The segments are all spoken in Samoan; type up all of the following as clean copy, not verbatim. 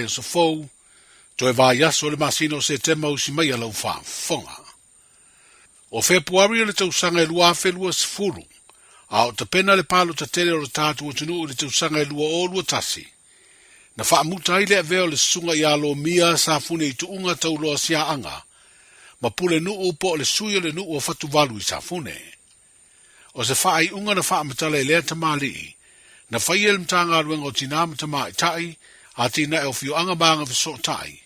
vaiaso fou, toe vaiaso i le masina o Setema usi mai a lau faafofoga. O Fepuari o le tausaga e 2020, a o tapena le palota tele o le tatou atunuu i le tausaga e 2021, na faamuta ai le avea o le susuga ia Lomia Safune i Tuuga Tauloa Siaaga ma Pulenuu po o le sui o le nuu o Fatuvalu i Safune. O se faaiuga na faamatala e lea tamalii, na faia e le Matagaluega o Tinā ma Tamaitai, Atinae o Afioaga ma Agafesootai,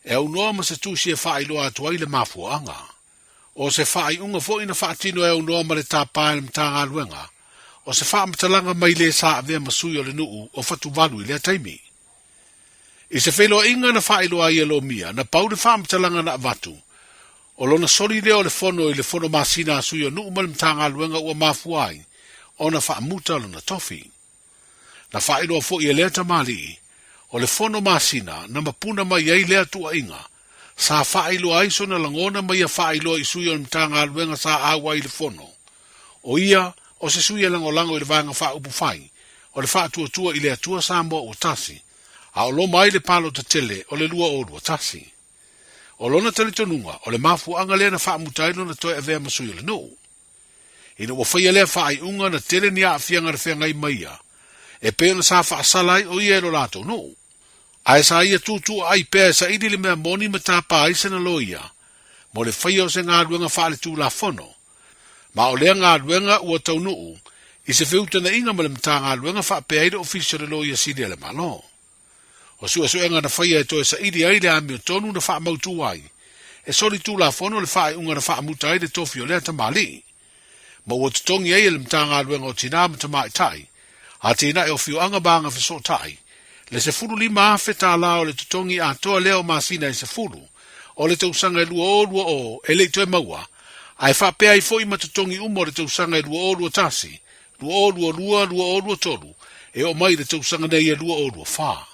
e aunoa ma se tusi e faailoa atu ai le mafuaaga. O se faaiuga foi na faatino e aunoa ma le tapa e le Matagaluega, o se faamatalaga mai le sa avea ma sui o le nuu o Fatuvalu i lea taimi. I se feiloaiga na faailoa ai e Lomia, na pau le faamatalaga na avatu, o lona soli lea o le fono i le fono masina a sui o nuu ma le Matagaluega ua mafua ai ona faamuta lona tofi. Na faailoa foi e lea tamalii, o le fono masina na mapuna mai ai lea tuuaiga, sa faailoa ai sona lagona ma ia faailoa i sui o le Matagaluega sa auai i le fono, o ia o se sui e lagolago i le Vaega Faaupufai o le Faatuatua i le Atua Samoa Ua Tasi, a o loma ai le palota tele o le 2021. O lona talitonuga, o le mafuaaga lea na faamuta ai lona toe avea ma sui o le nuu. Ina ua faia lea faaiuga, na tele ni aafiaga na feagai ma ia, e pei ona sa faasala ai o ia e lo latou nuu. Ae sa ia tuutuuaai pea e saili le mea moni ma tapa ai sana loia mo le faia o se galuega faaletulafono, ma o lea galuega ua taunuu i se feutagaiga ma le Matagaluega faapea ai le Ofisa o le Loia Sili a le Malo. O suesuega na faia e toe saili ai le amiotonu na faamautu ai e solitulafono le faaiuga na faamuta ai le tofi o lea tamalii, ma ua totogi ai e le Matagaluega o Tinā ma Tamaitai, Atinae o Afioaga ma Agafesootai, le $15,000 o le totogi atoa lea o masina e 10 o le tausaga e 2020 e le i toe maua, ae faapea ai foi ma totogi uma o le tausaga e 2021, 2022, 2023 e oo mai i le tausaga nei e 2024.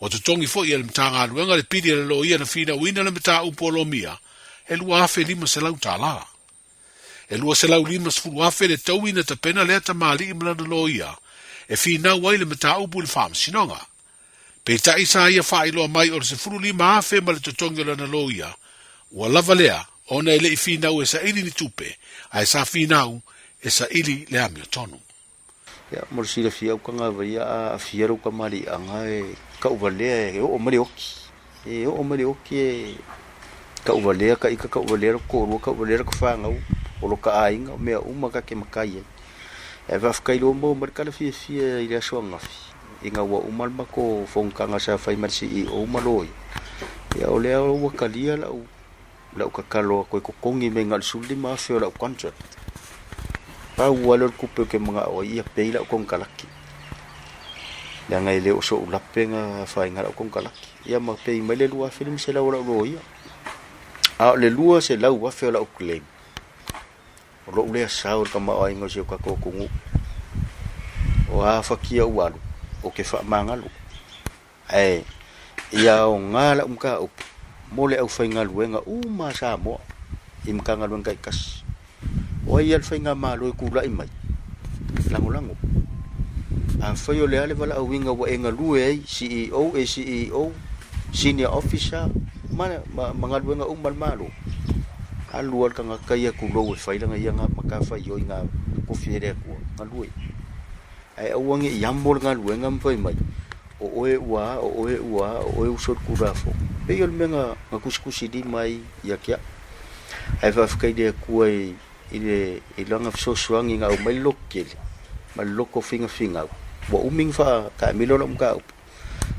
Ua totogi foi e le Matagaluega le pili a le loia na finauina le mataupu o Lomia e $2,500. E $250,000 le taui na tapena lea tamalii ma lana loia e finau ai le mataupu i le faamasinoga. Peitai sa ia faailoa mai o le $15,000 ma le totogi o lana loia ua lava lea ona e le i finau e saili ni tupe ae sa finau e saili le amiotonu. Ia, mo le silafia au tagava ia a aafia lou kamaliiaga e tauvalea e oo mai le oki. E oo mai le oki e tauvalea ka ita tauvalea lota toalua tauvalea lota fanau o lota aiga o mea uma ta te matai ai. Ae faafetai loa maua mai le tala fiafia i le aso ananafi ina ua uma le matou fonotaga sa fai ma le CEO ma loia, ia o lea ua talia lau lau tatalo atu e totogi mai na o le $15,000 o lau contract. Pau lava lea o le tupe ou te manao ai ia pay lau konekarate. Leaga e le o so'u lape na afaina lau konekarate. Ia ma pay mai le $2,500 o lau loia. A o le $200,000 o lau claim, o lou lea sao i le tamaoaiga o si o tatou atunuu. O a fatia ua alu, ou te faamagalo. Ae ia aoga lau mataupu mo le aufaigaluega uma a Samoa i Matagaluega taitasi. O ai lava le faigamalo e tulai mai, lagolago. Afai o le a le valaauina ua e galue ai, CEO, ACEO, Senior Officer ma ma galuega uma a le Malo, alu lava le tagata ia tulou e fai lana ia matafaioi na tofi e le Atua, galue. Ae aua ne i amo le galuega ma fai mai, o oe ua a, o oe ua a, o oe ua solitulafono. E pei o le mea na, na tusitusilima ai ia te au. Ae faafetai i le Atua i, i le, i lana fesoasoani na aumai le loto tele ma le loto finafinau. Ua umi ona faataamilo lau mataupu,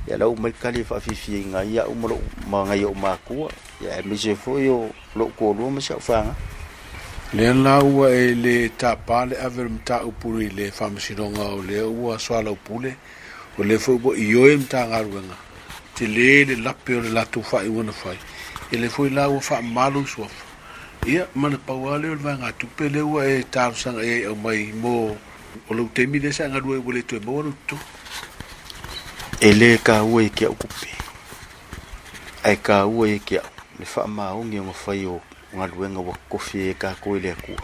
ia la ua aumai le tali e faafiafiaina ai au ma lou, ma nai ou matua, ia aemaise foi o lou toalua ma si au fanau. Lea la ua e le tapa le ave o le mataupu i le Faamasinoga o lea ua soalaupule, o lea foi ua ioe le Matagaluega, tele le lape o le latou faaiuga na fai, ia lea foi la ua faamama lou suafa. Ia, ma na pau lava lea o le vaegatupe lea ua e talosaga i ai e aumai mo o lou taimi lea sa e galue ai ua le toe maua lou totogi. E le taua i te au tupe, ae taua ia te au le faamaoni o na fai o galuega ua tofi ai e tatou e le Atua.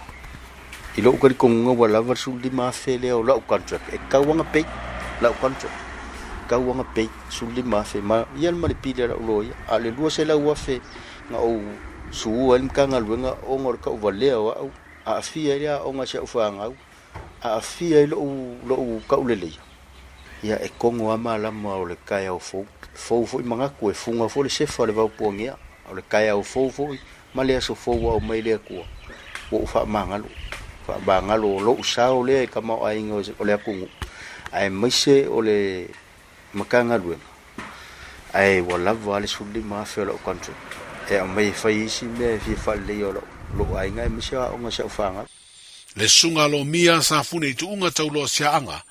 I lou talitonuga ua lava le 15,000 lea o lau contract e tatau lava ona pay lau contract. tauaga pay, 15,000 ma ia ma le pili a la'u loia. A o le 200,000 na ou suua ai le Matagaluega ona o le tauvalea o a'u, aafia ai le aoga a si a'u fanau, aafia ai lo'u lo'u tauleleia. Ia e togo lava malama o le taeao fou, fou foi manatu, e fuga foi le sefa o le vaopuanea, o le taeao fou foi ma le aso fou ua aumai le Atua, ua ou faamagalo, faamagalo o lou sao lea i tamaoaiga o le atunuu, aemaise o le Matagaluega, ae ua lava le 15,000 o lau contract e aumai e fai isi mea e fia faaleleia o lou aiga aemaise o aoga a si au fanau. Le Susuga a Lomia sa fune i tuuga tauloa siaaga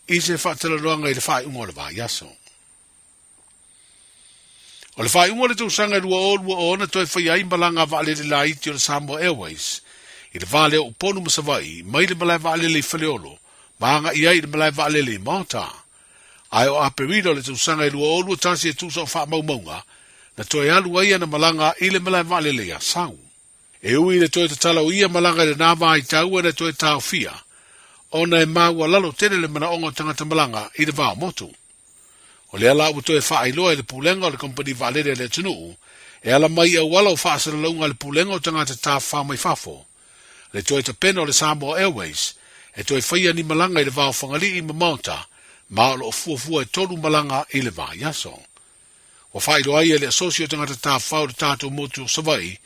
i se faatalanoaga i le faaiuga o le vaiaso. O le faaiuga o le tausaga e 2020 na toe faia ai malaga a vaalele laiti o le Samoa Airways i le va lea o Upolu ma Savaii mai le malae vaalele i Faleolo ma agai ai i le malae vaalele i Malta. Ae o Aperila o le tausaga e 2021 e tusa o faamaumauga na toe alu ai ana malaga i le malae vaalele i Asau. E ui i le toe tatala o ia malaga i lena vaitau e na toe taofia, ona e maualalo tele le manaoga o tagata malaga i le va o motu. O lea la ua toe faailoa e le Pulega o le Kamupani Vaalele a le atunuu e ala mai i auala o faasalalauga a le Pulega o Tagata Tafafao mai Fafo, le toe tapena o le Samoa Airways e toe faia ni malaga i le va o Fagalii ma Malta, ma o lo o fuafua e tolu malaga i le vaiaso. Ua faailoa ai e le Asosi o Tagata Tafafao i le tatou motu o Savaii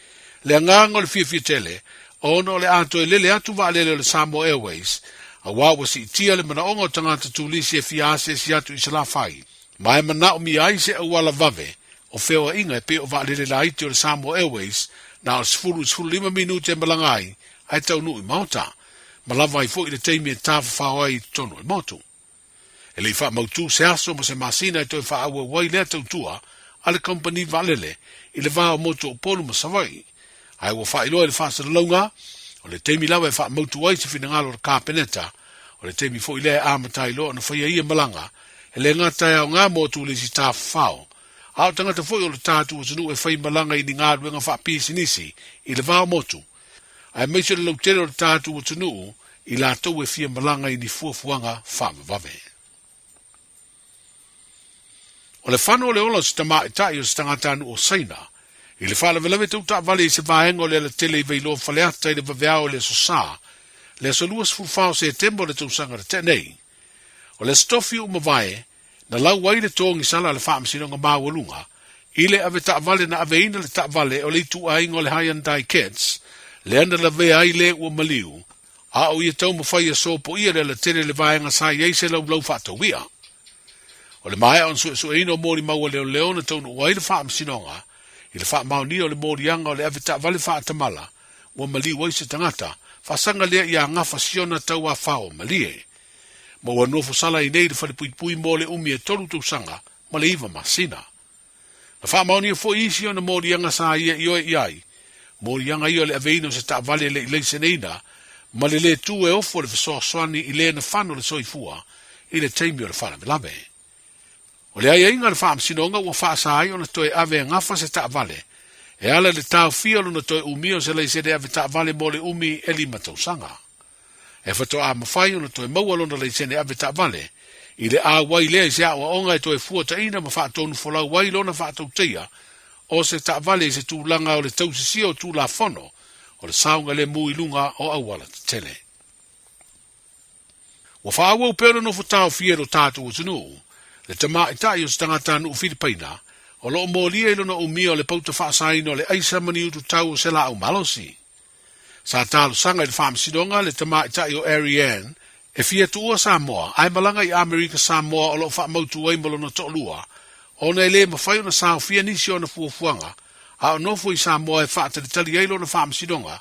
le agaga o le fiafia tele ona o le a toe lele atu vaalele o le Samoa Airways aua ua siitia le manaoga o tagata turisi e fia asiasi atu i Salafai ma e manaomia ai se auala vave o feoaiga e pei o vaalele laiti o le Samoa Airways na o le 10 i le 15 minute e malaga ai ae taunuu i Maota ma lava ai foi le taimi e tafafao ai i totonu o le motu. E le i faamautū se aso ma se masina e toe faaauau ai lea tautua a le kamupani vaalele i le va o motu o Upolu ma Savaii, ae ua faailoa i le faasalalauga, o le taimi lava e faamautu ai se finagalo o le Kapeneta, o le taimi foi lea e amata ai loa ona faia ia malaga, e le gata e aoga mo turisi tafafao, a o tagata foi o le tatou atunuu e fai malaga i ni galuega faapisinisi i le va o motu, aemaise o le lautele o le tatou atunuu i latou e fia malaga i ni fuafuaga faavavave. O le fano o le ola o se tamaitai o se tagatanuu o Saina i le faalavelave tau taavale i se vaega o le alatele i Vailoa Faleata i le vaveao i le Aso Sa, le aso 24 o Setema o le tausaga na tea nei. O le Aso Tofi ua mavae, na lau ai le togisala a le Faamasinoga Maualuga i le ave taavale na aveina le taavale o le ituaiga o le Hyundai Getz lea na lavea ai le ua maliu a o ia taumafai ia sopoia le alatele i le vaega sa i ai se laulau faatauia. O le maea ona suesueina o molimau a leoleo na taunuu ai le Faamasinoga i le faamaonia o le moliaga o le ave taavale faatamala ua maliu ai se tagata, faasaga lea ia gafa siona tauafao malie. Ma ua nofo sala ai nei i le falepuipui mo le umi e tolu tausaga ma le iva masina. Na faamaonia foi isi ona moliaga sa ia ioe i ai, moliaga ia o le aveina o se taavale e le i laiseneina, ma le lē tū e ofo le fesoasoani i lē na fano le soifua i le taimi o le faalavelave. O le aiaiga a le Faamasinoga ua faasa ai ona toe ave e gafa se taavale e ala i le taofia o lona toe umia o se laisene ave taavale mo le umi e lima tausaga. E faatoa mafai ona toe maua lona laisene ave taavale i le auai lea i se aoaoga e toe fuataina ma faatonufolau ai lona faatautaia o se taavale i se tulaga o le tausisia o Tulafono o le saogalemu i luga o auala tetele. Ua faaauau pea ona nofo taofia e lo tatou atunuu le tamaitai o se tagatanuu Filipaina o lo o molia i lona umia o le pauta faasaina o le aisa ma ni ututau o se laau malosi. Sa talosaga i le faamasinoga le tamaitai o Arianne e fia tuua Samoa ae malaga i Amerika Samoa o lo o faamautu ai ma lona toalua ona e le mafai ona saofia nisi o ana fuafuaga a o nofo i Samoa e faatalitali ai lona faamasinoga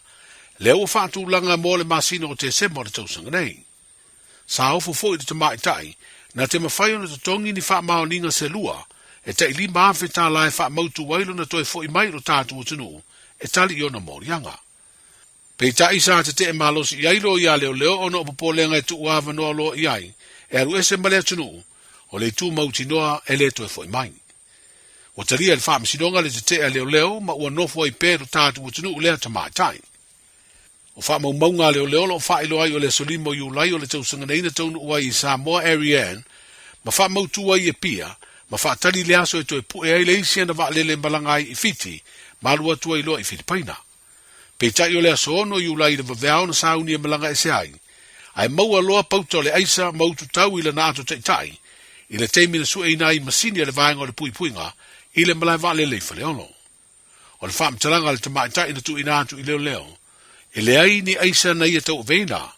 lea ua faatulaga mo le masina o Tesema o le tausaga nei. Sa ofo foi le tamaitai na te mafai ona totogi ni faamaoniga se lua e tai $5,000 tala e faamautu ai lona toe foi mai i lo tatou atunuu e tali i ona moliaga. Peitai sa tetee malosi i ai loia leoleo ona o popolega e tuu avanoa loa i ai e alu ese ma le atunuu, o le itu mautinoa e le toe foi mai. Ua talia e le faamasinoga le tetee a leoleo ma ua nofo ai pea i lo tatou atunuu lea tamaitai. O faamaumauga a leoleo o lo o faailoa ai o le aso 5 o Iulai o le tausaga nei na taunuu ai i Samoa Arianne ma faamautu ai i Apia ma faatali i le aso e toe pue ai le isi ana vaalele e malaga ai i Fiti ma alu atu ai loa i Filipaina. Peitai o le aso 6 Iulai i le vaveao na sauni e malaga ese ai, ae maua loa pauta o le aisa ma utu tau i lana ato taitai i le taimi na sueina ai masini a le Vaega o le Puipuiga i le malae vaalele i Faleolo. O le faamatalaga a le tamaitai na tuuina atu i leoleo, e leai ni aisa na ia tauaveina,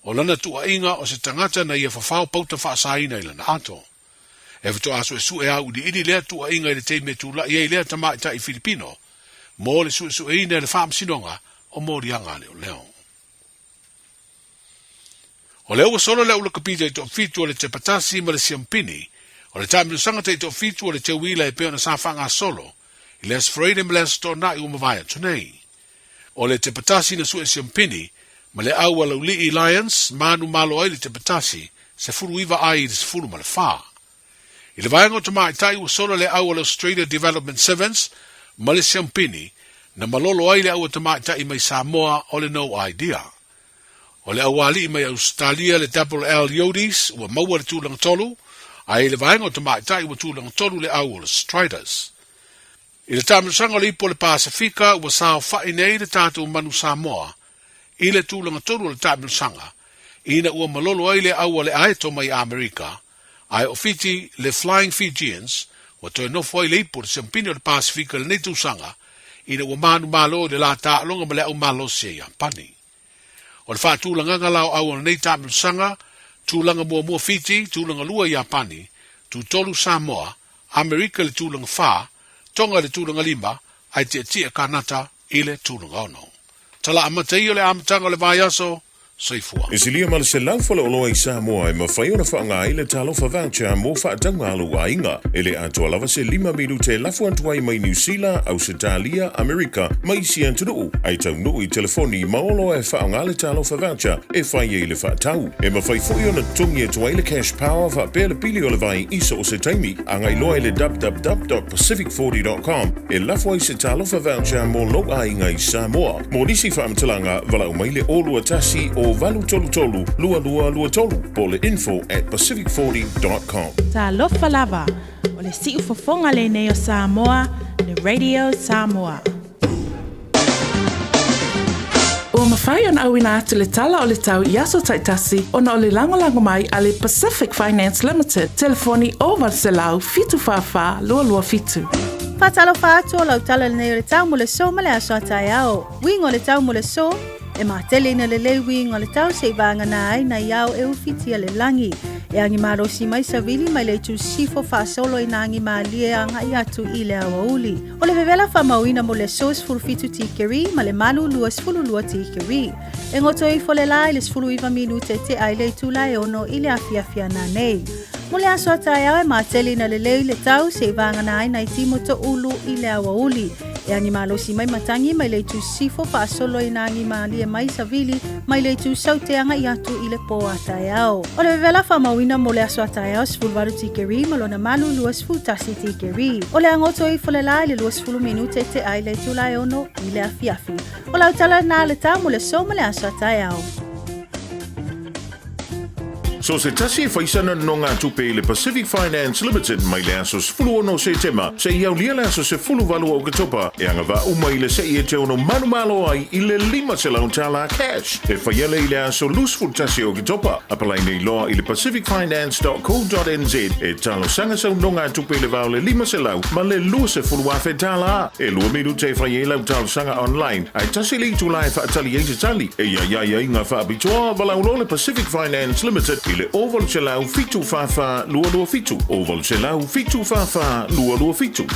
o lana tuuaiga o se tagata na ia fafao pauta faasaina i lana ato. E faatoa suesue auiliili lea tuuaiga i le taimi e tulai ai lea tamaitai Filipino mo le suesueina e le Faamasinoga o Moliaga a Leoleo. O lea ua solo le aulakapi taitoafitu o le Tepatasi ma le Siampini, o le taamilosaga taitoafitu o le Teuila e pei ona sa faagasolo i le Aso Faraile ma le Aso Toonai ua mavae atu nei. O le Tepatasi na sue Siampini ma le au a Laulii Lions manumalo ai le Tepatasi 19 ai i le 14. I le vaega o tamaitai ua sola le au a le Australia Development Sevens ma le Siampini na malolo ai le au a tamaitai mai Samoa o le No Idea. O le aualii mai Ausetalia le Double L Yodis ua maua le tulaga tolu, ae i le vaega o tamaitai ua tulaga tolu le au o le Striders. I le taamilosaga o le Ipu o le Pasefika ua saofai nei le tatou manu Samoa i le tulaga tolu o le taamilosaga ina ua malolo ai le au a le Aeto mai Amerika Ae o Fiti, le Flying Fijians, ua toe nofo ai le ipu o le Siampini o le Pasefika i lenei tausaga, ina ua manumalo i le la taaloga ma le au malosi a Iapani. O le faatulagaga la o au o lenei taamilosaga, tulaga muamua Fiti, tulaga lua Iapani, tutolu Samoa, Amerika i le tulaga fa, Tonga i le tulaga lima, ae tietie Kanata i le tulaga ono. Tala amata ia o le amataga o le vaiaso, Soifua. E silia ma le 100 faleoloa i Samoa e mafai ona faaaoga ai le Talofa Voucher mo faatauga a lou aiga. E le atoa lava se lima minute e lafo atu ai mai Niu Sila, Ausetalia, Amerika ma isi atunuu, ae taunuu i telefoni ma oloa e faaaoga le Talofa Voucher e fai ai le faatau. E mafai foi ona totogi atu ai le Cash Power faapea le pili o le vai i so o se taimi. Agai loa i le www.pacific40.com e lafo ai se Talofa Voucher mo lou aiga i Samoa. Mo nisi faamatalaga, valaau mai le 021 o 833 2223 po o le info at pacific40.com. Talofa lava, o le siufofoga lenei o Samoa, le Radio Samoa. Ua mafai ona auina atu le tala o le tau i aso taitasi ona o le lagolago mai a le Pacific Finance Limited, telefoni 0800 744 227. Faatalofa atu o lau tala lenei o le tau mo le so ma le aso a taeao. Uiga o le tau mo le so, e matele ina lelei uiga o le tau se'i vagana ai nai ao e ufitia le lagi. E agi malosi mai savili mai le itu sifo faasolo i nā agi mālie aga'i atu i le aoauli. O le vevela faamauina mo le aso 17 tikeri ma le malu 22 tikeri. E goto ifo le la i le 19 minute te ai le itula e ono i le afiafi ana nei. Mo le aso a taeao e matele ina lelei le tau se'i vagana ai nai timo to'ulu i le aoauli. E agi malosi mai matagi mai le itu sifo faasolo i nā agi mālie mai savili mai le itu saute aga'i atu i le pō a taeao. O le vevela faamauina mo le aso a taeao 18 tikeri ma lona malu 21 tikeri. O le agoto ifo le la i le 20 minute te ai le itula e ono i le afiafi. O lau tala na le tau mo le aso ma le aso a taeao. So se tasi e faisana nonogatupe i le Pacific Finance Limited mai le aso 16 Setema seia aulia le aso 18 o Oketopa e agavaa uma i le se'i e te ono manumalo ai i le $500 tala cash e faia lea i le aso 21 o Oketopa. Apalai nei loa i le pacificfinance.co.nz e talosaga sau nonogatupe i le va o le $500 ma le $20,000 tala. E lua minute e fai ai lau talosaga online ae tasi le itula e faatali ai se tali. E i ai aiaiga faapitoa, valaau loa le Pacific Finance Limited i le 0800 744 227, 0800 744 227.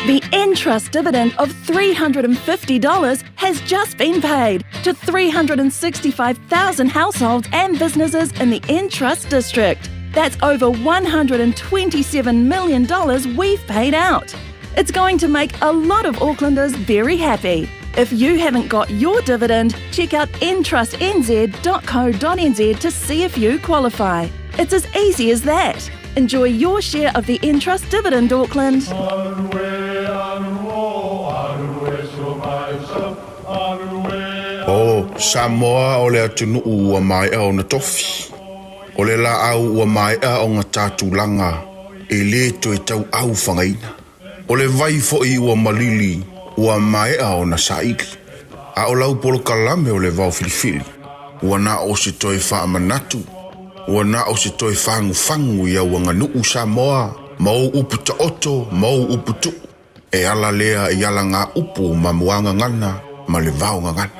The Entrust dividend of $350 has just been paid to 365,000 households and businesses in the Entrust district. That's over $127 million we've paid out. It's going to make a lot of Aucklanders very happy. If you haven't got your dividend, check out entrustnz.co.nz to see if you qualify. It's as easy as that. Enjoy your share of the Entrust dividend, Auckland. O Samoa o le atunuu ua maea ona tofi. O le laau ua maea ona ta tulaga e lē toe tauau fagaina. O le vai foi ua malili ua maea ona saili. A o lau polokalame o le vao filifili, ua na o se toe faamanatu, ua na o se toe fagufagu i au aganuu Samoa ma ou upu taoto ma ou upu tuu. E ala lea i alagaupu ma muagagana ma le vaogagana.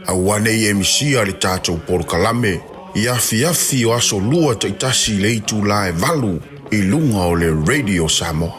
Aua ne i e misia le tatou polokalame i afiafi o aso Lua taitasi i le itula e 8 i luga o le Radio Samoa.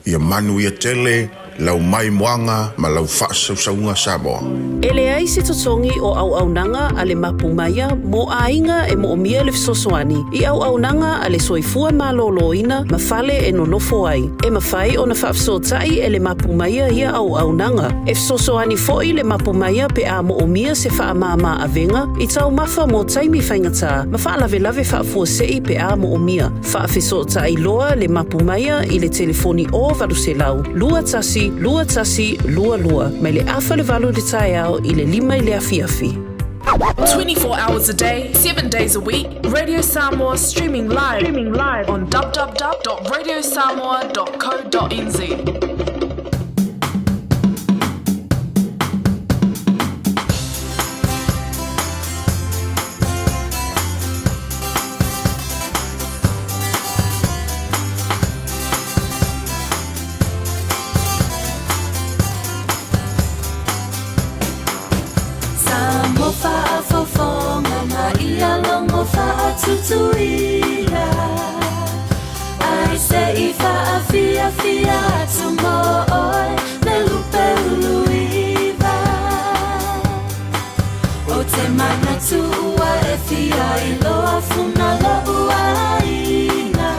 Ia manuia tele lau maimoaga ma lau faasausauga Samoa. E leai se totogi o auaunaga a le Mapu Maia mo aiga e moomia le fesoasoani i auaunaga a le soifua malōlōina ma fale e nonofo ai. E mafai ona faafesootai e le Mapu Maia ia auaunaga. E fesoasoani foi le Mapu Maia pe a moomia se faamāmā avega i taumafa mo taimi faigata ma faalavelave faafuasei pe a moomia. Faafesootai loa le Mapu Maia i le telefoni 0800 21 21 22 mai le 7:30 i le taeao i le 5 i le afiafi. 24 hours a day, 7 days a week, Radio Samoa streaming live on www.radiosamoa.co.nz. Sa mo faafofoga ma ia logo faatutuila ai se i faafiafia atu mo oe le lupe uluiva o te manatu ua e fia iloa funa lo'u aiga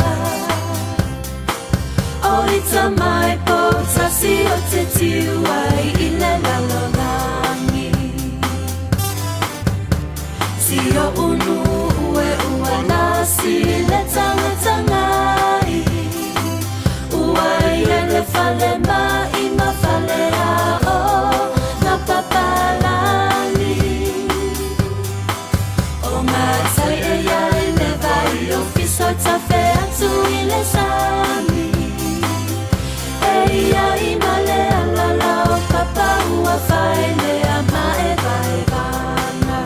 o ita mai poutasi o te tiu ai i le lalolagi si o unu ue ua lasi le tagatagai ua ia le fale mai ma fale ao na papalagi o matai e ia i le vai o fiso tafe atu i le sami e ia i ma le alala o papa ua faelea maevaevaga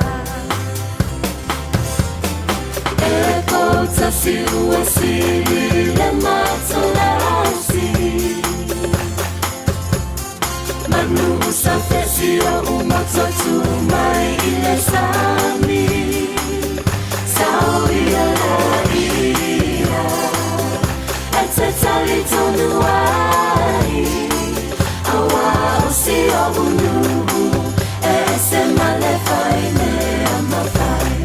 e poutasi ua sili le matolasi manu usa fesi o umototu mai i le sami sao ia la ia e te tali tonu ai aua o si o unu e ese ma le fai mea mafai.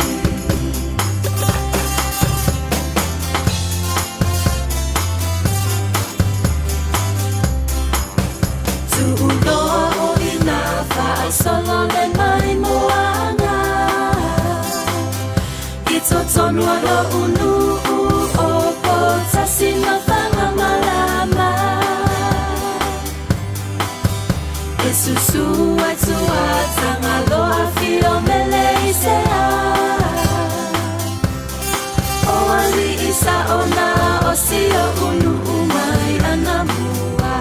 Tu'uloa o ina faasolo le mai moaga i totonu o lo'u nu'u o Poutasi ma Fagamalama e susu ai tuatagaloa fio mele i sea o ali'i sa'ona o si o'u nu'u mai anamua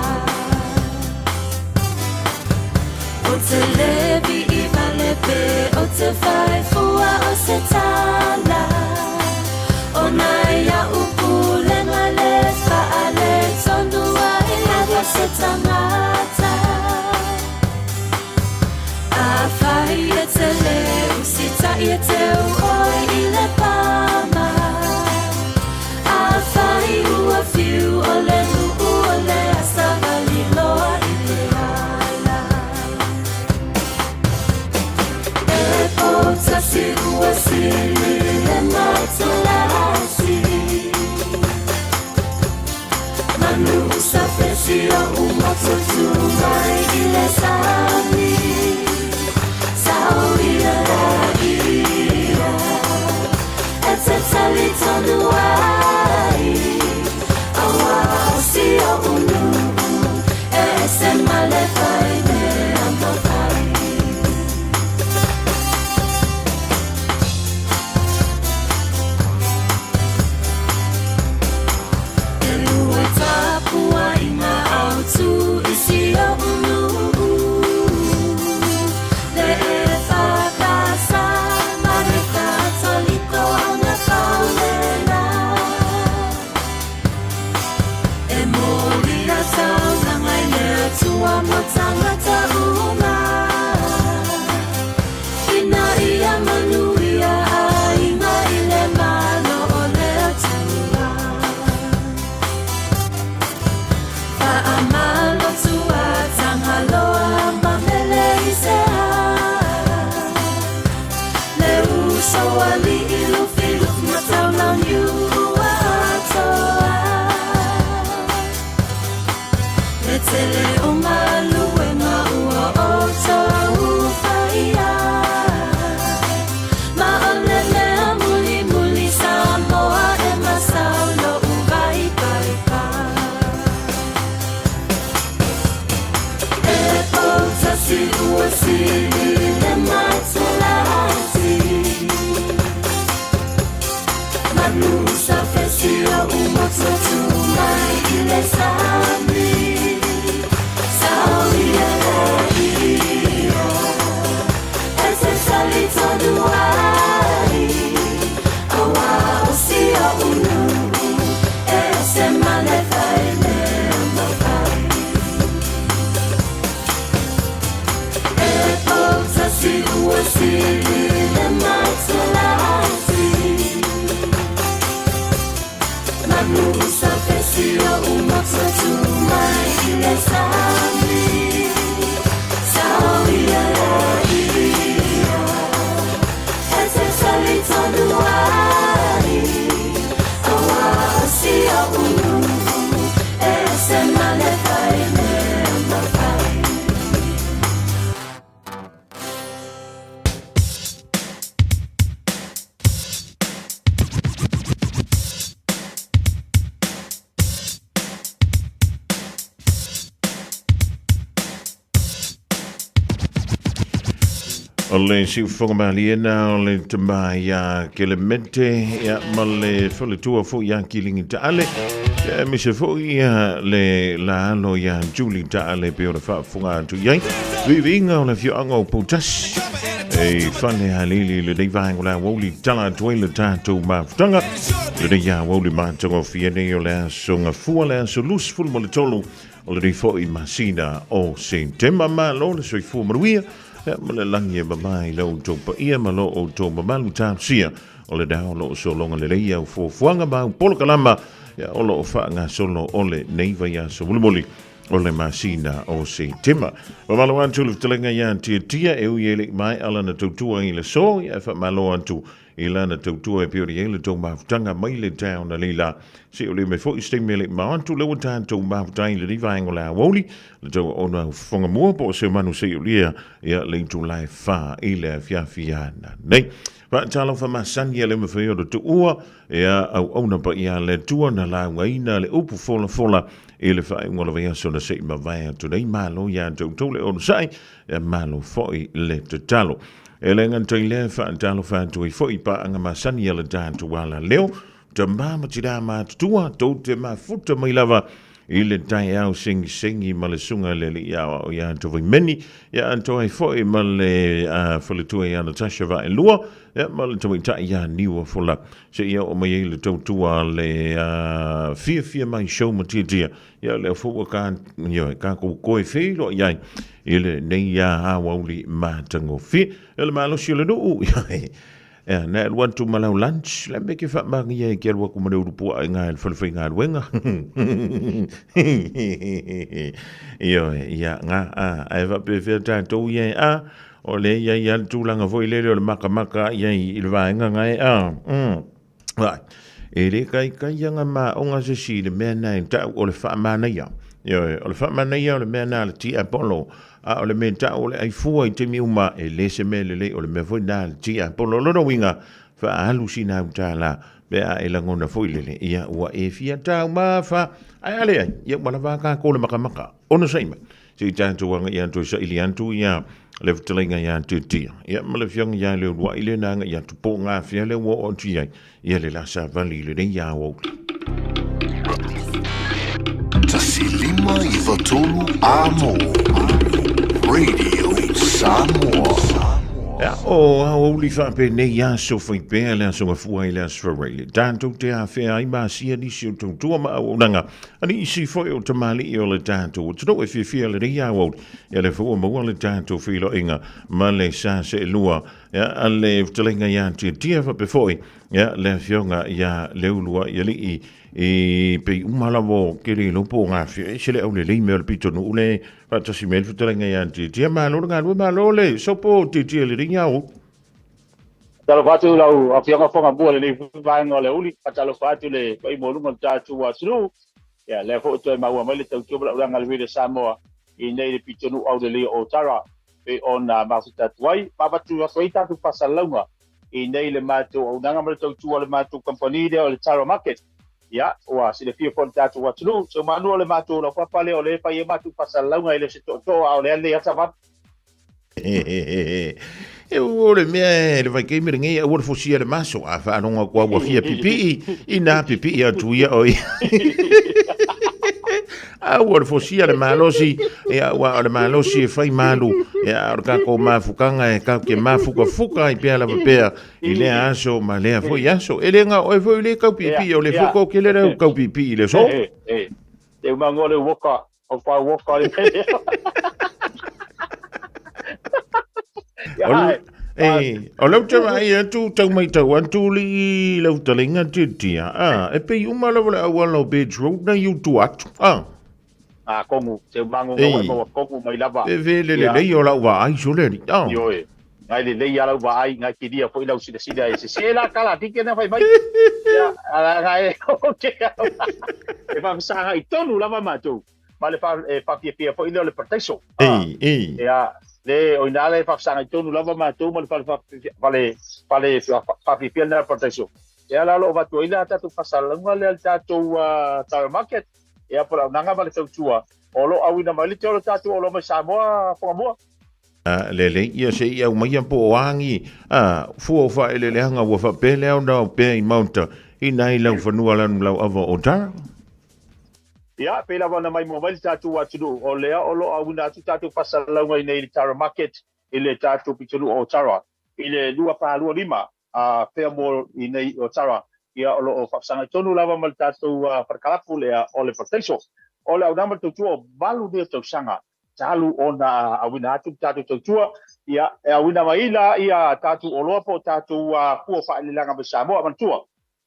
o te levi i vale pe o te faefua o se tala o nai a'u pulega le faale tonu ai lava se tagata afai e te lē usita'i e teu oe i le pama afai ua fiu o le nu'u o le asavaliloa i le ala e poutasi ua sili le matolasi manu usa fesi o umototu mai i le sami sao ia la ia e te tali tonu ai aua o si o'u nu'u e ese ma le fai mea mafai. i si oʻu nuu Le EFKS ma le Katoliko Agafaulela E moli a taulaga i le Atua mo tagata uma Ina ia manuia aiga i le Malo o le Atua. Faamalotua Tagaloa ma mele i se a Le uso alii Lufilufi ma Taulauniu ua atoa. Le tele o galuega ua outou faia. Ma o le mea mulimuli Samoa e masau loʻu vaipaipa. E poutasi ua sili le matelasi. Manu sa fesi oʻu motu tu mai i le sami. Sao ia ia e te tali tonu ai. Aua o si oʻu nuu e se male fai mea mafai. E poutasi ua sili le matelasi. Manu sa fesi oʻu motu tu mai i le sami. Sao ia ia e te tali tonu ai. Aua o si oʻu nuu e se male fai mea mafai. O le siufofoga malie na o le tama ia Kelemente ia ma le faletua foi ia Kilingi Taale ia aemaise foi ia le laalo ia Julie Taale pe o le faafofoga atu i ai. Viiviiga o le afioaga o Poutasi e fale halili i lenei vaega o le aoauli tala atu ai le tatou mafutaga. Lenei aoauli matagofie nei o le aso Gafua le aso 23 o lenei foi masina o Setema. Malo le soifua manuia ia ma le lagi e mama i lo outou paia ma lo outou mamalu talosia o lena o lo o sologa lelei au fuafuaga ma au polokalama ia o lo o faagasolo o lenei vaiaso mulimuli o le masina o Setema. Faamalo atu le fetalaiga ia Tiatia e ui e le i maea lana tautua i le aso, ia e faamalo atu i lana tautua e pei ona i ai le tou mafutaga mai le taeao na leila. Se o le me foi se taimi e le i mao atu le ua tatou mafuta ai i lenei vaega o le aoauli, le tau aoga au fofoga mua po o se manu se i ulia ia le itula e 4 i le afiafi ana nei. Faatalofa masani a le mawhai o le tuua, ia auauna paia a le Atua na laugaina le upu folafola i le faaiuga o le vaiaso na se i mavae atu nei. Malo ia te outou le onosai, ia malo foi le tatalo. E le gata i lea, faatalofa atu ai foi i paaga masani a le tatou alaleo, tama ma tinā matutua, tou te mafuta mai lava i le taeao segisegi ma le susuga i le alii aoao ia Tovaimeni, ia atoa ai foi ma le faletua ia Natasha Vaelua, ia ma le tamaitai ia Niuafola, seia oo mai ai le tautua a le Fiafia Mai Show ma Tiatia, ia lea foi ua ka, ioe, tatou toe feiloai ai i lenei aoauli matagofie. O le malosi o le nuu, ioe, Ea, na e alu atu ma lau lunch, le mea ke faamagia e ke alu atu ma le ulu puaa i ngā e le whale whaingaluenga. Ioe, ia, ngā, a, ae whapewhea tātou ia e a, o le ia ia le tūlanga foi lele o le makamaka ia i le vaenga ngā e a. Ai, e le kaikai anga ma onga se si le mea nā e tau o le whaamanaia. Ioe, o le whaamanaia o le mea nā le tiapolo, A o le mea tau o le ai fua i taimi uma, e le se mea lelei, o le mea foi na le tiapolo. O lona uiga, faaalu sina au tālā, pe a e lagona foi lele, ia ua e fia taumafa. Ae a leai, ia ua lava kākou le makamaka. Onosai mai, se i tatou agai atu e saili atu ia le fetalaiga ia Tiatia. Ia ma le afioga ia Leuluai lea na agai atu po o gafea lea ua oo atu i ai, ia le la savali i lenei aoauli. 15. 5 9 3 Amo Radio Samoa. Ia, o aoauli faapenei aso faipea le aso gafua i le aso Faraile. Tatou te afea ai ma asia nisi o tautua ma auaunaga a nisi foi o tamalii o le tatou atunuu e fiafia lenei aoauli. Ia lea foi ua maua le tatou feiloaiga ma le sa seelua ia a le fetalaiga ia Tiatia faapea foi ia le afioga ia Leuluaialii i pei uma lava o ke le iloa po o gafea e se le aulelei mea o le pitonuu le faatasi mai le fetalaiga ia Tiatia. Malo le galue, malo le sopo Tiatia lenei aoauli. Talofa atu lau Afioga Fogamua i lenei foi vaega o le aoauli. Faatalofa atu le paia maualuga o le tatou atunuu. Ia, lea foi ua toe maua mai le tautua ma le auaunaga a le Radio Samoa i nei le pitonuu aulelei o Otara pei ona mafuta atu ai. Ma avatu atu ai tatou faasalalauga i nei le matou auaunaga ma le tautua a le matou kamupani lea o le Tara Market. Ia, ua silafia foi e le tatou atunuu, seumanu o le matou laupapa lea o lea e fai ai matou faasalalauga e le o se tootoo a o le alei ata valu. E o le mea e le vaitaimi lenei aua le fosia le maso a faalogo atu ua fia pipii ina pipii atu ia o ia. Aua le fosia le malosi, ia ua o le malosi e fai malu, ia o le tatou mafukaga e tatou te mafukafuka ai pea lava pea i lea aso ma lea foi aso. E le na oe foi le tau pipii, o le foi toatele lea tau pipii i le aso. Te umango le uoka, o whai woka le O lau te vaai atu tau mai tau atu li lau talinga tiatia. Ah, e pei uma lava le auala o Birch Road na i utu atu. Ah. Ah, kongu, te mango ngau e maua kongu mai lava. E ve le lelei o lau vaai sole ali. Ah. Ioe. Ngai lelei a lau vaai, ngai kilia foi lau silasila e sese la kala tike na fai mai. Ia, ala ngai o ke. E whawhisanga i tonu lava mātou. Ma le wha, e whawhiawhia foi lea o le partaiso. Ei, ei. Ia, le, o ina le whawhisanga i tonu lava mātou ma le whale, whale, whale, whawhiawhia lea partaiso. Ia la lo vatu ai la tātou whasalunga lea le tātou Tara Market. Ia po la unanga ma le tautua. O lo auina mai le te o le tātou o lo mai Samoa whangamua. Lelei ia se i aumaia po o agi, a, fua o whaeleleanga ua whapea lea ona o pea i maunta i nai lau whanua lanu lau ava o Tara. Ia, pei lava ona maimoa mai le tatou atunuu, o lea o lo o auina atu tatou faasalalauga i nei i le Tara Market i le tatou pitonuu o Tara i le 2425 a Fairmore i nei o Tara. Ia, o lo o faafasagai tonu lava ma le tatou falekalapu lea o le Potential. O le auaunaga ma le tautua o 8 nei o tausaga talu ona auina atu le tatou tautua, ia, e auina mai la ia tatou oloa po o tatou fua faaeleeleaga mai Samoa. Manatua,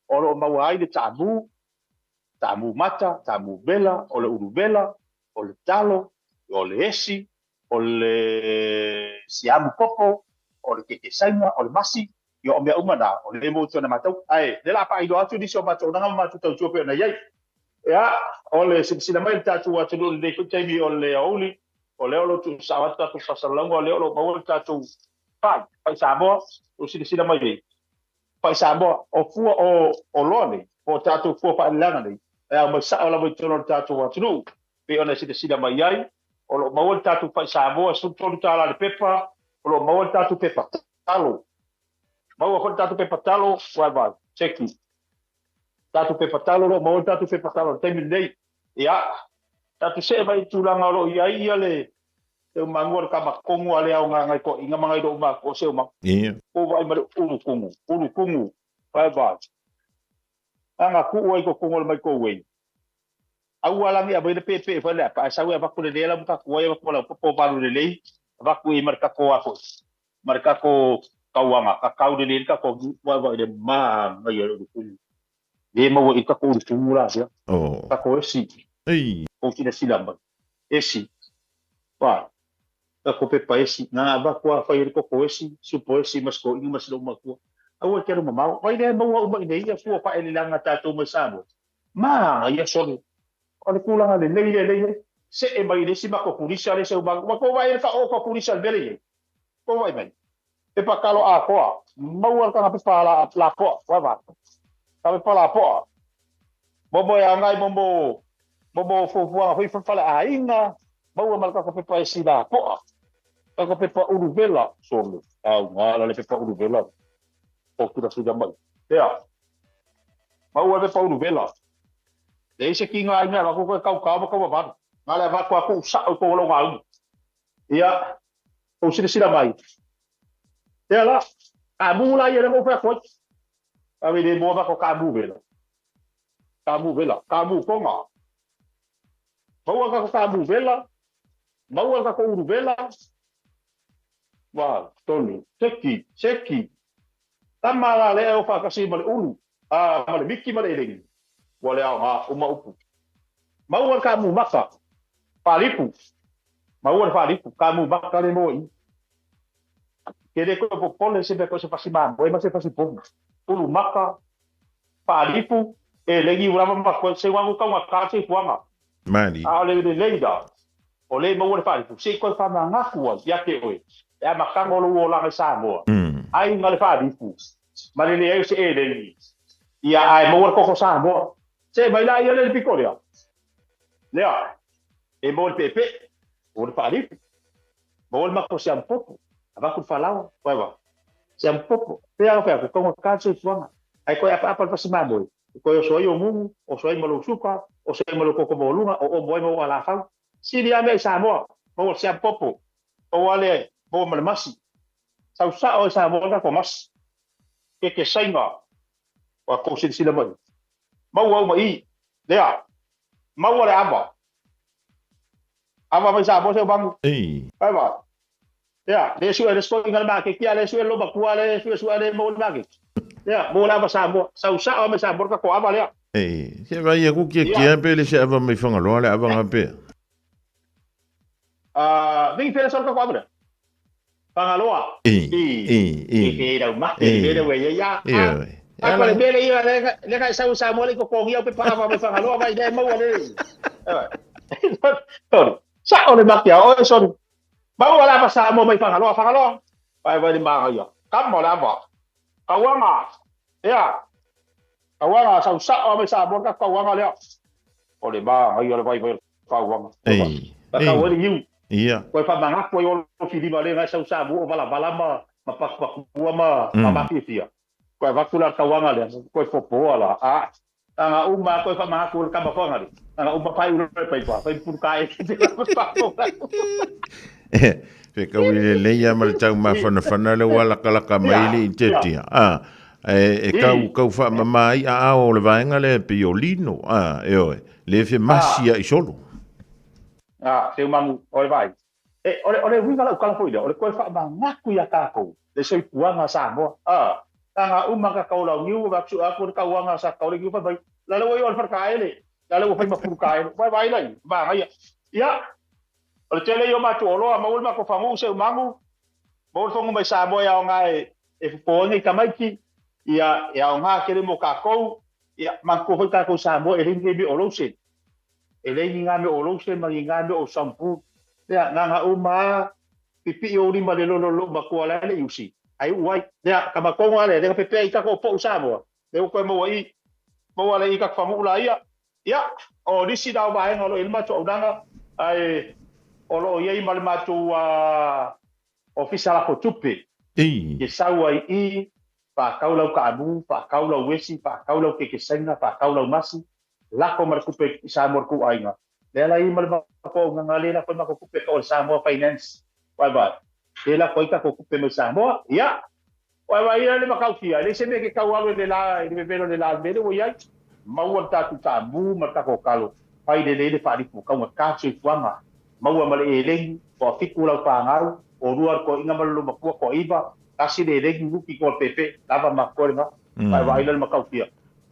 o lo o maua ai le taamu, taamu mata, taamu vela, o le ulu vela, o le talo, o le esi, o le siamu koko, o le kekesaina, o le masi, ia o mea uma na, o le mo tona matou. Ae, le la faailoa atu nisi o matou auaunaga ma matou tautua pei ona i ai. Ia, o le silasila mai le tatou atunuu i lenei foi taimi o le aoauli, o lea o lo o tuusao atu tatou faasalalauga, o lea o lo o maua le tatou fai, fai Samoa, o silasila mai ai. Fai Samoa, o fua o oloa nei, po o tatou fua faaeleeleaga nei, e aumai sao lava i totonu o le tatou atunuu, pei ona silasila mai ai, o lo o maua le tatou fai Samoa e $13 le pepa, o lo o maua le tatou pepa talo, maua foi le tatou pepa talo, vaivai, cheki, tatou pepa talo, o lo o maua le tatou pepa talo i le taimi lenei. Ia, tatou see mai i le tulaga o lo o i ai ia le te umangua le kama kongu a le ao ngangai ko inga mangai do uma ko se uma. Ia. Ko vai ma le ulu kungu, ulu kungu, vaivai. Anga ku ai ko kungu le mai ko wei. Aua langi a mai le pepe fa le pa sau e vaku le lela muka ku ai vaku la popo valu le lei vaku i mar kako a foi. Mar kako kauanga ka kau le le ka ko wa wa le ma ngai le kungu. Le maua i kako ulu kungu la sia. Oh. Kako esi. Ei. Ko kina sila mai. Esi. Pa. Kako pepa esi. Nga vaku a whai koko esi, supo esi, mas ko inga mas lo makua. Aua ke ruma mau. Vai le maua uma i nei ia fua pa ele langa tātou mai Samoa. Ma ia sole. O le tulaga lelei lelei e see mai le isi matou pulisa le isi au ma ko vai ka o ko pulisa le mele ia. Ko vai mai. Pepa kalo atoa. Maua le tanga pepa la lapoa. Vai vai. Ka pepa lapoa. Momo e agai momo momo fuafuaga foi fale aiga. Maua ma le kako pepa e si lapoa. Kako pepa ulu vela. Sole. Au ngala le pepa ulu vela. O kura sida mai. Ea. Maua le pepa ulu vela. Leai se ki ngā inga, ko koe kau kau ma kau wawanu. Na le avatu aku sa'o i tou lou gauga. Ia, tou silasila mai. Ia la, kaamu la ia lea na ou fai atu ai. Ave le moa matou kaamu vela. Kaamu vela, kaamu toga. Maua le tatou kaamu vela, maua le tatou ulu vela. Ua, tonu, seki, seki. Tama la lea e o faatasi ma le ulu, a, ma le miki ma le elegi. Ua le aoga uma upu. Maua le kaamu maka, faalipu. Maua le faalipu, kaamu maka le moa i i. Ke le koe popole se mea koe se fasi mamoe ma se fasi povi. Ulu maka, faalipu, elegi ua lava ma koe se uagu taugata se ifuaga. Mali. A o le lelei la, o le maua le faalipu, se i koe faamagaku ai ia te oe, e amataga o lou olaga i Samoa, aiga le faalipu, ma le leai o se elegi, ia ae maua le koko Samoa. Se mai la ia le le pito lea. Lea, e maua le peepee, maua le faalipu, maua le matou siamupopo, avatu le falaoa, vaeva. Siamupopo, pea fai atu, taugata le soifuaga, ae toe apaapa le fasi mamoe, e toe oso ai ou mumu, oso ai ma lou suka, oso ai ma lou koko maualuga, o omo ai ma ou alafau. Sili lava mea i Samoa, maua le siamupopo, maua le, maua ma le masi. Sau sao i Samoa le tatou masi. Keke saina, ua tou silasila mai. Maua uma i, lea, maua le ava. Ava mai Samoa se umagu. Ei. Ava. Lea, le sue le scoinga le maketi, a le sue lo matua, le sue sue le maua le maketi. Lea, maua le ava Samoa. Sau sao mai Samoa le tatou ava lea. Ei, se vai aku kia kia pe le se ava mai Fagaloa le ava nga pea. Vingi fela sau le tatou ava lea. Fagaloa. I, i, i. I te rau mate, i te rau e ia. Ioe. A ko le mea le ia le le ka sau Samoa le kokongi au pe pa mai Fagaloa vai le maua le. Sorry. Sa'o le mate a oe, sorry. Maua le ava Samoa mai Fagaloa, Fagaloa. Vai vai le magaia. Kama le ava. Kauaga. Ea. Kauaga sau sa'o mai Samoa ka kauaga lea. O le magaia le vai vai kauaga. Ei. Ka kau ai le niu. Ia. Koe whamangaku ai o whirima le ngai sau Samoa o valavala ma ma patupakua ma ma mafiafia. Koe avatu la kauaga lea, koe popoa la. A, anga uma koe whamangaku o le kama whanga le. Anga uma pai uro le paipa, pai puru ka e te Fe kau i le leia ma le tau mafanafana le ua lakalaka mai le i tetia. A, e, e kau, kau whaamama ai a ao o le vaenga le pe o lino. A, e oe, le fe masi a i solo. A, te umangu, o le vai. E, o le, o le uiga lau tala foi lea, o le toe faamanatu iā tatou, le soifuaga a Samoa. A, taga uma ka kau lau niu, va tsu aku le tauaga sa kau le niu fai mai, la le ua i o le falekaele, la le ua fai ma pulukaele, vai vai lai, manaia. Ia, o le tele ia o matou oloa, maua le matou faguu se umagu, maua le fagu mai Samoa e aoga e, e fofoina i tamaiti, ia, e aoga tele mo tatou, ia, manatua foi tatou Samoa e leai ni mea o lotion. E leai ni ngā mea o lotion ma ni ngā mea o shampoo. Lea, na ngā uma a, pipii ou lima le lolo lou matua la le iusi. Ai uu ai. Lea, ka matonga lea, lea ka pepea i tako o Samoa. Lea ua koe maua i, maua le i ka whangu la ia. Ia, o nisi na o vaenga o lo i le matou aunaga, ai o lo o iai ma le matou ofisa lako tupe. I. Ke sau ai i, whaakau lau kaamu, whaakau lau wesi, whaakau lau kekesaina, whaakau lau masi, lako ma le tupe i Samoa le kou aiga. Lea la i ma le matou auaunaga lea lako ai matou tupe tau o le Samoa Finance. Vaevae. Lea lako ai tatou tupe mai Samoa. Ia. Vaevae ia le matautia. E leai se mea e te tau alu i le la, i le vevelo i le la mea lea ua i ai. Maua le tatou taamu ma le tatou talo. Fai lelei le faalifu taugata le soifuaga. Maua ma le eleni, toafitu lau pagau, olua le toeaina ma le lomatua toaiva, tasi le eleni luki toa le pepe, lava ma koe lena. Vaevae la le matautia.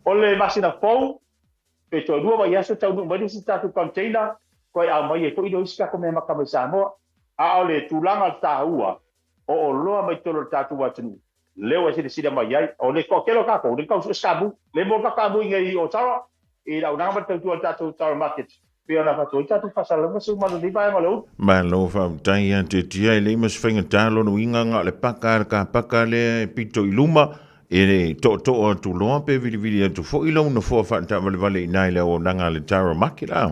O le masina fou, Pe toalua vaiaso taunuu mai le isi tatou container, toe aumai ai foi lea o isi tatou mea maka mai Samoa. A o le tulaga o le taua o oloa mai totonu o le tatou atunuu, lea ua silasila mai ai, o le toatele o tatou, le tau sue samu, le mo tatamu i nei o Ottawa, i le auaunaga ma le tautua i le tatou Ottawa Market, pei ona avatu ai tatou faasalalauga se uma lenei vaega o le ulu. Malo faafetai ia te tia e leai ma se faigata lona uiga na o le paka le ka paka lea e pito i luma e tootoo atu loa pe vilivili atu foi lou nofoa faataavalevale i ina i le auaunaga a le Tara Market a.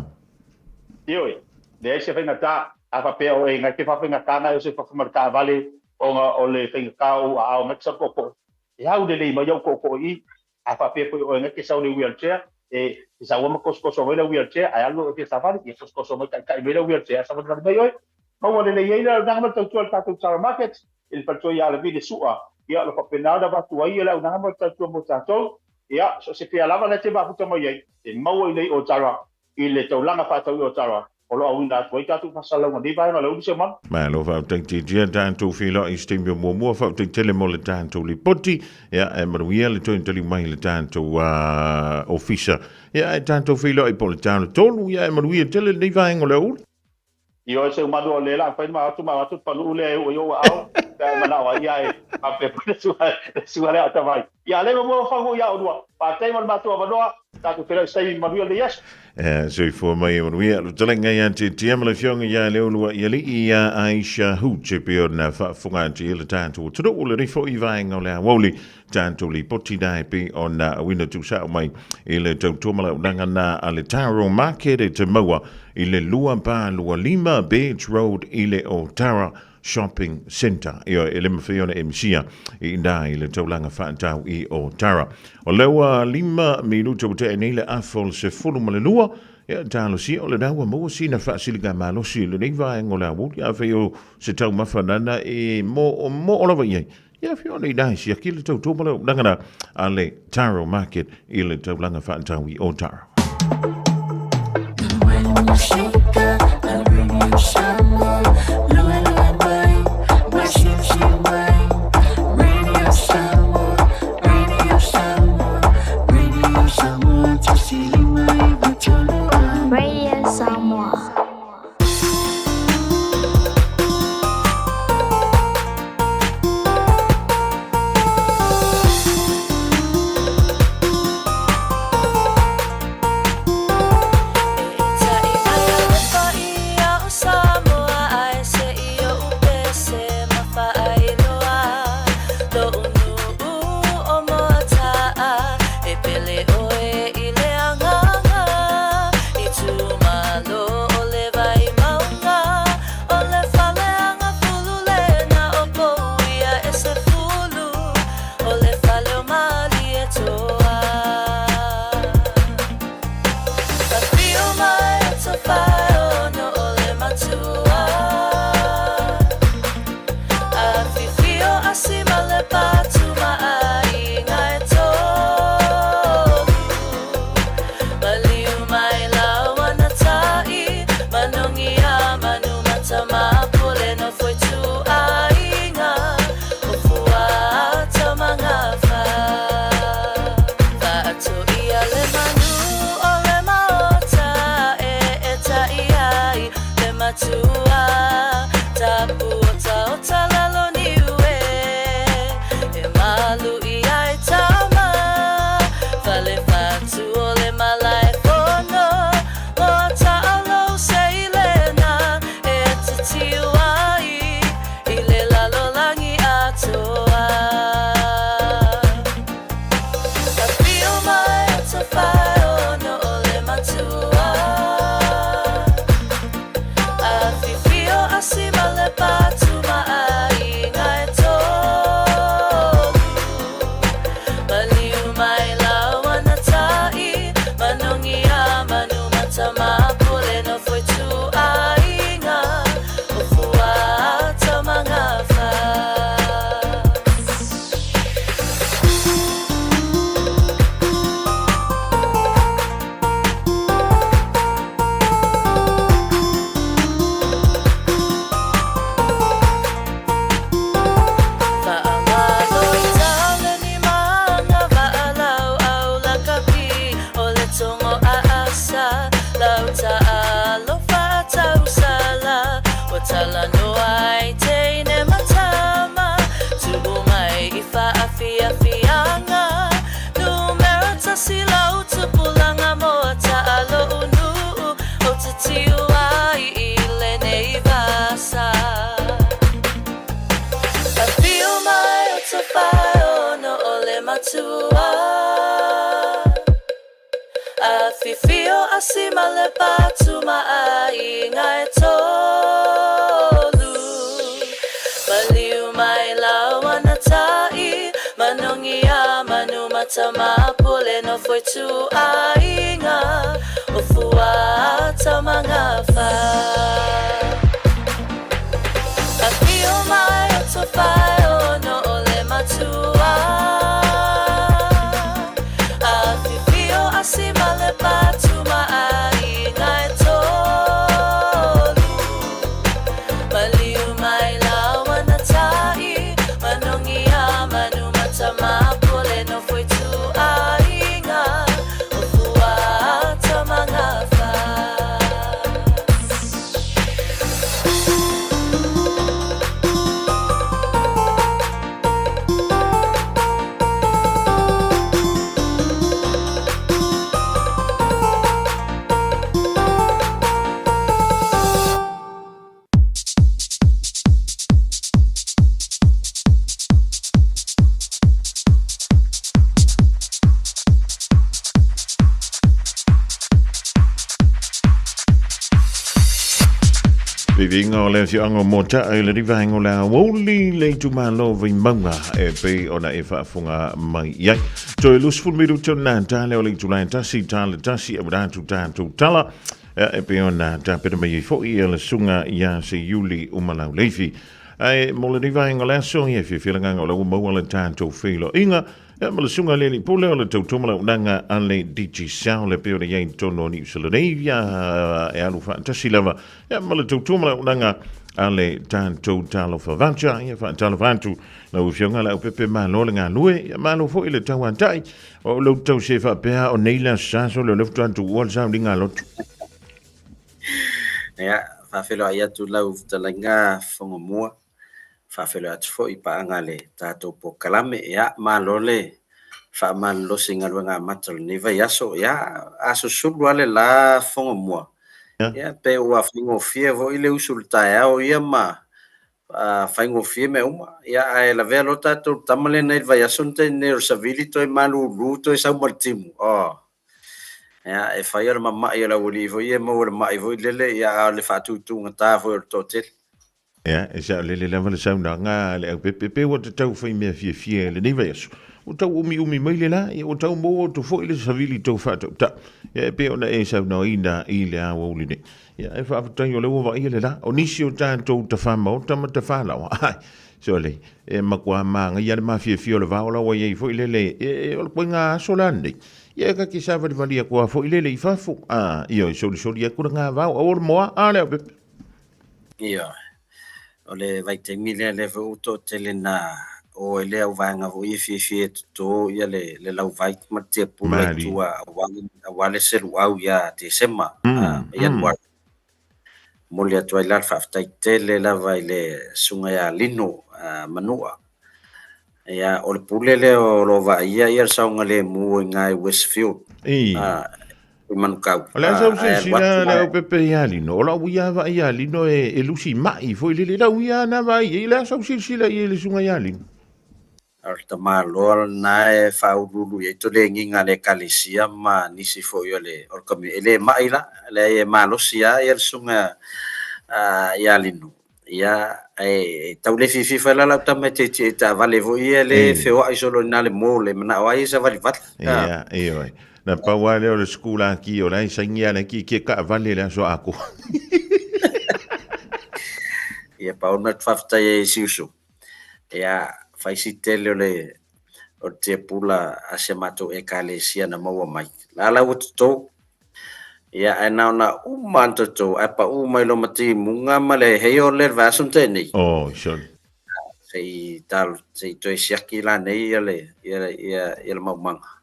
Ioe, leai se faigata, a faapea o e ngai te faafaigata nai o se fafo ma le taavale ona o le faigata o ou aao ngai te sau tootoo. E au lelei mai au tootoo i i, a faapea foi o e ngai te sau i le wheelchair, E e saua ma kosokoso mai le wheelchair ae alu e fia savali, ia kosokoso mai taitai mai le wheelchair ae savalivali mai oe. Maua lelei ai le auaunaga ma le tautua i le tatou Tara Market i le faletua ia Alavi le Su'a. Ia o lo o faapena ona avatu ai le auaunaga ma le tautua mo tatou. Ia, so o se pea lava lea e te mafuta mai ai, e maua i nei o Tara i le taulaga faatau i Otara o lo o auina atu ai tatou faasalalauga i lenei vaega o le aoauli semanu. Malo faafetai tatou feiloai i se taimi o muamua, faafetai tele mo le tatou lipoti. Ia, e manuia le toe taliu mai i le tatou ofisa. Ia, e tatou feiloai po o le taula tolu, ia e manuia tele lenei vaega o le aoauli. Ioe Seumanu o lea la mafai ona ma o atu le paluu lea e oo i ou aao pe a e manao ai ae faapea foi le sua lea a Tavai. Ia a le muamua fagu ia oulua. Faafetai mo le matou avanoa, tatou feiloai i se taimi manuia o lenei aso. E soifua mai e manuia. Lo talenga ia te tia ma le afioga ia Leolua i alii ia Aisha Hooch e pei ona faafofoga atu i le tatou atunuu lenei foi vaega o le aoauli tatou lipoti na e pei ona auina tuusao mai i le tautua ma le auaunaga na a le Taro Market e te maua i le 225 Bairds Road i le Otara Shopping Centre. Ioe, e le mawhai ona e misia i inā i le taulaga whaatau i Otara. O lea ua 5 minuta ua tea nei le afa o le 12, ia talosia o lena ua maua sina faasiliga malosi i lenei vaega o le aoauli, afai o se taumafa nana e mo, mo o lava i ai. Ia afio nei nai siaki le tautua ma le auaunaga na a le Taro Market i le taulaga faatau i Otara. Radio Samoa. o Fuata Magafa. Afio mai o Tofaeono o le matua. Afifio a Sima le Patu ma aiga e tolu. Maliu mai laua na tai, manogia manu matamapole nofo ituaiga o Fuata Magafa. Viviga o le afioaga o Mota'a i le Rivaenga o le Aoauli le itumalo o Vaimauga e pei ona e faafofoga mai i ai. Toe 20 minute o na tale o le itula e tasi tala tasi e atu tatou tala e pei ona tapena mai ai foi e le susuga ia Seiuli Umalauleifi. Ae mo lenei vaega o le aso, ia e fiafia le agaga o la ua maua le tatou feiloaiga ia ma le susuga i le Alii Pule o le tautuamalaunaga a le Digicel e pei ona i ai i totonu o Niu Sila nei, ia e alu faatasi lava ia ma le tautuamalaunaga a le tatou Talofa Voucher. Ia faatalofa atu lau Afioga Leaupepe, malo le galue, ia malo foi le tauatai. O lou tau se faapea o nei le aso sa sole o le faatoa tuua le sauliga a lotu. Ia, faafeiloai atu lau fetalaiga Fofoga Mua, faafeiloai atu foi i paaga a le tatou polokalame. Ia, malo le faamalolosi i galuega amata o lenei vaiaso. Ia, a susulu lava le la Fofoga Mua, ia pe ua faigofie foi le usu i le taeao ia ma faigofie mea uma. Ia, ae lavea loa tatou i le tama lea nai le vaiaso na tea nei o le savili toe malulu toe sau ma le timu. Oh. Ia, e fai o le mama'i o le aualii foi ia e maua i le ma'i foi lele, ia, a o le faatutugata foi o le toatele. Ia, e saolele lava le saunoaga a le aupepe, pe ua tatau fai mea fiafia i lenei vaiaso. Ua tau umiumi mai le la, ia ua tau maua atu foi le savili tou faatautau. Ia, e pei ona e saunoaina i le aoauli nei. Ia, e faafetai o lea ua vaaia le la. O nisi o tatou tafā maota ma tafā laoa, ai, sole, e matua māgaia le mafiafia o le vao la ua i ai foi lele, e, e, o le koiga aso la lenei. Ia, e kake savalivali atu lava foi lele i fafo, a, ioe, solisoli atu le gavao, aua le moa, a le aupepe. Ioe, o le vaitaimi lea, lea foi ua toatele na o ai le auvaega foi e fiafia e toto ia le, le lauvai ma le tiapula i tua aua, aua le seluau ia Tesema, ma Ianuari. Momoli atu ai la le faafetai tele lava i le Susuga ia Lino Manua. Ia, o le pule lea o lo o vaaia ia le saogalemu i ina i Westfield, i Manukau. O le a sau silasila le aupepe ia Lino, o lau ia vaai ia Lino e lusi mai foi lele, lau ia na vaai i ai, o le a sau silasila i ai le susuga ia Lino? O le tamaloa lena e faauluulu i ai tolegiga a le Ekalesia ma nisi foi o le community. E le mai la, leai e malosi lava le susuga ia Lino. Ia, e tau le fiafia foi la lau tama e tietie i taavale foi ia le feoai solo i ina le mall e manao ai e savalivali. Ia, ioe. Na pau lava lea o le sikulaki o la e saini lava le tietie taavale i le aso atoa. Ia, pau le mea ou te faafetai ai i si uso, ia, fai si tele o le o le tiapula a si a matou Ekalesia na maua mai. La la ua toto. Ia, ae na ona uma lava ona toto, ae pau mai loa ma timuga ma le heio lea i le vaiaso na tea nei. Oh, sure. Se i talo, se i toe siaki la nei ia le, ia, ia, ia le maumaga.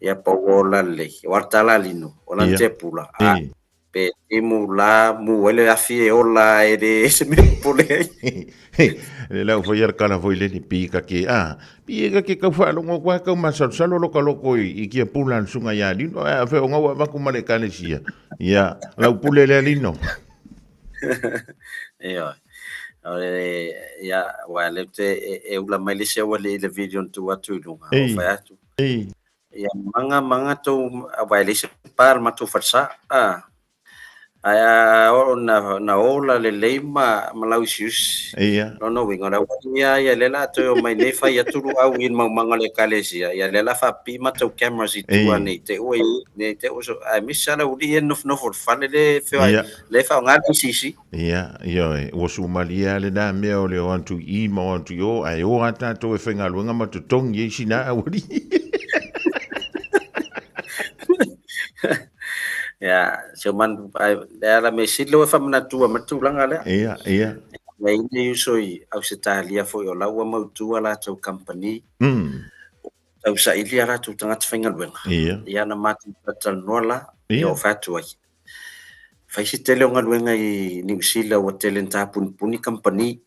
Ia pau ola lelei. O le tala a Lino, o lana tiapula. A, Pe timu la mu ai le afi e ola e le se mea popole ai. Le lau foi ala kala foi leni pi ka ke a pi e ka ke kau whaalongo kua kau masalosalo lo ka loko i kia pula le sunga ia lino a fe o ngau a vaku ma le ekalesia ia lau pule lea lino. Ioe. O le ia wa le te e ula mai le isi aualii i le video na tuu atu i luga o fai atu. Ia maga maga tou aua e leai se pa le matou falesa a. Ae a oo na ola lelei ma lauisiusi. Lona uiga o le aualii lava ia lea o le a toe omai nei fai atu luau i le maumaga o le ekalesia, ia lea o le a faapipii matou cameras i tua ne i te i ua i ai, ne i te i ua aemaise lava le aualii ia e nofonofo i le fale lea e feoai, lea e faaaoga le ACC. Ia, ioe, ua sumalie lava lena mea o le o atu i i ma o atu i o, ae o lava tatou e faigaluega ma totogi ai sina aualii. Ia, si o man, ai, le ala me sili lea ua faamanatua mai le tulaga lea. Ia, ia. Nai nei uso i Ausetalia foi o la ua mautu a latou kamupani. Tausaili a latou tagata faigaluega. Ia na matou talatalanoa la, ia ou fai atu ai. Fai si tele o galuega i Niu Sila ua tele ina tapunipuni kamupani.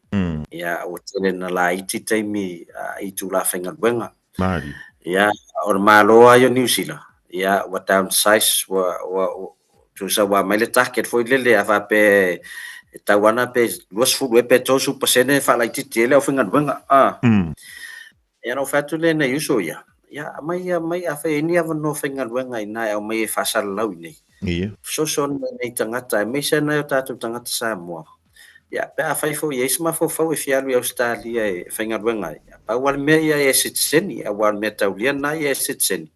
Ia ua tele ina laiti taimi i itula faigaluega. Malie. Ia, o le Malo lava ia o Niu Sila, ia ua downsize, ua, ua, tusa ua aumai le target foi lele a faapea e tau ana pe 20 ea pe 30% e faalaitiiti ai le aufaigaluega. Ah. Ia na ou fai atu lea i nai uso ia, ia aumai, aumai, afai e i ai ni avanoa faigaluega i ina e aumai e faasalalau i inei. Fesoasoani mai i nai tagata aemaise nai o tatou tagata Samoa. Ia, pe afai foi e i ai se mafaufau e fia alu i Ausetalia e faigaluega ai, ia, pau lava le mea ia e sitiseni, aua o le mea taulia lena ia e sitiseni.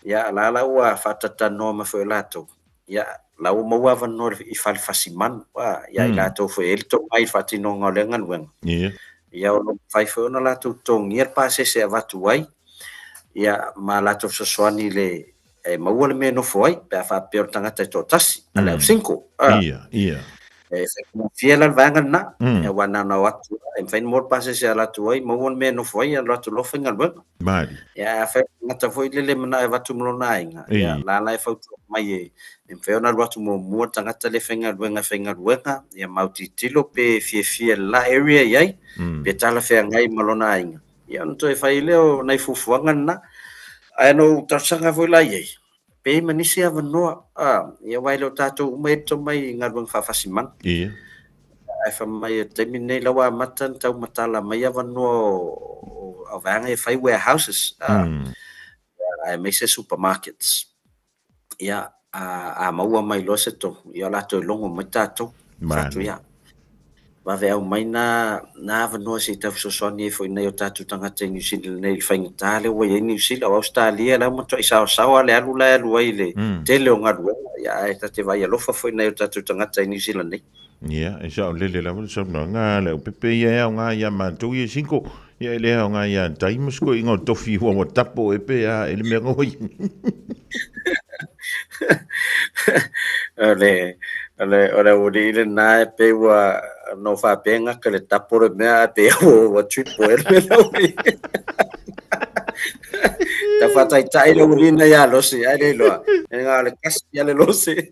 Ia, o la la ua faatatalanoa mai foi e latou, ia, la ua maua avanoa i fale fasimanu, a, ia i latou foi e i ai le tomai i le faatinoga o lea galuega. Ia, o lo o mafai foi ona latou totogia le pasese e avatu ai, ia, ma latou fesoasoani i le e maua le mea e nofo ai pe a faapea o le tagata e toatasi, a le au single. Ia, ia. E faigofie la le vaega lena, aua na ona o atu e mafai ona maua le pasese e alu atu ai, maua le mea e nofo ai, alu atu loa faigaluega. Malie. Ia, afai o le tagata foi lele e manao e avatu ma lona aiga, ia, la la e fautua mai e mafai ona alu atu muamua le tagata lea e faigaluega e faigaluega, ia ma autilotilo pe fiafia i le la area e i ai, pe talafeagai ma lona aiga. Ia ona toe fai lea o nai fuafuaga lena. Ae na ou talosaga foi la i ai, pe i ai ma nisi avanoa, ia aua e le o tatou uma e i ai le tomai i galuega faafasimanu. Ae fai mai o le taimi lenei la ua amata ona tau matala mai avanoa o vaega ia e fai warehouses, aemaise supermarkets. Ia, a maua mai loa se tonu, ia o le a toe logo mai tatou. Fai atu, ia, vave aumai na avanoa se i tau fesoasoani ai foi i nai o tatou tagata i Niu Sila nei i le faigata lea ua i ai Niu Sila. O Ausetalia la ua matuai saosaoa le alu la e alu ai i le tele o galuega, ia, ae ta te vaai alofa foi i nai o tatou tagata i Niu Sila nei. Ia, e saolele lava le saunoaga a Leaupepe ia e aoga iā matou ia single, ia e le aoga iā tai ma se koiga o tofi ua ua tapo e pe a e le mea ngoi. O le, o le, o le aualii lena e pei ua no faapea gata le tapo le mea ae pei ua ua triple e le mea la ua i ai. Tau faataitai le aualii lena ia Losi, ae le iloa, e na o le kasi ia le Losi.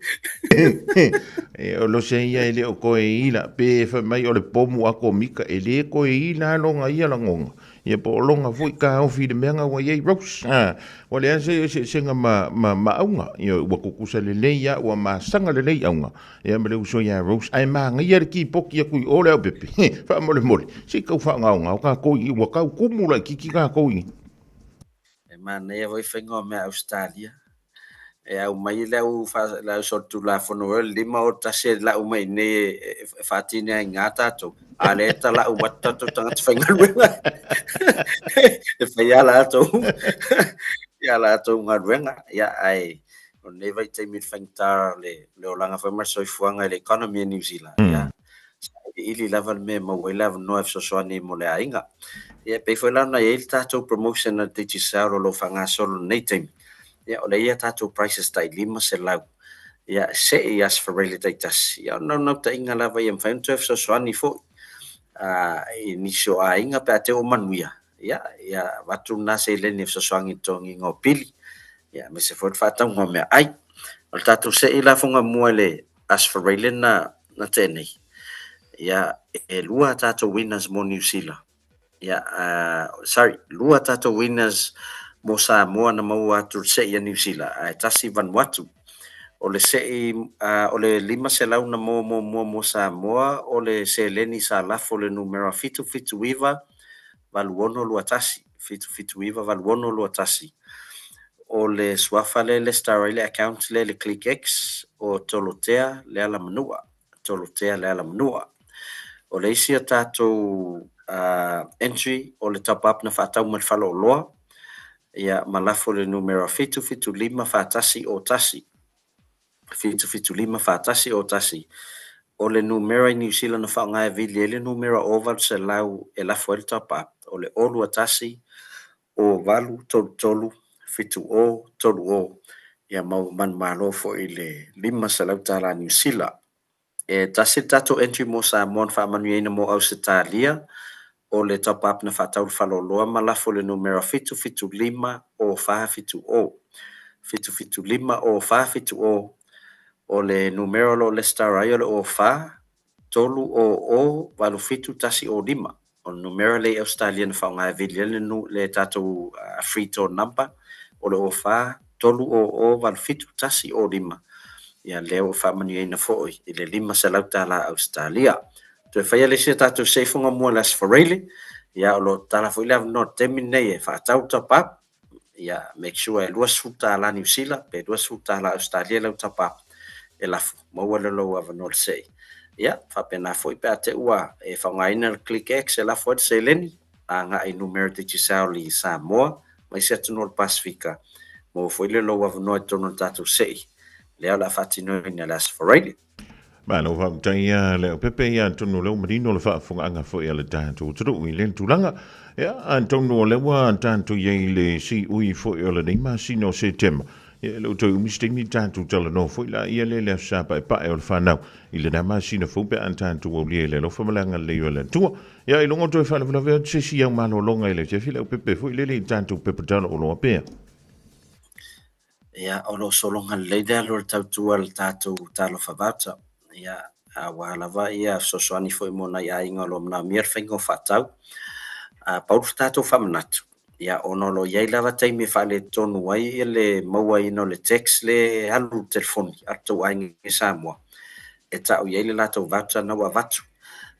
E, o Lose ia e le o koe ila, pe fai mai o le pomu atomika, e le koe ila loga ia lagoga. Ia po o loga foi taofi i le mea na ua i ai Rose. Ha, ua leai se eseesega ma, ma, ma auga. Ia, ua tutusa lelei lava, ua masaga lelei auga. Ia ma le uso ia Rose, ae manaia le kipoti atu i o le Aupepe. Faamolemole, se i tau faagaogao tatou i, ua tau tumu laitiiti tatou i. E manaia foi faiga o mea Ausetalia. E aumai le au le au solitulafono o le 5 o 1 e lau mai iinei e faatineaina tatou, a o lea e talau atu tatou tagata faigaluega e fai a latou ia latou galuega. Ia, ae o lenei vaitaimi i le faigata o le olaga foi ma le soifuaga i le economy a Niu Sila, ia, sailiili lava le mea e maua ai le avanoa e fesoasoani mo le aiga. Ia, e pei foi la ona i ai le tatou promotion a le Digicel o lo o faagasolo i lenei taimi, ia, o lea e i ai a tatou prices tai 500, ia, se i Aso Faraile taitasi. Ia, o le naunautaiga lava ia mafai ona toe fesoasoani foi i nisi o aiga pe a te ua manuia, ia, ia avatu lena seleni e fesoasoani i le totogiina o pili, ia, aemaise foi le faatauga o meaai. O le tatou sei la Fugamua i le Aso Faraile na tea nei, ia, e lua a tatou winners mo Niu Sila. Ia, sorry, lua a tatou winners mo Samoa na maua atu le sei a Niu Sila, ae tasi Vanuatu. O le sei, o le 500 na maua muamua mo Samoa, o le seleni sa lafo i le numera 779 8621, 779 8621. O le suafa lea e lesitala ai le account lea i le ClickX, o Tolotea Lealamanua, Tolotea Lealamanua. O le isi a tatou entry o le top up na faatau mai le faleoloa, ia ma lafo i le numera 775 41 01. 775 41 01. O le numera i Niu Sila na faaaoga e vili ai le numera 0800 e lafo ai le top up, o le 021 08 33 70 30. Ia ma ua manumalo foi i le $500 tala Niu Sila. E tasi le tatou entry mo Samoa na faamanuiaina mo Ausetalia, o le top up na faatau i le faleoloa ma lafo i le numera 775 0470. 775 0470. O le numera o lo o lesitala ai o le 04 300 87 105. O le numera lea i Ausetalia na faaaoga e vili ai le tatou free toll number, o le 04 300 87 105. Ia lea ua faamanuiaina foi i le $500 tala Ausetalia. Toe faia le isi a tatou seifoga mua i le Aso Faraile, ia o lo o tatala foi le avanoa i le taimi lenei e faatau top up. Ia make sure e $20 Niu Sila pe $20 Ausetalia lau top up e lafo, maua lea o lou avanoa i le sei. Ia faapena foi pe a te ua e faaaogaina le ClickX e lafo ai le seleni agai i numera Digicel i Samoa ma isi atunuu o le Pasefika, maua foi lea o lou avanoa i totonu o le tatou sei lea o le a faatinoina i le Aso Faraile. Malo faafetai ia Leaupepe, ia atonu o lea ua manino le faafofogaaga foi a le tatou atunuu i lea tulaga. Ia atonu o lea ua tatou i ai i le siui foi o lenei masina o Setema. Ia e le o toe umi se taimi tatou talanoa foi la ia lea i le Aso Sa Paepae o le Fanau i lena masina fou pe a tatou aulia i le alofa ma le agalelei o le Atua. Ia ailoga o toe faalavelave atu se isi au malologa i le afiafi Leaupepe foi lele i tatou pepa tala-oloa pea. Ia, o lo o sologa lelei le alu o le tautua a le tatou Talofa Voucher, ia, aua lava ia fesoasoani foi mo nai aiga o lo o manaomia le faiga o faatau. A pau le tatou faamanatu, ia, ona o lo o i ai lava taimi e faaletonu ai le mauaina o le tax lea e alu i le telefoni a le tou aiga i Samoa, e tau i ai le latou voucher na ua avatu.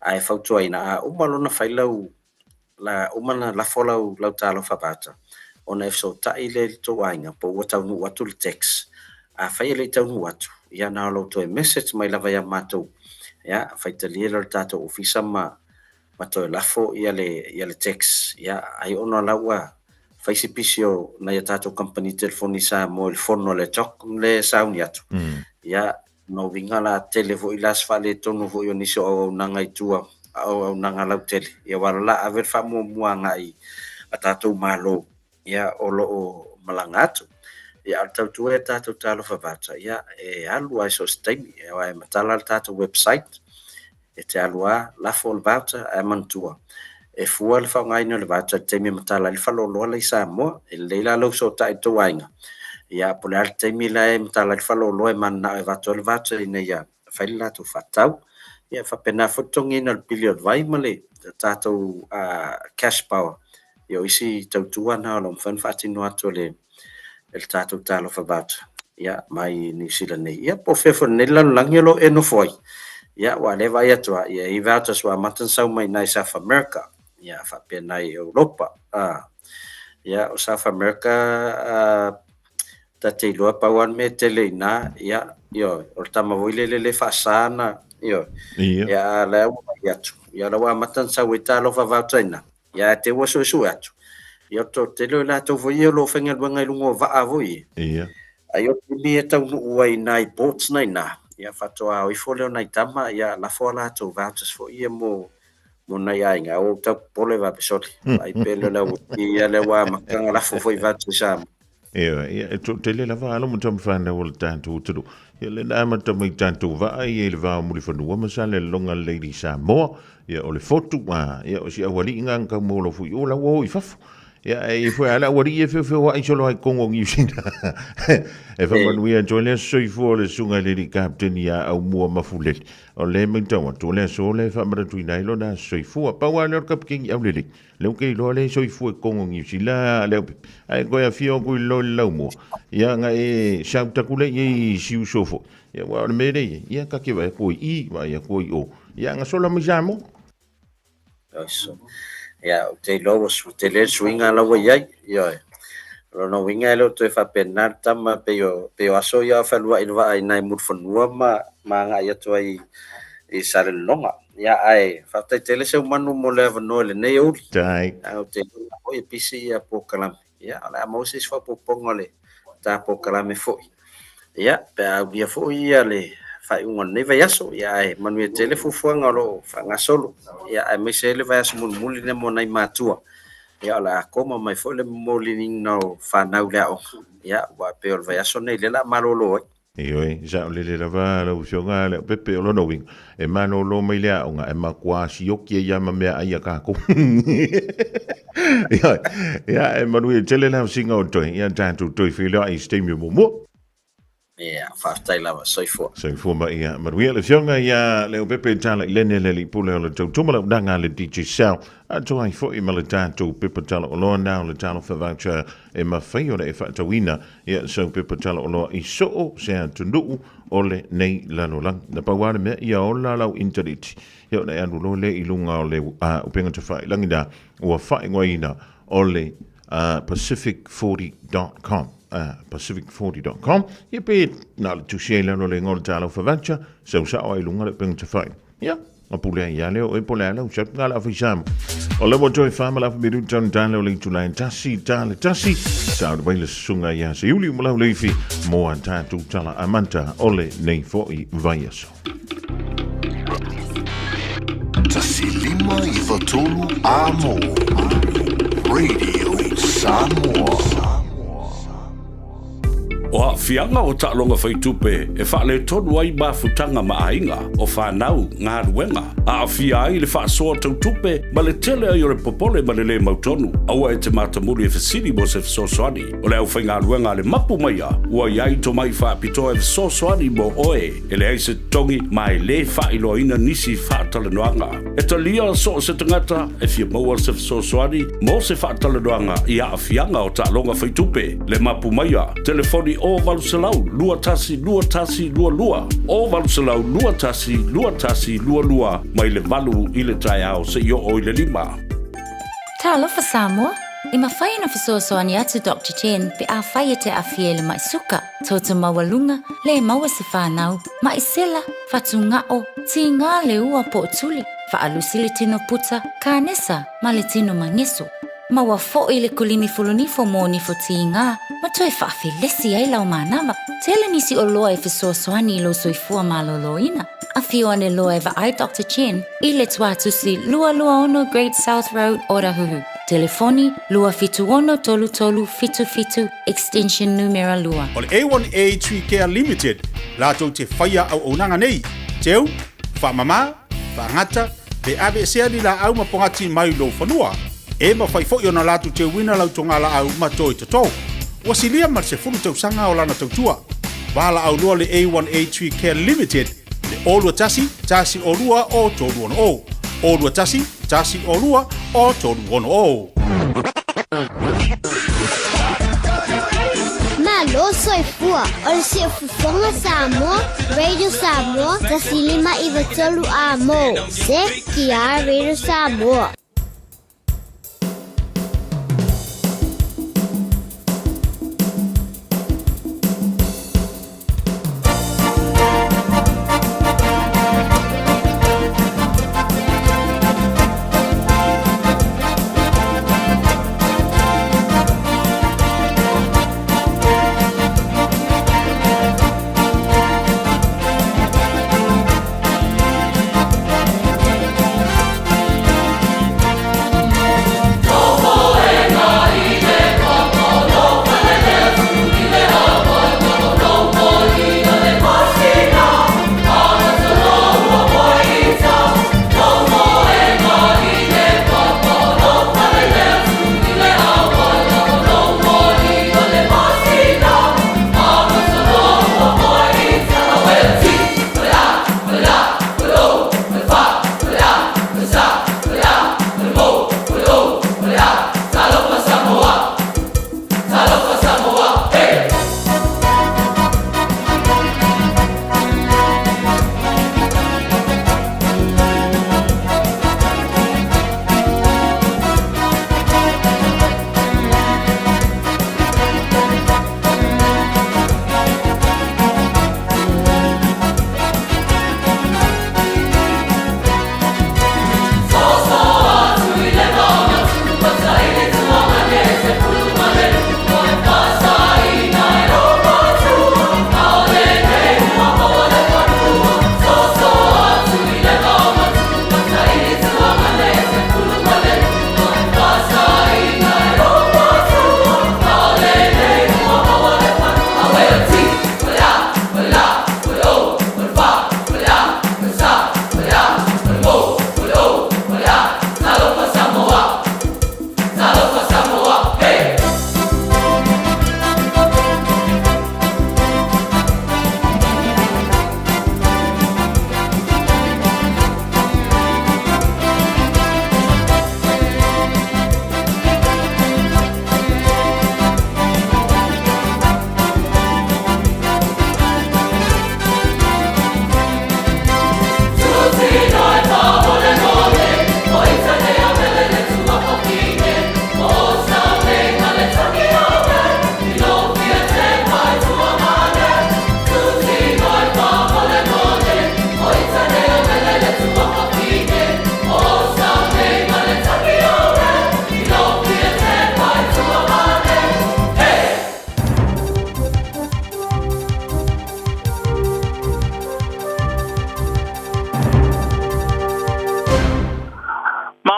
Ae fautuaina, a uma loa ona fai lau la uma ona lafo lau lau talofa voucher ona e fesootai lea i le tou aiga po ua taunuu atu le text. Afai e le i taunuu atu, ia na o lou toe message mai lava ia matou, ia faitalia lea o le tatou ofisa ma ma toe lafo ia le ia le text. Ia ai ona o la ua fai si pisi o nai a tatou kamupani telefoni i Samoa i le fono a le Jocm lea e sauni atu. Ia Lona uiga la tele foi la se faaletonu foi o nisi o auaunaga i tua, auaunaga lautele, ia aua o la ave le faamuamua agai a tatou Malo, ia o lo o malaga atu. Ia a o le tautua ia tatou Talofa Voucher, ia e alu lava i so o se taimi, aua e matala le tatou website, e te alu lava, lafo le voucher ae manatua, e fua le faaaogaina o le voucher i le taimi e matala ai le faleoloa la i Samoa. E lelei la lou fesootai i le tou aiga, ia po o le a le taimi la e matala ai le faleoloa e mananao e avatu ai le voucher ina ia fai le latou faatau. Ia e faapena foi le totogiina o le pili o le vai ma le tatou cash power. Ia o isi tautua na o lo o mafai ona faatino atu e le e le tatou Talofa Voucher ia mai Niu Sila nei. Ia po o fea foi lenei lalolagi o lo o e nofo ai. Ia aua o lea e vaai atu lava, ia e i ai vouchers ua amata ona sau mai i ina i South America, ia faapena i Europa. Ia o South America ta te iloa pau lava le mea e tele i ina, ia, ioe, o le tama foi lele lea e faasa ana, ioe. Ia a o lea ua vaai atu, ia o la ua amata ona sau ai Talofa Voucher i ina. Ia ae te ua suesue atu. Ia o le toatele o i latou foi ia o lo o faigaluega i luga o vaa foi ia. Ia. Ai o taimi e taunuu ai i nai ports na i ina, ia faatoa o ifo lea o nai tama, ia lafo a latou vouchers foi ia mo mo nai aiga. Aua ua tau popole vave sole. Vaai pea lea o le aualii ia lea ua amata ona lafo foi vouchers i Samoa. Ioe, ia, e toatele lava alo ma tama fanau o le tatou atunuu. Ia lea na amata mai tatou vaa ia i le va o Mulifanua ma Salelologa Lady Samoa. Ia o le fotu, a, ia o si aualii nga na tau maua lau fui o la ua o i fafo. Ia e i foi a le aualii e feofeoai solo ai Kongo Niu Sila. E faamanuia atu ai le aso soifua o le susuga i le alii kapeteni ia Aumua Mafulele. O lea e matau atu o le aso lea e faamanatuina ai lona aso soifua. Pau lava lea o le kapeteni aulelei. Lea ou te iloa lea e soifua i Kongo Niu Sila lea ae toe afio atu i lalo i le laumua ia na e shout atu lea i ai i si uso foi ia aua o le mea lea i ai ia ta te vaai atu i i vaai atu i o ia na sola mai Samoa. Ia ou te iloa ua tele le suiga la ua i ai. Ioe. O lona uiga e le o toe faapena le tama pei o pei o aso ia o fealuai i le vaa i nai Mulifanua ma ma agai atu ai i Salelologa. Ia ae faafetai tele Seumanu mo le avanoa i lenei aoauli. Leaga ou te iloa foi e pisi ia polokalame. Ia o le a maua se isi faaopoopoga o le ta polokalame foi. Ia pe a aulia foi ia le faaiuga o lenei vaiaso. Ia ae manuia tele fuafuaga o lo o faagasolo. Ia aemaise ai le vaiaso mulimuli lea mo nai matua. Ia o le a koma mai foi le momoliina o fanau i le aoga. Ia aua e pei o le vaiaso lenei lea o le a malolo ai. Ioe, saolele lava lau Afioga Leaupepe, o lona uiga, e malolo mai le aoga, e matua sioki ai lava ma meaai a tatou. Ioe, ia, e manuia tele le aosiga o toe, ia tatou toe feiloai i se taimi o muamua. Ia, faafetai lava. Soifua. Soifua ma ia manuia. Le Afioga ia Leaupepe Tala i Lene le Alii Pule o le Tautua ma le Auaunaga a le Digicel, atoa ai foi ma le tatou pepa tala oloa na o le Talofa Voucher e mafai ona e faatauina ia sau pepa tala oloa i soo se atunuu o lenei lalolagi. Na pau lava le mea ia ola lau initaneti ia ona e alu loa lea i luga o le upega tafailagi na ua faaigoaina o le pacific40.com. Pacific40.com ia pe na o le tusi ai i lalo o le igoa o le Talofa Voucher, sau sao ai i luga le upega tafailagi. Ia, ma pule ai ia lea o oe po o le a lau siap nga la awhai Samoa. O le ua toe wha ma le afa miru tau tale o le itula e tasi tale tasi. Sa o le vai le susunga ia se uli umalau leifi mo a tātou tala amata o le nei fo'i vaiaso. 1 5 9 3 Amo Radio Samoa. O aafiaga o taaloga faitupe e faaletonu ai mafutaga ma aiga, o fanau, galuega, aafia ai le faasoa tau tupe ma le tele ai o le popole ma le lē mautonu. Aua e te matamuli e fesili mo se fesoasoani. O le aufaigaluega a le Mapu Maia ua i ai tomai faapitoa e fesoasoani mo oe. E leai se totogi ma e lē faailoaina nisi faatalanoaga. E talia so o se tagata e fia maua se fesoasoani mo se faatalanoaga i aafiaga o taaloga faitupe. Le Mapu Maia, telefoni o 800 21 21 22, o 800 21 21 22, mai le 8 i le taeao seia oo i le 5. Talofa Samoa! E mafai ona fesoasoani atu Doctor Chen pe afai e te aafia i le mai suka, toto maualuga, le maua se fanau, mai sela, fatugao, tiga le ua po o tuli, faalusi le tino puta, kanesa ma le tino mageso. Maua foi le kulimi fulunifo mo nifo tiga ma toe faafelesi ai lau manava. Tele nisi oloa e fesoasoani i lou soifua maloloina. Afio ane loa e vaai Doctor Chen i le tuatusi 226 Great South Road, Otahuhu. Telefoni, 276 33 77, extension numera 2. O le A1A Tree Care Limited latou te faia auaunaga nei, teu, faamama, faagata, pe aveesea ni laau ma pogati mai lou fanua. E mafai foi ona latou teuina lau togalaau ma toi toto. Ua silia ma le 10 tausaga o lana tautua. Valaau loa le A1A Tree Care Limited i le 0 21 1 02 o 360. 0 21 1 02 o 360. Malo soifua, o le Siufofoga Samoa, Radio Samoa, 1 5 9 3 Amo, CKR Radio Samoa.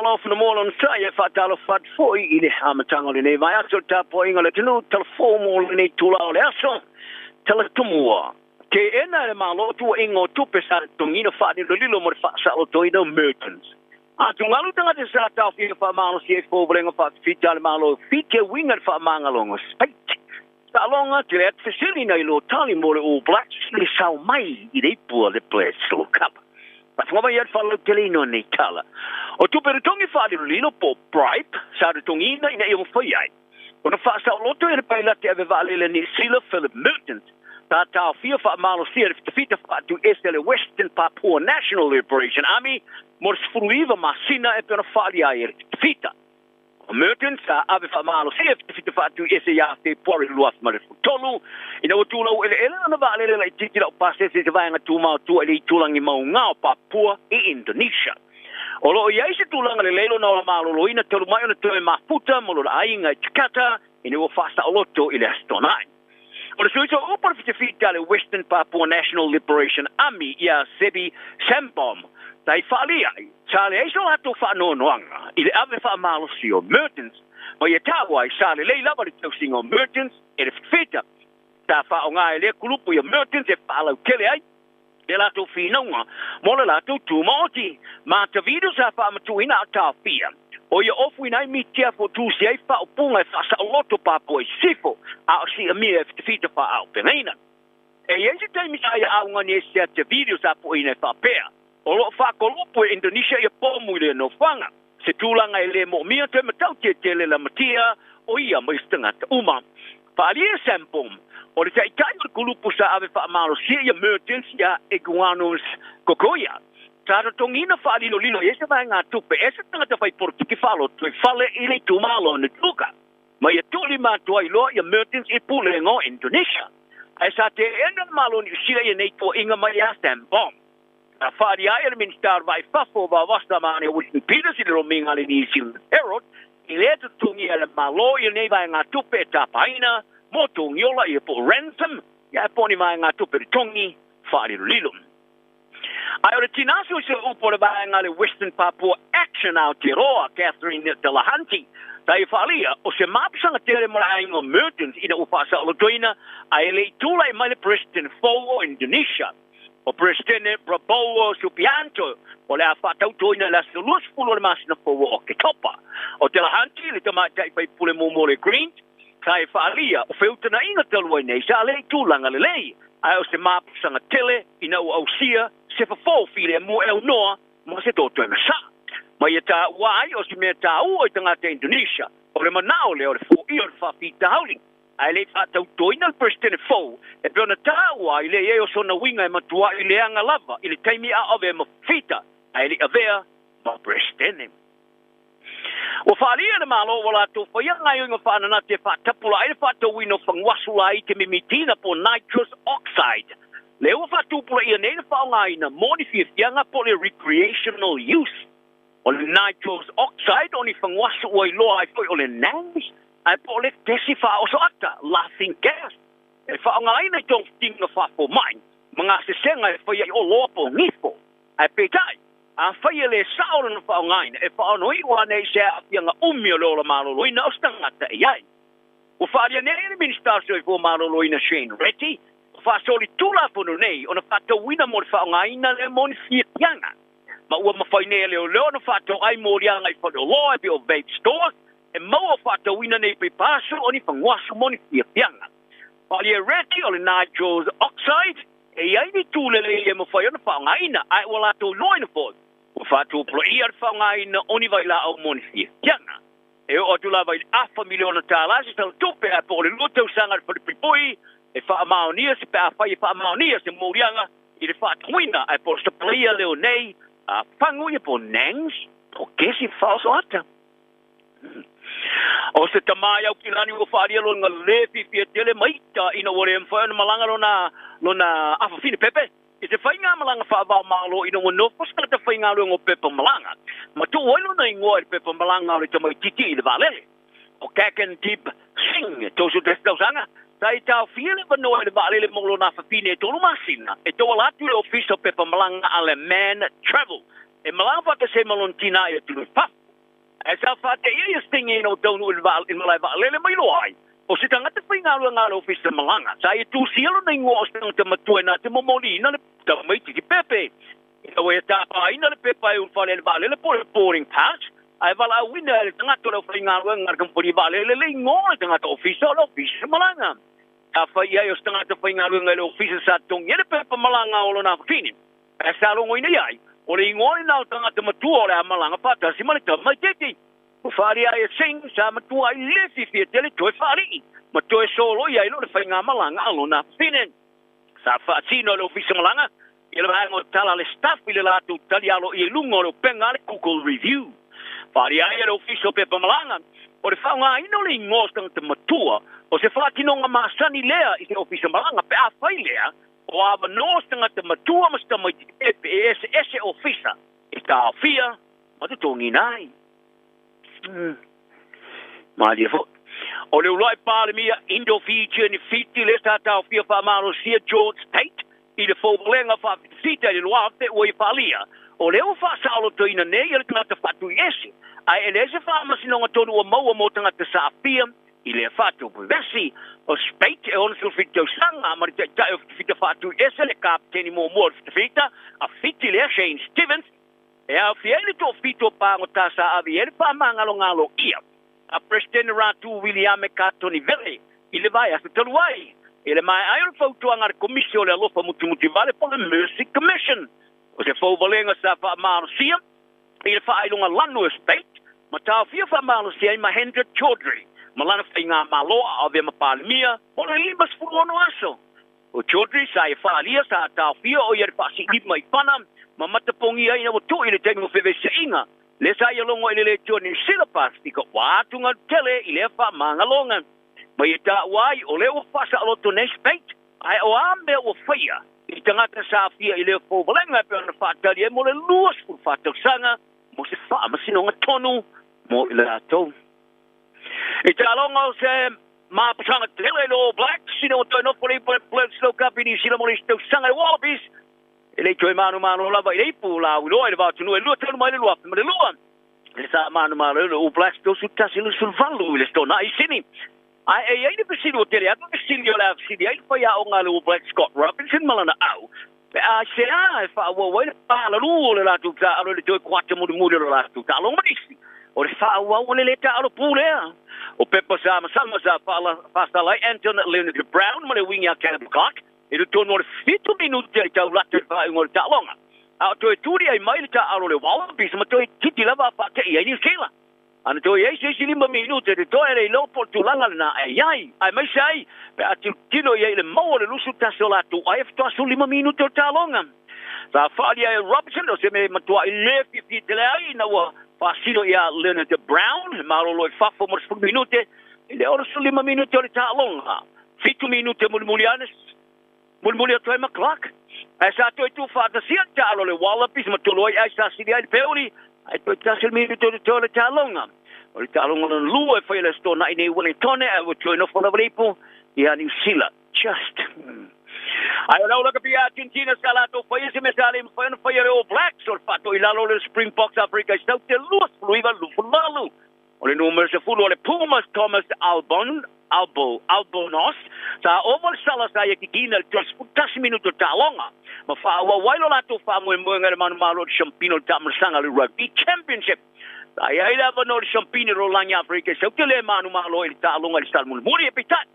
Malo whanamoa lona tai e whaatalofa atu foi i le amataga o lenei vaiaso o le tapuaiga o le atunuu talafou mo lenei itulā o le aso. Tala tumua. Teena e le Malo tuuaiga o tupe sa totogiina faalilolilo mo le faasaolotoina o Mertens. Atugalu tagata sa taofia faamalosi ai fouvalega faafifita a le Malo e fite uiga i le faamagaloga Speight. Taaloga tele atu fesili nai lo tali mo le All Blacks i le sao mai i le ipu a le Bledisloe Cup. Faafofoga mai le faalauteleina o nei tala. O tupe totogi faalilolilo po o bribe sa totogiina ina ia mafai ai ona faasaoloto e le pailate ave vaalele a Niu Sila Philip Mertens sa taofia faamalosia e le fitafita faatuiese a le Western Papua National Liberation Army mo le 19 masina e pei ona faaalia ai e le fitafita. O Mertens sa ave faamalosia e fitafita faatuiese ia Fepuari 2013 ina ua tulau eleele lana vaalele laitiiti laupasese i se vaega tumau tua i le itulagi mauga o Papua i Indonesia. O lo o i ai se tulaga lelei lona ola maloloina talu mai ona toe mafuta ma lona aiga i Jakarta ina ua faasaoloto i le Aso Toonai. O le sui sooupu o le fitafita a le Western Papua National Liberation Army ia Sebi Sambom sa i faaalia ai, sa leai so latou faanoanoaga i le ave faamalosi o Mertens ma ia taua ai sa lelei lava le tausiga o Mertens e le fitafita. Sa faaaoga e lea kulupu ia Mertens e faalautele ai le latou finauga mo le latou tumaoti. Ma Tavido sa faamatuuina a o taofia o ia ofuina ai mitia fotusi ai faaupuga e faasaoloto Papua i sisifo a o siamia e fitafita faaaupegaina. E i ai se taimi sa ia auga ai se Tavido sa poina e faapea o loo faakolupu e Indonesia ia pomu i lea nofoaga. Se tulaga e le moomia toe matautia tele lamatia o ia ma isi tagata uma. Faaalia Sambom, o le taitai o le kulupu sa ave faamalosia ia Mertens ia Eguanos Kokoia. Sa totogiina faalilolilo i ai se vaegatupe e se tagata fai polokiki faaloto i fale i le itumalo o Natuka. Ma ia tuulima atu ai loa ia Mertens i pulega o Indonesia. Ae sa teena le Malo o Niu Sila ia nei tuuaiga mai ia Sambom. Na faaalia ai e le Minisita o le Vai i Fafo o Vavasa Mane Winston Peters i le lomiga a le New Zealand Herald i lea totogi a le Malo i lenei vaegatupe e tapaina mo togiola ia po o ransom ia ae po o ni vaegatupe totogi faalilolilo. Ae o le tina suesue upu o le vaega a le Western Papua Action Aotearoa, Catherine Delahunty, sa ia faaalia o se mapusaga tele mo le aiga o Mertens ina ua faasaolotoina ae le i tulai mai le President fou o Indonesia. O Peresetene Prabowo Subianto o le a faatautoina i le aso 20 o le masina fou o Oketopa. O Delahunty le tamaitai faipule muamua o le Greens, sa e faaalia o feutagaiga talu ai nei sa le i tulaga lelei, ae o se mapusaga tele ina ua ausia se fofo filemu e aunoa ma se totoe masaa. Ma ia taua ai o se mea taua i tagata Indonesia, o le manao lea o le foia o le faafitauli. Ae le i faatautoina le Peresetene fou, e pei ona taua ai le i ai o sona uiga e matuai leaga lava i le taimi a o avea ma fita, ae le i avea ma Peresetene. Ua faaalia le Malo ua latou faia gaoioiga faananati e faatapula ai le faatauina o faguasu laiti mimitina po o nitrous oxide. Lea ua faatupulaia nei le faaaogaina mo ni fiafiaga po o le recreational use. O le nitrous oxide o ni faguasu ua iloa ai foi o le NANGS, ae po o le kesi faaoso ata, laughing gas, e faaaogaina i togafitiga faafomai ma gasesega e faia i oloa po o gifo. Ae peitai, afai e le sao lona faaaogaina, e faaonoiʻu ane i se aafiaga umi o le ola maloloina o se tagata e i ai. Ua faaalia nei e le Minisita o le Soifua Maloloina Shane Reti, ua faasoli Tulafono nei ona faatauina mo le faaaogaina lea mo ni fiafiaga. Ma ua mafai nei e leoleo ona faatoai moliaga i faleoloa e pei o vape stores e maua o faatauina nei paipa asu o ni faguasu mo ni fiafiaga. Faaalia e Reti o le nitrous oxide e i ai ni itu lelei e mafai ona faaaogaina, ae ua latou iloaina foi ua faatupulaia le faaaogaina o ni vailaau mo ni fiafiaga. E oo atu lava i le afa miliona tālā se talatupe ae po o le 2 tausaga le falepuipui e faamaonia se pe afai e faamaonia se moliaga i le faatauina ae po o le sapalaia lea o nei fagu ia po o nangs po o kesi faaoso ata. O se tama i Aukilani ua faaalia lona lē fiafia tele ma ita ina ua le mafai ona malaga lona afafine Pepe i se faigamalaga faavaomalo ina ua nofo se tagata faigaluega o pepa malaga ma tuu ai lona igoa i le pepa malaga o le tamaititi i le vaalele. O Gagandeep Singh, 31 tausaga, sa i taofia le avanoa i le vaalele mo lona afafine e 3 masina e tauala atu i le ofisa o pepa malaga a le Man Travel e malaga faatasi ai ma lona tinā i atunuu i fafo. Ae sa faateia ia Sting ina ua taunuu i le malae vaalele ma iloa ai, o se tagata faigaluega a le Ofisa Malaga, sa ia tusia lona igoa o se tagata matua na te momoliina le tamaitiiti pepe. Ina ua ia tapaina le pepa e ulufale ai le vaalele po o le boarding pass, ae valaauina e le tagata o le aufaigaluega a le kamupani vaalele le igoa o le tagata ofisa o le Ofisa Malaga. Afai i ai o se tagata faigaluega i le ofisa sa totogi ai le pepa malaga o lona afafine, ae sa logoina i ai, o le igoa lena o le tagata matua o le a malaga faatasi ma le tamaitiiti. Ua faaalia ai e Singh sa matua ai le fiafia tele toe faalii ma toe soloia ai loa le faigamalaga a lona afafine. Sa faatino e le Ofisa Malaga i le vaega o tala a le staff i le latou tali aloaia i luga o le upega a le Google Review. Faaalia ai e le Ofisa o Pepa Malaga o le faaaogaina o le igoa o se tagata matua o se faatinoga masani lea i se Ofisa Malaga pe afai lea o avanoa se tagata matua ma se tamaiti pepe e eseese ofisa e taofia ma totogiina ai. Malie foi. O le uluai Palemia Indo-Fijian Fiti lea sa taofia faamalosia George Speight i le fouvalega faafitafita i le 2000 ua ia faaalia, o lea ua faasaolotoina nei e le tagata faatuiese, ae e leai se faamasinoga tonu ua maua mo tagata sa aafia i lea faatupuvesi. O Speight e 67 tausaga ma le taitai o fitafita faatuiese le kapeteni muamua o le fitafita a Fiti lea Shane Stevens, e aofia ai le toafitu o pagota sa ave i ai le faamagalogalo ʻia a Peresetene Ratu Wiliame Katonivere i le vaiaso talu ai, i le maea ai o le fautuaga a le Komisi o le Alofa Mutimutivale po o le Mercy Commission. O se fouvalega sa faamalosia i le faailoga lanu e Speight ma taofia faamalosia ai Mahendra Chaudhry ma lana faigamalo a avea ma Palemia mo le 56 aso. O Chaudhry sa ia faaalia sa taofia o ia le faasiilima i fana ma matapogia ina ua tui i le taimi o fevesiaiga lea sa ia logo i le Letua Niu Sila Pasifika ua atugalu tele i lea faamagaloga. Ma ia taua ai o lea ua faasaoloto nei Speight, ae o a mea ua faia i tagata sa aafia i lea fouvalega e pei ona faatali ai mo le 24 tausaga mo se faamasinoga tonu mo i latou. I taaloga o se mapusaga tele i le All Blacks ina ua toe nofo le ipu o le Bledisloe Cup i Niu Sila mo le isi tausaga i le Wallabies, e le i toe manumalo lava i le ipu lauiloa i le va atunuu e lua talu mai le 2002. I le sa manumalo ai le All Blacks 31-28 i le Stornai i Sini. Ae e i ai le fesili ua tele atu le fesili o le a fesili ai le faiaoga a le All Blacks Scott Robinson ma lana au, pe a aisea e faaauau ai le palalu o le latou taaalo i le toe kuata mulimuli o le latou taaloga ma nisi o le faaauau o le lē taaalo pū lea. O pepa sa masama sa faasala ai Anton Leonard Brown ma le uiga a Caleb Clarke i totonu o le 7 minute i taulata i le faaiuga o le taaloga, a o toe tuli ai mai le taaalo o le Wallabies ma toe titi lava a faate'i ai Niu Sila. Ana toe i ai se isi 5 minute te toe le iloa po o le tulaga lena e i ai, aemaise ai pe a tilotilo i ai i le maua o le 21 o latou ai e faatoa 15 minute o le taaloga. Sa faaalia e Robertson o se mea e matuai le fiafia tele ai ina ua faasino ia Leonard Brown e malolo i fafo mo le 10 minute i le 65 minute o le taaloga. 7 minute mulimuli ane mulimuli atu ai ma Clark. Ae sa toe tuufaatasia le taalo le Wallabies ma tolu ai ai sa sili ai le peuli ae toe tasi le minute o le toe o le taaloga. O le taaloga lona lua e fai le Aso Toonai nei Wellington ae ua toe nofo lava le ipu ia Niu Sila. Just. Ae o le au lakapi a Argentina sa latou faia se mea sa le mafai ona faia e le All Blacks o le faatoilalo o le Springboks Afrika i Saute 29-28. O le numera 10 o le Pumas Thomas Albon, Albo, Albonos, sa ova le sala sa ia kikina i le 31 minute o le taaloga ma faaauau ai lo latou faamoemoega i le manumalo o le siampina o le taamalasaga o le Rugby Championship. Sa i ai le avanoa o le siampina i le rolagi Afrika i Saute le manumalo i le taaloga i le sala mulimuli e peitai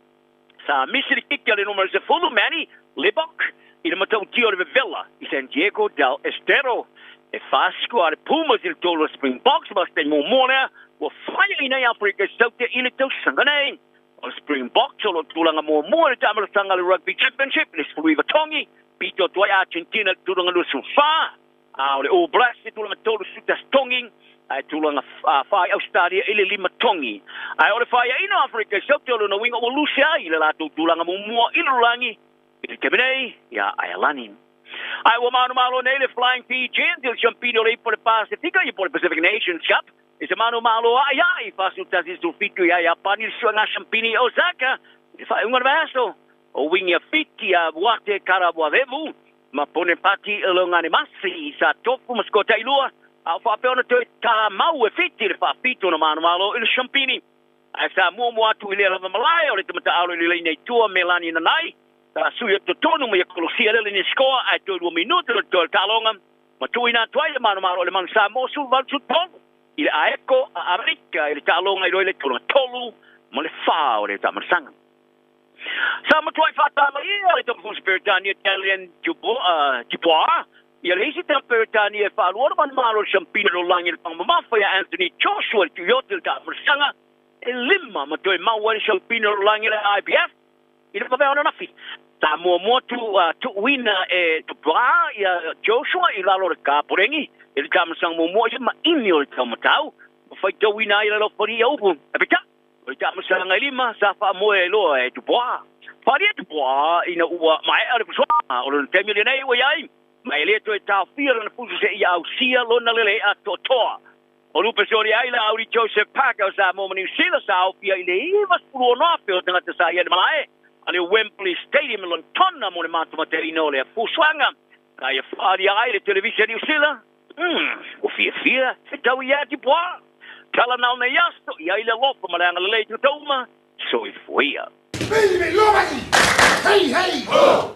sa misi le kiki a le numera 10 Manny Libbok i le matautia o le vevela i San Diego del Estero. E fasiku a le Pumas i le tolu a Springboks ma se taimi muamua lea ua faiaina ai Afrika i Saute i le tausaga nei. O le Springboks o lo o tulaga muamua i le taamalasaga o le Rugby Championship i le 19 togi, pito atu ai Argentina i le tulaga 24, a o le All Blacks i le tulaga 31 togi, ae tulaga 4 i Australia i le 5 togi. Ae o le faiaina o Afrika i Saute o lona uiga ua luse ai le latou tulaga muamua i le lalolagi i le taimi nei ia Aialani. Ae ua manumalo nei le Flying Fijians i le siampini o le ipu o le Pasefika ia po o le Pacific Nations Cup i se manumalo a'ia'i 41-17 ia Iapani i le suega siampini i Osaka i le faaiuga o le vaiaso. O uiga Fiti a Vuate Karavuavevu ma Ponepati Loganimasi sa tofu ma skoa tailua. A o faapea ona toe tāmau e Fiti le faapito na manumalo i le Siampini. Ae sa muamua atu i lea lava malae o le tamataalo i le laina i tua Melani Nanai, sa sui atu totonu ma ia kolosia lea laina sikoa ae toe lua minute o le toe o le taaloga ma tuuina atu ai le manumalo o le Manu Samoa 18 13 i le Aeko a Amerika i le taaloga i loa i le tulaga tolu ma le fa o le taamalasaga. Sa matuai faatamaia le Tamafusi Peretania Dalian Dubois ia le isi tama Peretania e faalua ona manumalo i le Siampina Lolagi i le Paga Mamafa ia Anthony Joshua i le Tuioti o le Taamalasaga e lima ma toe maua ai le Siampina Lolagi a le IBF i le vavea o ananafi. Sa muamua tuuina e Dubois ia Joshua i lalo o le kapolegi i le taamalasaga muamua i le maini o le taumatau ma faitauina ai le alofalia ia upu. Ae peitai, O le taamasaga e lima sa faamoe ai loa e Dubois. Faaalia Dubois ina ua maea le fusuaga o lona taimi lenei ua i ai, ma e le toe taofia lona fusu seia ausia lona lele atoatoa. O lupe soli ai la auli Joseph Parker o Samoa ma Niu Sila sa aofia i le 96,000 o tagata sa i ai le malae a le Wembley Stadium i Lonetona mo le matamateleina o lea fusuaga. Sa ia faaalia ai le televise a Niu Sila. Ua fiafia e tau ia Dubois. Tala nao nei aso, i ai le alofa ma le agalelei i tatou uma. Soifua ia. Hey, hey, ho!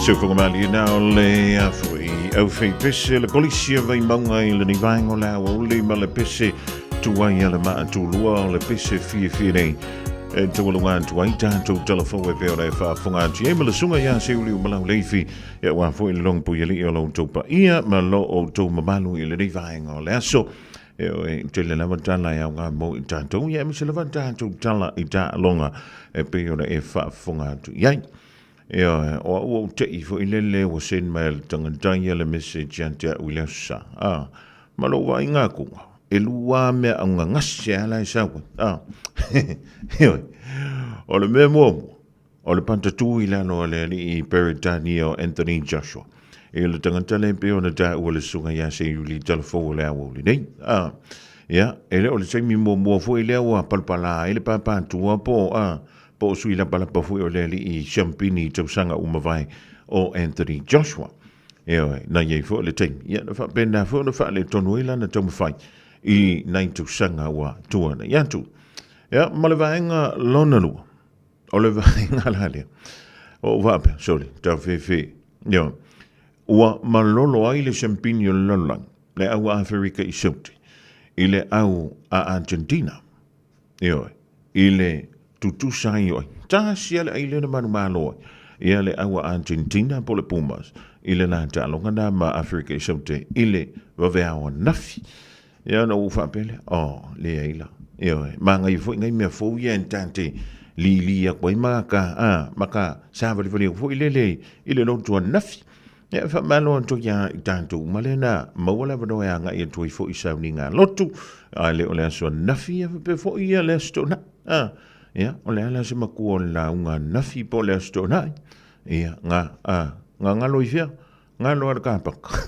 Seufogamali na o le afoi au fei pese le polisi a Vaimauga i lenei vaega o le aoauli ma le pese tuai a le maa tulua o le pese fiafia nei. E taualuga atu ai tatou tala fou e pei ona e faafofoga atu ai ma le susuga ia Seuliu Malau Leifi, ia aua foi le logopui o lo outou paia ma lo outou mamalu i lenei vaega o le aso. E oe, tele lava tala e aoga mo i tatou, ia aemaise lava tatou tala i taaloga e pei ona e faafofoga atu i ai. E oe, o au ou te i foi lele ua send mai le tagata ia le message ia te au i le aso sa. Ah, ma lou vaaiga atu, e lua mea augagase a la e sau ai. Ah, e oe, o le mea muamua, O le patatū i lalo a le alii Peretania o Anthony Joshua i le tagata lea pei ona taua le susuga ia Seiuli Talafou o le aoauli nei. A, ia, e le o le taimi muamua foi lea ua palapala ai le pāpātua po o, a, po o sui lapalapa foi o le alii siampini i tausaga ua mavae o Anthony Joshua. Ioe, na i ai foi le taimi, ia, na faapena foi ona faaletonu ai lana taumafai i nai tausaga ua tuanai atu. Ia, ma le vaega lona lua, O le vaega la lea, o ou faapea, sole, tafefe, ioe, ua malolo ai le siampini o le lalolagi, le au a Aferika i Saute, i le au a Argentina, ioe, i le tutusa ai o ai. Tasi lava le ai lea na manumalo ai, ia le au a Argentina po o le Pumas, i le la taaloga na ma Aferika i Saute i le vaveao ananafi. Ia ona ou faapea lea, oh, leai la. Ioe, manaia foi nai mea fou ia e tate lili atu ai ma ka, a, ma ka savalivali atu foi lele i le lotu ananafi. Ia, faamalo atu ia i tatou uma lea na maua le avanoa e agai atu ai foi i sauniga lotu, a le o le aso ananafi, ia faapea foi ia le aso Toonai. A, ia, o le a la se makua o le lauga ananafi po o le aso Toonai? Ia, nga, a, nga galo i fea? Galo a le kapaka.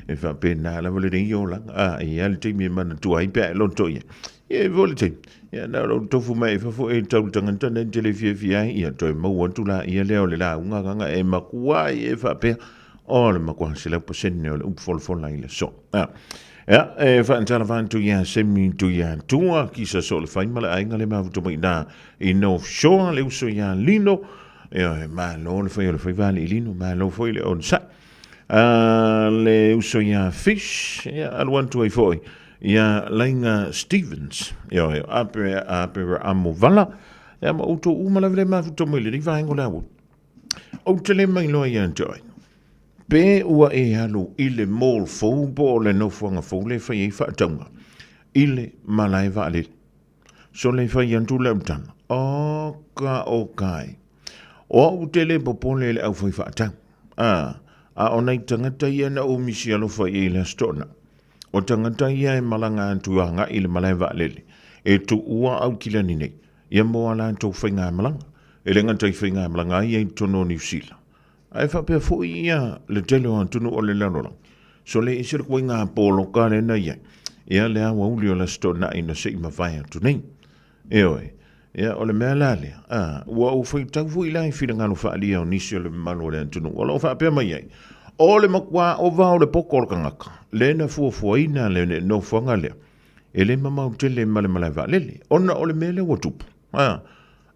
E faapena lava lenei olaga. A, e i ai le taimi e manatua ai pe a e loto i ai. Ia, e foi le taimi. Ia, na o lou tofu mai i fafo e tau le tagata nei te le fiafia ai. Ia, toe maua atu la ia lea o le lauga agaga e makua ai e faapea. O le makua 100% o le upu folafola i le aso. A, ia, e faatalofa atu ia Semi Tuiatua, kisa so le fai ma le aiga le mafuta mai i i North Shore, le uso ia Lino. Ioe, malo le fai o le faiva alii Lino, malo foi le onosai. Le uso ia Fish, ia alu atu ai foi ia Lainga Stevens, ioe, ape ape amo vala, ia ma outou uma lava le mafuta mai le vaega o le aua. Ou te le mailoa ia te oe, pe ua e alu i le mall fou po o le nofoaga fou le fai ai faatauga i le malae vaalele. Sole fai atu le autana, Oka o kai. O au te le popole i le auwhai whaatau. A, a o nei tangata ia na umisi alofa i le aso toona. O tangata ia e malanga atu a ngai le malae vaalele, e tuua au kilani nei, ia mo a latou faigamalaga. E le gata i faigamalaga ai ia i totonu o Niu Sila. Ae faapea foi ia le tele o atunuu o le lalolagi. Sole ese le koiga poloka lea na i ai. Ia le aoauli o le Aso Toonai na se i mavae atu nei. Ioe. Ia, o le mea la lea, a, ua ou faitau foi la i finagalo faaalia o nisi o le mamalu o le atunuu o lo o faapea mai ai, o le matua ova o le poko o le tagata, lea na fuafuaina le nofoaga lea, e le mamao tele ma le malae vaalele, ona o le mea lea ua tupu. A,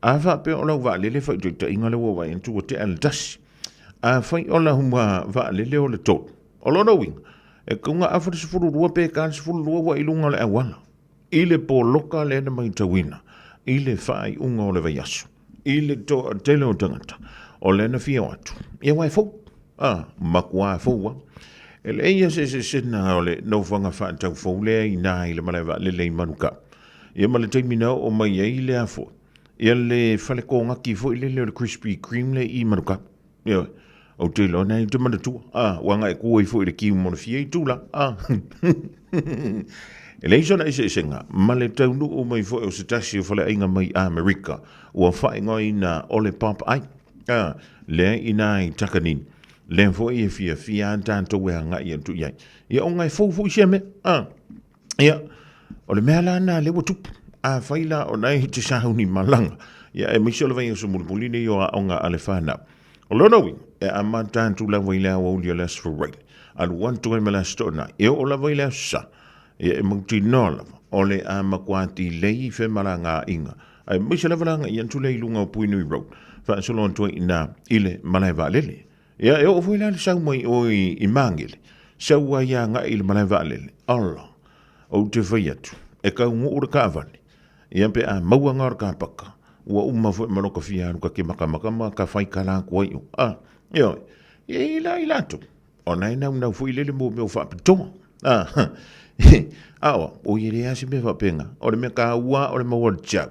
a faapea o lau vaalele faitaitaiga lea ua vaai atu ua tea le tasi, afai o lau vaalele o le tolu, o lona uiga, e kauga afa le 12 pe ka le 12 ua i luga o le auala, i le poloka lea na matauina i le faaiuga o le vaiaso, i le toatele o tagata, o lea na fia o atu, ia aua e fou, a, matua fou lava. E leai lava se eseesega o le nofoaga faatau fou lea i ina i le malae vaalele i Manukau, ia ma le taimi na oo mai ai le a foi, ia le fale konaki foi lele o le Krispy Kreme lea i Manukau. Ioe. Ou te iloa na e te manatua. A, ua agai ku ai foi i le kiu mo le fia itu la. A. E leai sona eseesega ma le taunuu mai foi o se tasi o faleaiga mai Amerika ua faaigoaina o le Pop Ai. A, lea i ina i Takanini. Lea foi e fiafia a tatou e agai atu i ai. Ia ona e fou foi sia mea. A. Ia, o le mea la lena lea ua tupu. Afai la o na e te sauni malaga, ia aemaise o le vaiaso mulimuli lenei o aoga a le fanau. O lona uiga, e amata atu lava i le aoauli o le Aso Faraile, alu atu ai ma le Aso Toonai, e oo lava i le Aso Sa, ia e mautinoa lava o le a matua tilei femalagaaiga, aemaise lava le agai atu lea i luga o Puinui Road, faasolo atu ai i ina i le malae vaalele. Ia, e oo foi la le sau mai o i Magele, sau ai agai i le malae vaalele, ala, ou te fai atu, e taunuu le taavale. Ia pe a maua nga o le kapaka, ua uma foi ma loka fia alu ka ke makamaka ma ka fai kala aku ai o. A, ioe, ia i la i latou, ona e naunau foi lele mo mea o faapitoa. A, a oa, o ia le a se mea faapenga, o le mea kaua o le maua o le tiau.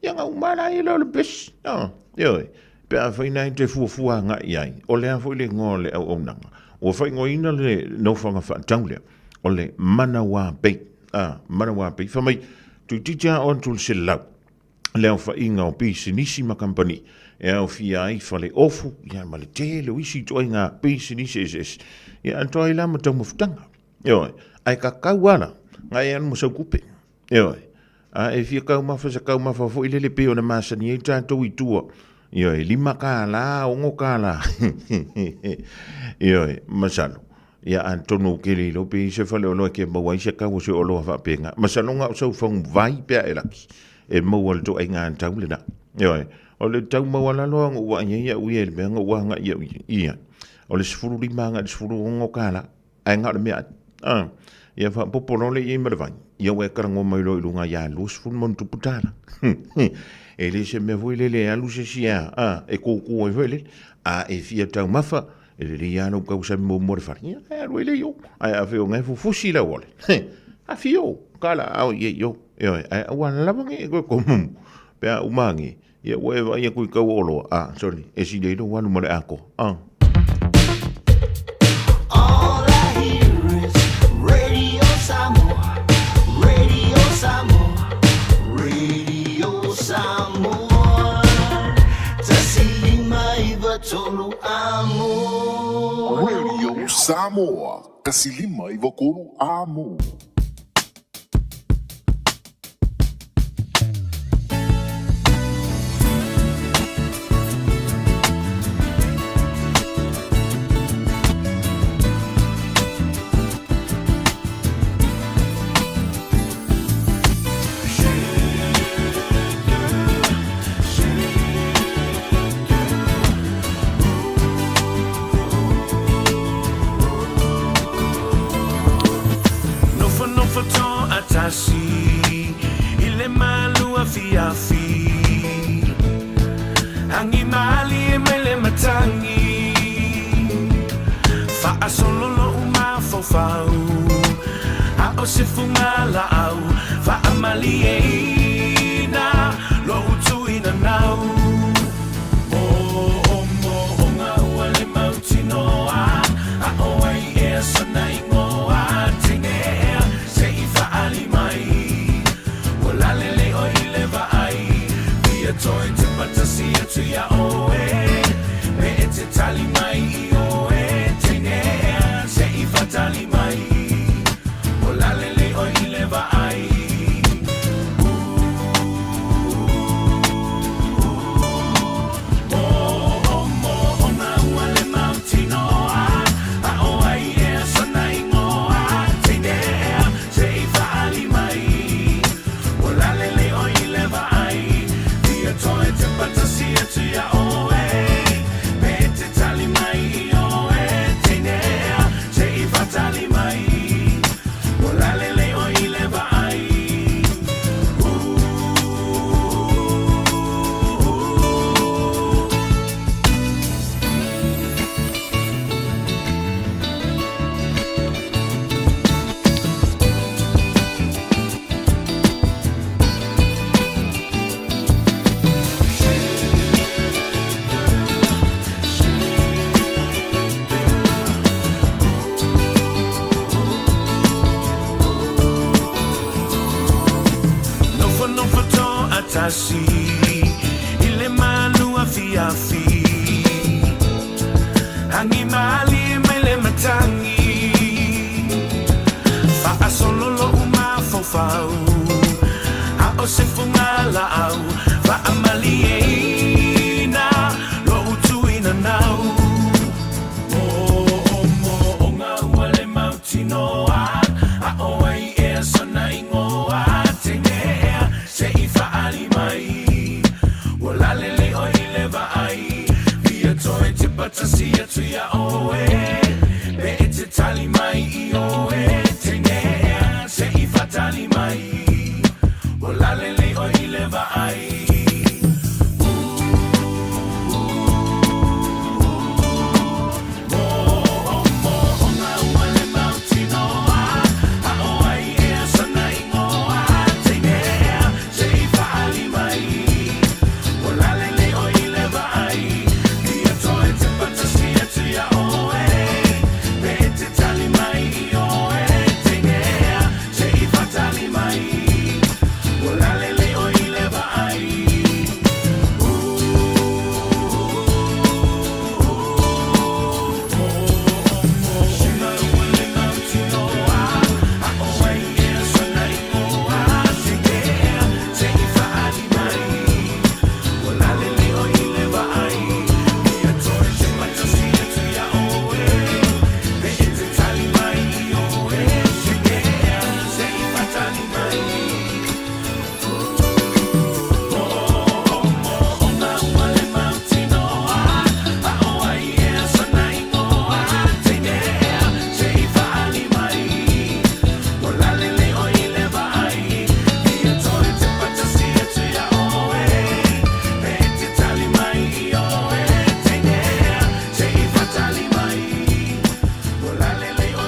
Ia nga uma la ia le o le best. A, ioe, pe a fai na e te fuafua agai i ai, o le a foi le igoa o le auaunaga. Ua faaigoaina le nofoaga faatau lea, o le Manawa Bay. A, Manawa Bay, fai mai, toeitiiti lava 600 le aofaiga o pisinisi ma kamupani e aofia ai fale ofu ia ma le tele o isi ituaiga pisinisi eseese. Ia atoa ai la ma taumafataga. Ioe, ae kakau lava la, na e alu ma sau kupe. Ioe, a e fia taumafa se taumafa foi lele pei ona masani ai tatou i tua. Ioe, $5, $6. Ioe, masalo. Ia atonu ou te le iloa pe i ai se faleoloa e te maua ai se tau o se oloa faapena. Masalo na o sau faguvai pe a e laki e maua i le ituaiga tau lena. Ioe, o le tau maualalo lava na ou vaai ai au ia i le mea na ou agai au ia, o le 15 agai i le $16, ae na o le meaai. A, ia faaopoopo loa lea i ai ma le vai, ia ua e talanoa mai loa i luga ia $20+. E le se mea foi lele e alu se isi a, e koko ai foi lele. A e fia taumafa, E lelei lava lou tausami muamua i le fale, ia e alu ai lea i o. Ae afai o na e fufusi le auala, he, afio, tala ao i ai i o. Ioe, ae aua lava ne i toe tomumu, pe a uma ane, ia ua e vaai atu i tau o oloa, a, sorry, e sili ai lou alu ma le atoa, a. All I hear is Radio Samoa, Radio Samoa, Radio Samoa. 159 amo. Radio Samoa, 159 amo. Nofonofo toatasi i le malu afiafi Agi malie mai le matagi Faasolo lou mafaufau A o se fugalaau Faamalieina lou tuinanau Moomooga ua le mautinoa A o ai ea sona igoa Teine ea se i faaali mai Ua lalele oe i le vaai Fia toe tepa tasi atu iā oe Me e te tali mai i oe Teine ea se i faatali mai Ua lalele oe i le vaai Moomooga ua le mautinoa A o ai ea sona igoa Teine ea se i faaali mai Ua lalele oe i le vaai Fia toe tepa tasi atu iā oe Me e te tali mai i oe Teine ea se i faatali mai Ua lalele oe i le vaai Nofonofo toatasi i le malu afiafi Agi malie mai le matagi Faasolo lou mafaufau A o se fugalaau Faamalieina lou tuinanau Moomooga ua le mautinoa A o ai ea sona igoa Teine ea se i faaali mai Ua lalele oe i le vaai Fia toe tepa tasi atu iā oe Me e te tali mai i oe Teine ea se i faatali mai Ua lalele oe i le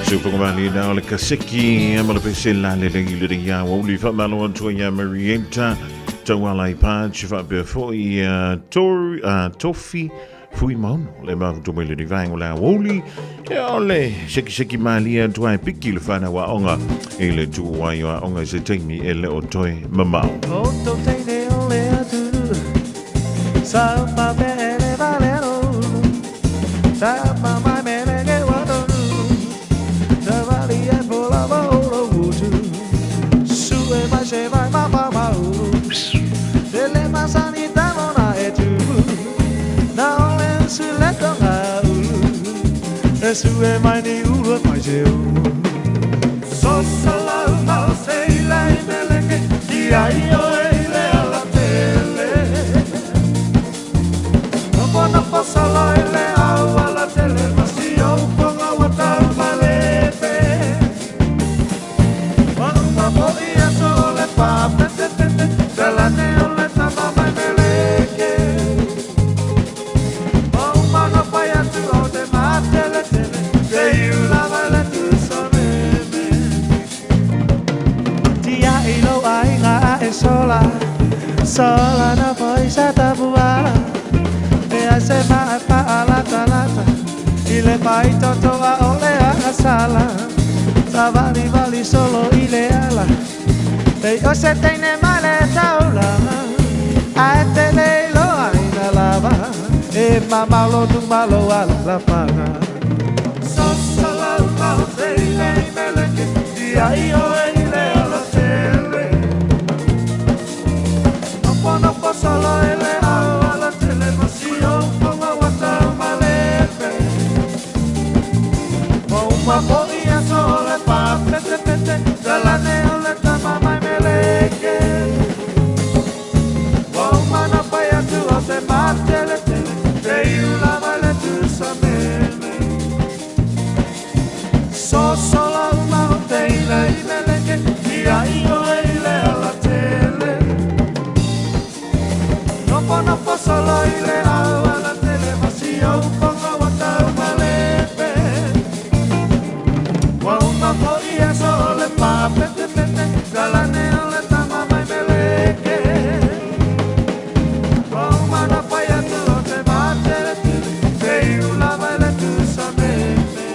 Siufoga na o le kaseki ma le pese la le le le ia wa uli fa malo atu ia Marietta Tauala i Patch faapea foi Tori Tofi Fui Maono le mafutu mai le ni vaenga o le aoauli ia o le sekiseki malie atu ai piki le whanau aoga i le tuuai o aoga i se taimi e le o toe mamao. O tou teine o le atunuu Sa pa pele valero Sa pa mai mele ke watonu Sa vali e pola va olo utu Su e mai se vai ma pa ma ulu Tele masani tamona e tu Na ole su le tonga ulu E su e mai ni ulu e mai se ulu So sa la ma se ila i meleke Ia i o e ile ala tele Nopo nopo solo ile au ala tele Masi o uponga wata malepe Mauma po ia so le pa pete pete Talane o le tama mai meleke Mauma no pai atu o te matele tele Te iula mai le tu sa meme Tia i lo aiga a e sola Sola na foi sa tabuala E ai se ma e pa lata lata I le pai toto a ole a sala Sa vali vali solo i le ala E o se teine mai le taulanga A e te le lo aina lava E mamalo tu malo ala la panga So sa la ma o te ile i meleke Ia i o e ile ala tele Nopo nopo solo ele au ala tele Masi o uponga wata malepe Mauma po ia so le pa pete pete Talane o le tama mai meleke Mauma na pai atu o te matele tele Te iula mai le tu sa meme So sola uma o te ila i meleke Ia i o e ile ala tele Nopo nopo solo ile au ala tele Masi o uponga wata malepe Wauma po ia so le pa pete pete Talane o le tama mai meleke Wauma na pai atu o te matele tele Te iula mai le tu sa meme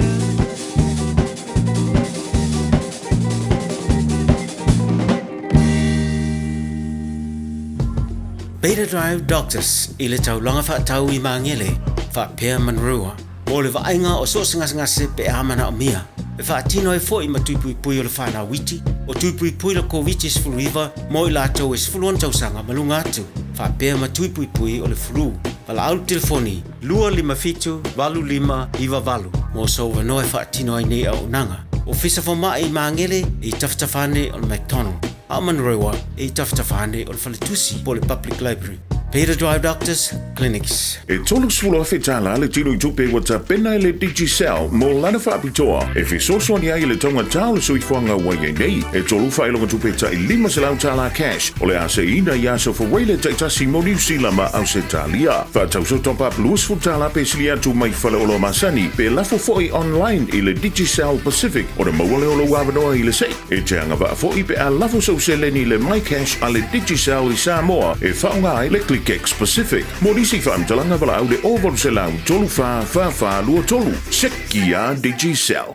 Beta Drive Doctors i le taulaga faatau i Magele faapea Manurewa mo le vaaiga o so o se gasegase pe a manaomia e faatino ai foi ma tui puipui o le fanau iti o tui puipui le Koviti-19 mo i latou e 16 tausaga ma luga atu faapea ma tui puipui o le flu. Valaau le telefoni 257 8598 mo sou avanoa e faatino ai nei auaunaga. Ofisa Fomai i Magele e i tafatafa ane o le McDonald, a o Manurewa e i tafatafa ane o le Faletusi po o le Public Library. Beta Drive Doctors Clinics. E $30,000 le tino i tupe ua tapena e le Digicel mo lana faapitoa e fesoasoani ai i le taugatā o le soifuaga ua i ai nei. E tolu faailoga tupe tai $500 cash o le a seiina i aso Fuaile taitasi mo Niu Sila ma Ausetalia. Faatauso top up $20 pe sili atu mai faleoloa masani pe lafo foi online i le Digicel Pacific ona maua lea o lou avanoa i le sei. E te agavaa foi pe a lafo sou seleni i le MyCash a le Digicel i Samoa e faaaoga ai le ClickX Pacific. Mo nisi faamatalaga valaau le 0800 34 44 23. Sekia Digicel.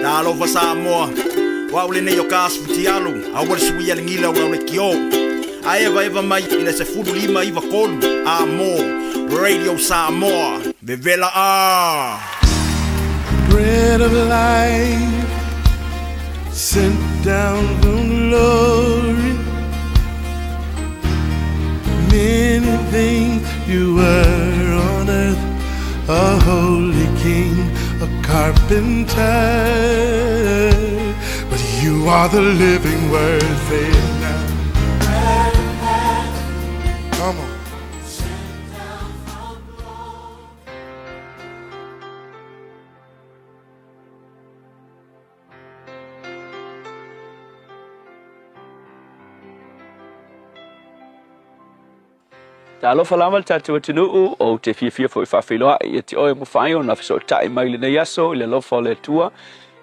Talofa Samoa, o au lenei o ka Futialu, aua le suia le gila o lau lekiō. A evaeva mai i le 15 93 a mo Radio Samoa, vevela a! Bread of life sent down from glory. Many things you were on earth, a holy king, a carpenter. But you are the living word, say it now. Come on. Talofa lava le tatou atunuu, ou te fiafia foi faafeiloai ia te oe mafai ona fesootai mai lenei aso i le alofa o le Atua,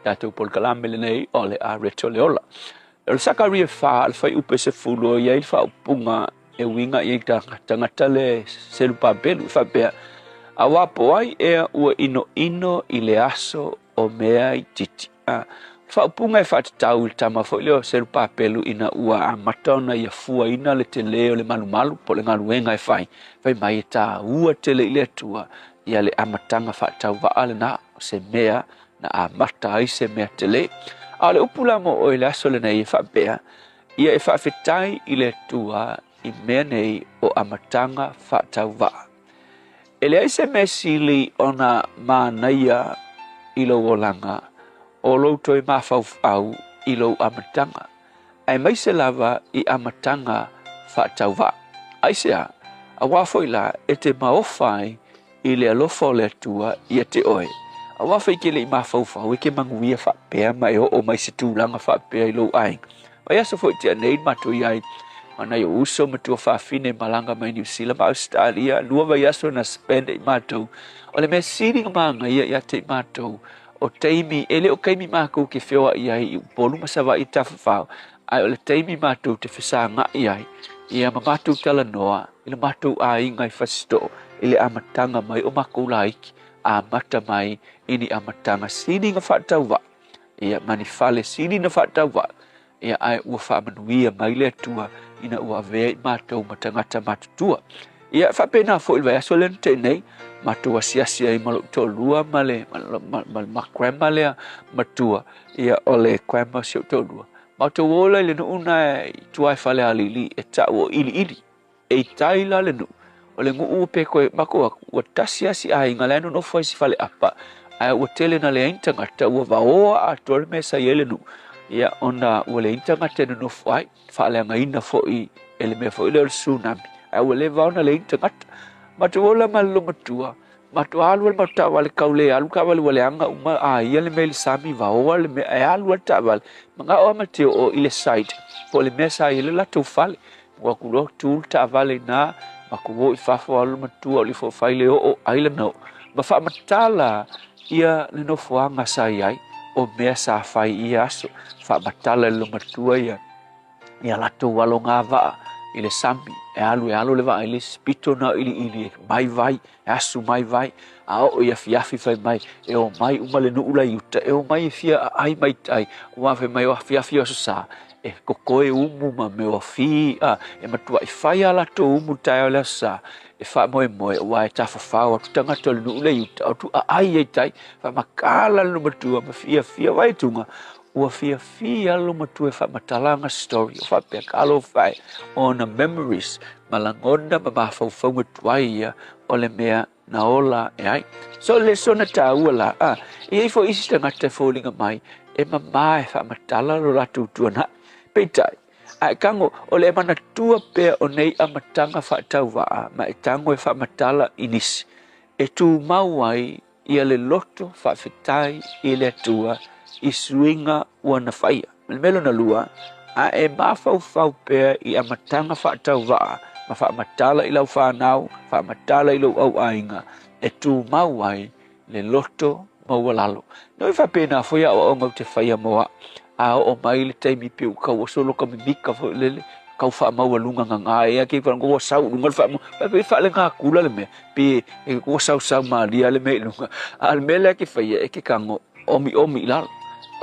tatou polokalame lenei o le Areto le Ola. O le Sakaria 4, le fuaiupu 10, o i ai le faaupuga e uiga i ai tagata le Serubabelu, e faapea, Auā po o ai ea ua inoino i le aso o mea itiiti. A, faaupuga e faatatau i le tama foi lea o Serubabelu ina ua amata ona ia fuaina le tele o le malumalu po o le galuega e fai, fai mai e taua tele i le Atua ia le amataga faatauvaa lena, o se mea na amata ai se mea tele. A o le upu la mo oe i le aso lenei e faapea, ia e faafetai i le Atua i mea nei o amataga faatauvaa. E leai se mea sili ona manaia i lou olaga o lou toe mafaufau i lou amataga, aemaise lava i amataga faatauvaa. Aisea? Auā foi la e te maofa ai i le alofa o le Atua ia te oe. Auā foi e te le i mafaufau e te manuia faapea ma e oo mai se tulaga faapea i lou aiga. Vaiaso foi tea nei matou i ai ma nai ou uso ma tuafafine malaga mai Niu Sila ma Ausetalia, lua vaiaso na spend e i matou. O le mea sili na manaia ia te i matou, o taimi, e le o taimi matou te feoai ai i Upolu ma Savaii tafafao, ae o le taimi matou te fesaga'i ai ia ma matou talanoa i le matou aiga i Fasitoo i le amataga mai o makou laiki, amata mai i ni amataga sili na faatauvaa, ia ma ni fale sili na faatauvaa, ia ae ua faamanuia mai le Atua ina ua avea i matou ma tagata matutua. Ia faapena foi le vaiaso lea na tea nei, matou asiasi ai ma lou toalua ma le ma, ma, ma grandma lea matua, ia o le grandma o si ou toalua. Matou o la i le nuu na i tua i Falealili e tau o Iliili. E i tai la le nuu, o le nuu pe koe makou aku, ua tasi lava si aiga la e nonofo ai si faleapa, ae ua tele na leai ni tagata, ua vaoa atoa le mea sa i ai le nuu, ia ona ua leai ni tagata e nonofo ai, faaleagaina foi e le mea foi lea o le tsunami, ae ua leva ona leai ni tagata. Matou o la ma le loomatua, Matou alu le matou taavale kau le alu taavale ua leaga uma a ia le mea i le sami vaoa le mea e alu a le taavale manao a ma te oo i le site po o le mea sa i ai le latou fale ua atu loa tu le taavale i ina matou o i fafo alu le matua o le ifo fai le oo ai lana oo ma faamatala ia le nofoaga sa i ai o mea sa fai i ia aso faamatala i le matua ia ia latou alogavaa i le sami, e alu e alo le vaa i le isi pito na o iliili e mai vai, e asu mai vai, a oo i afiafi fai mai, e o mai uma le nuu la i uta, e o mai e fia aai mai tai, ua fai mai o afiafi o aso sa, e kokoe umu ma mea o afi, a, e matuai fai a latou umu taeao le aso sa, e faamoemoe, aua e tafafao atu tagata o le nuu la i uta, o tu aai ai tai, faamakala le matua ma fiafia vai tunga, Ua fiafia lou matua e faamatala ana story o faapea talofa e ona memories ma lagona ma mafaufauga tuai ia o le mea na ola ae ai. So le sona taua la a e i ai foi isi tagata e foliga mai e mama e faamatala lo latou tuanai. Peitai, a e tago o le e manatua pea o nei amataga faatauvaa ma e tago e faamatala i nisi e tumau ai ia le loto faafetai i le Atua i suiga ua na faia. Ma le mea lona lua, a e mafaufau pea i amataga faatauvaa ma faamatala i lau fanau, faamatala i lou auaiga, e tumau ai le loto maualalo. Nui faapena foi aoaoga ou te faia mo au. A oo mai le taimi pei ua tau oso loka mimika foi lele, tau faamaualuga gaga ea ke whango ua sau lunga le faamau, pe faalegatula le mea, pe ua sausau malia le mea i luga. A o le mea lea ke faia e ke tago omiomi i lalo.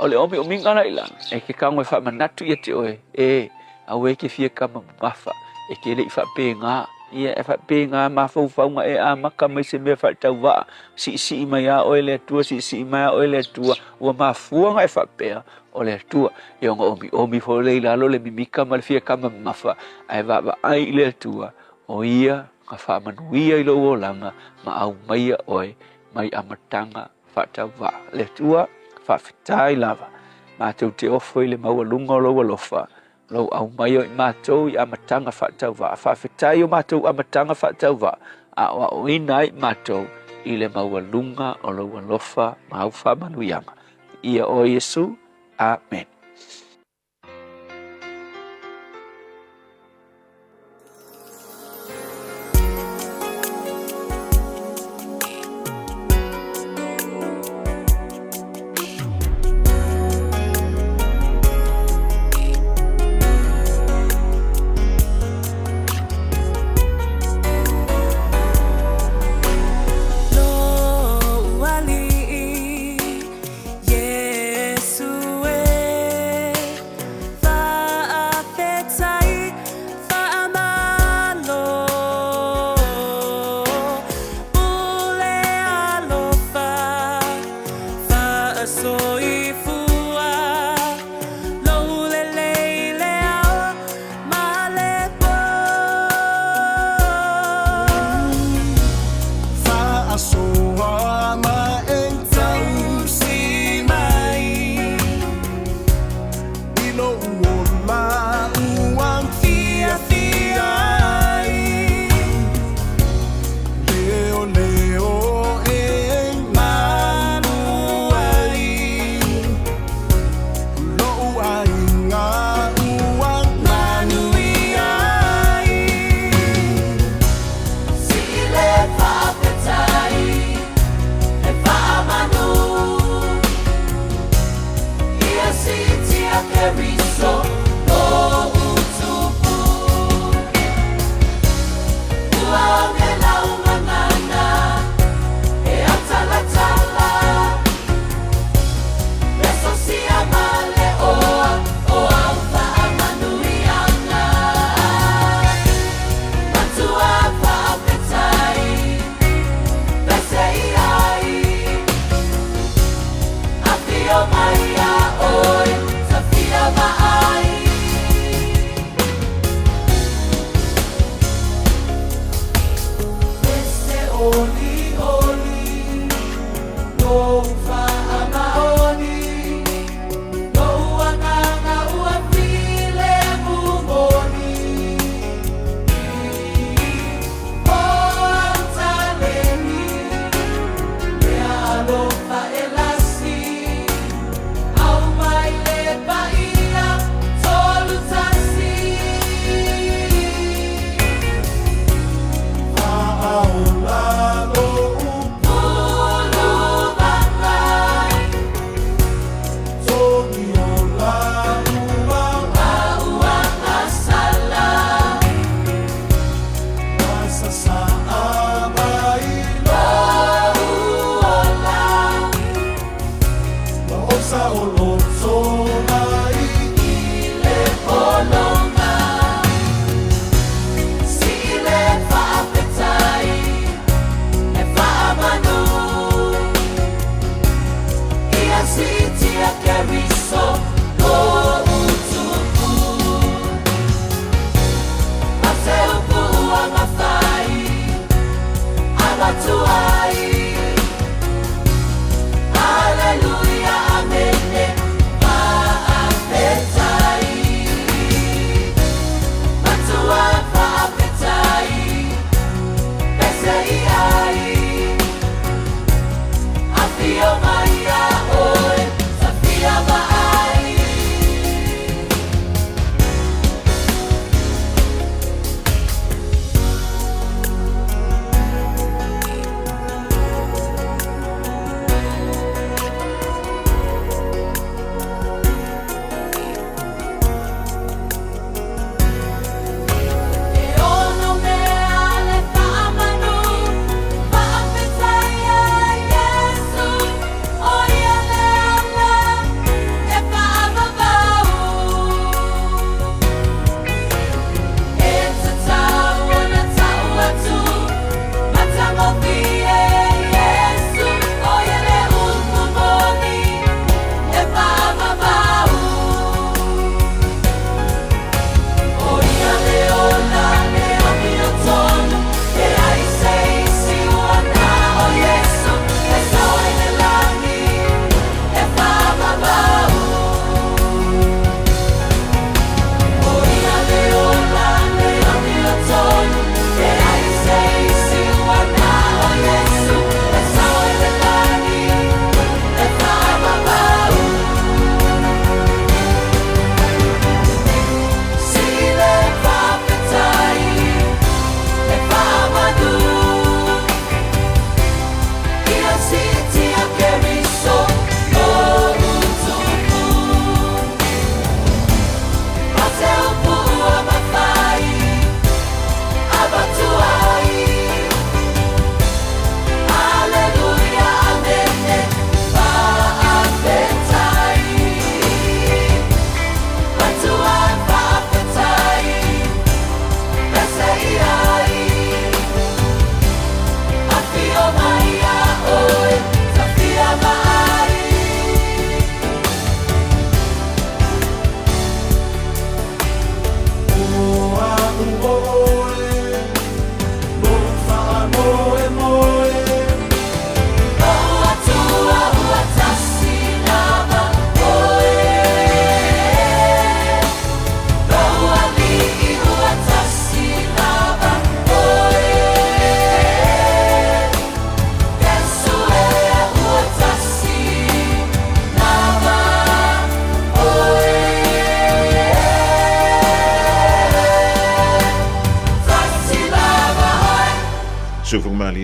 O le omiomiga la i lalo, e ke tago e faamanatu ia te oe, e, aua e ke fia kama mamafa, e ke le i faapena. Ia e faapena mafaufauga e amata mai se mea faatauvaa, siisii mai a oe le Atua, siisii mai a oe le Atua, ua mafua ona e faapea, o le Atua. Ia ona omiomi foi lea i lalo le mimika ma le fia kama mamafa, ae vaavaai i le Atua, o Ia na faamanuia i lou olaga ma aumaia oe mai amataga faatauvaa. Le Atua, faafetai lava, matou te ofo i le maualuga o lou alofa, lou aumaia o i matou i amataga faatauvaa. Faafetai o matou amataga faatauvaa, aoaoina ai matou i le maualuga o lou alofa ma au faamanuiaga. Ia oe Iesu. Amen.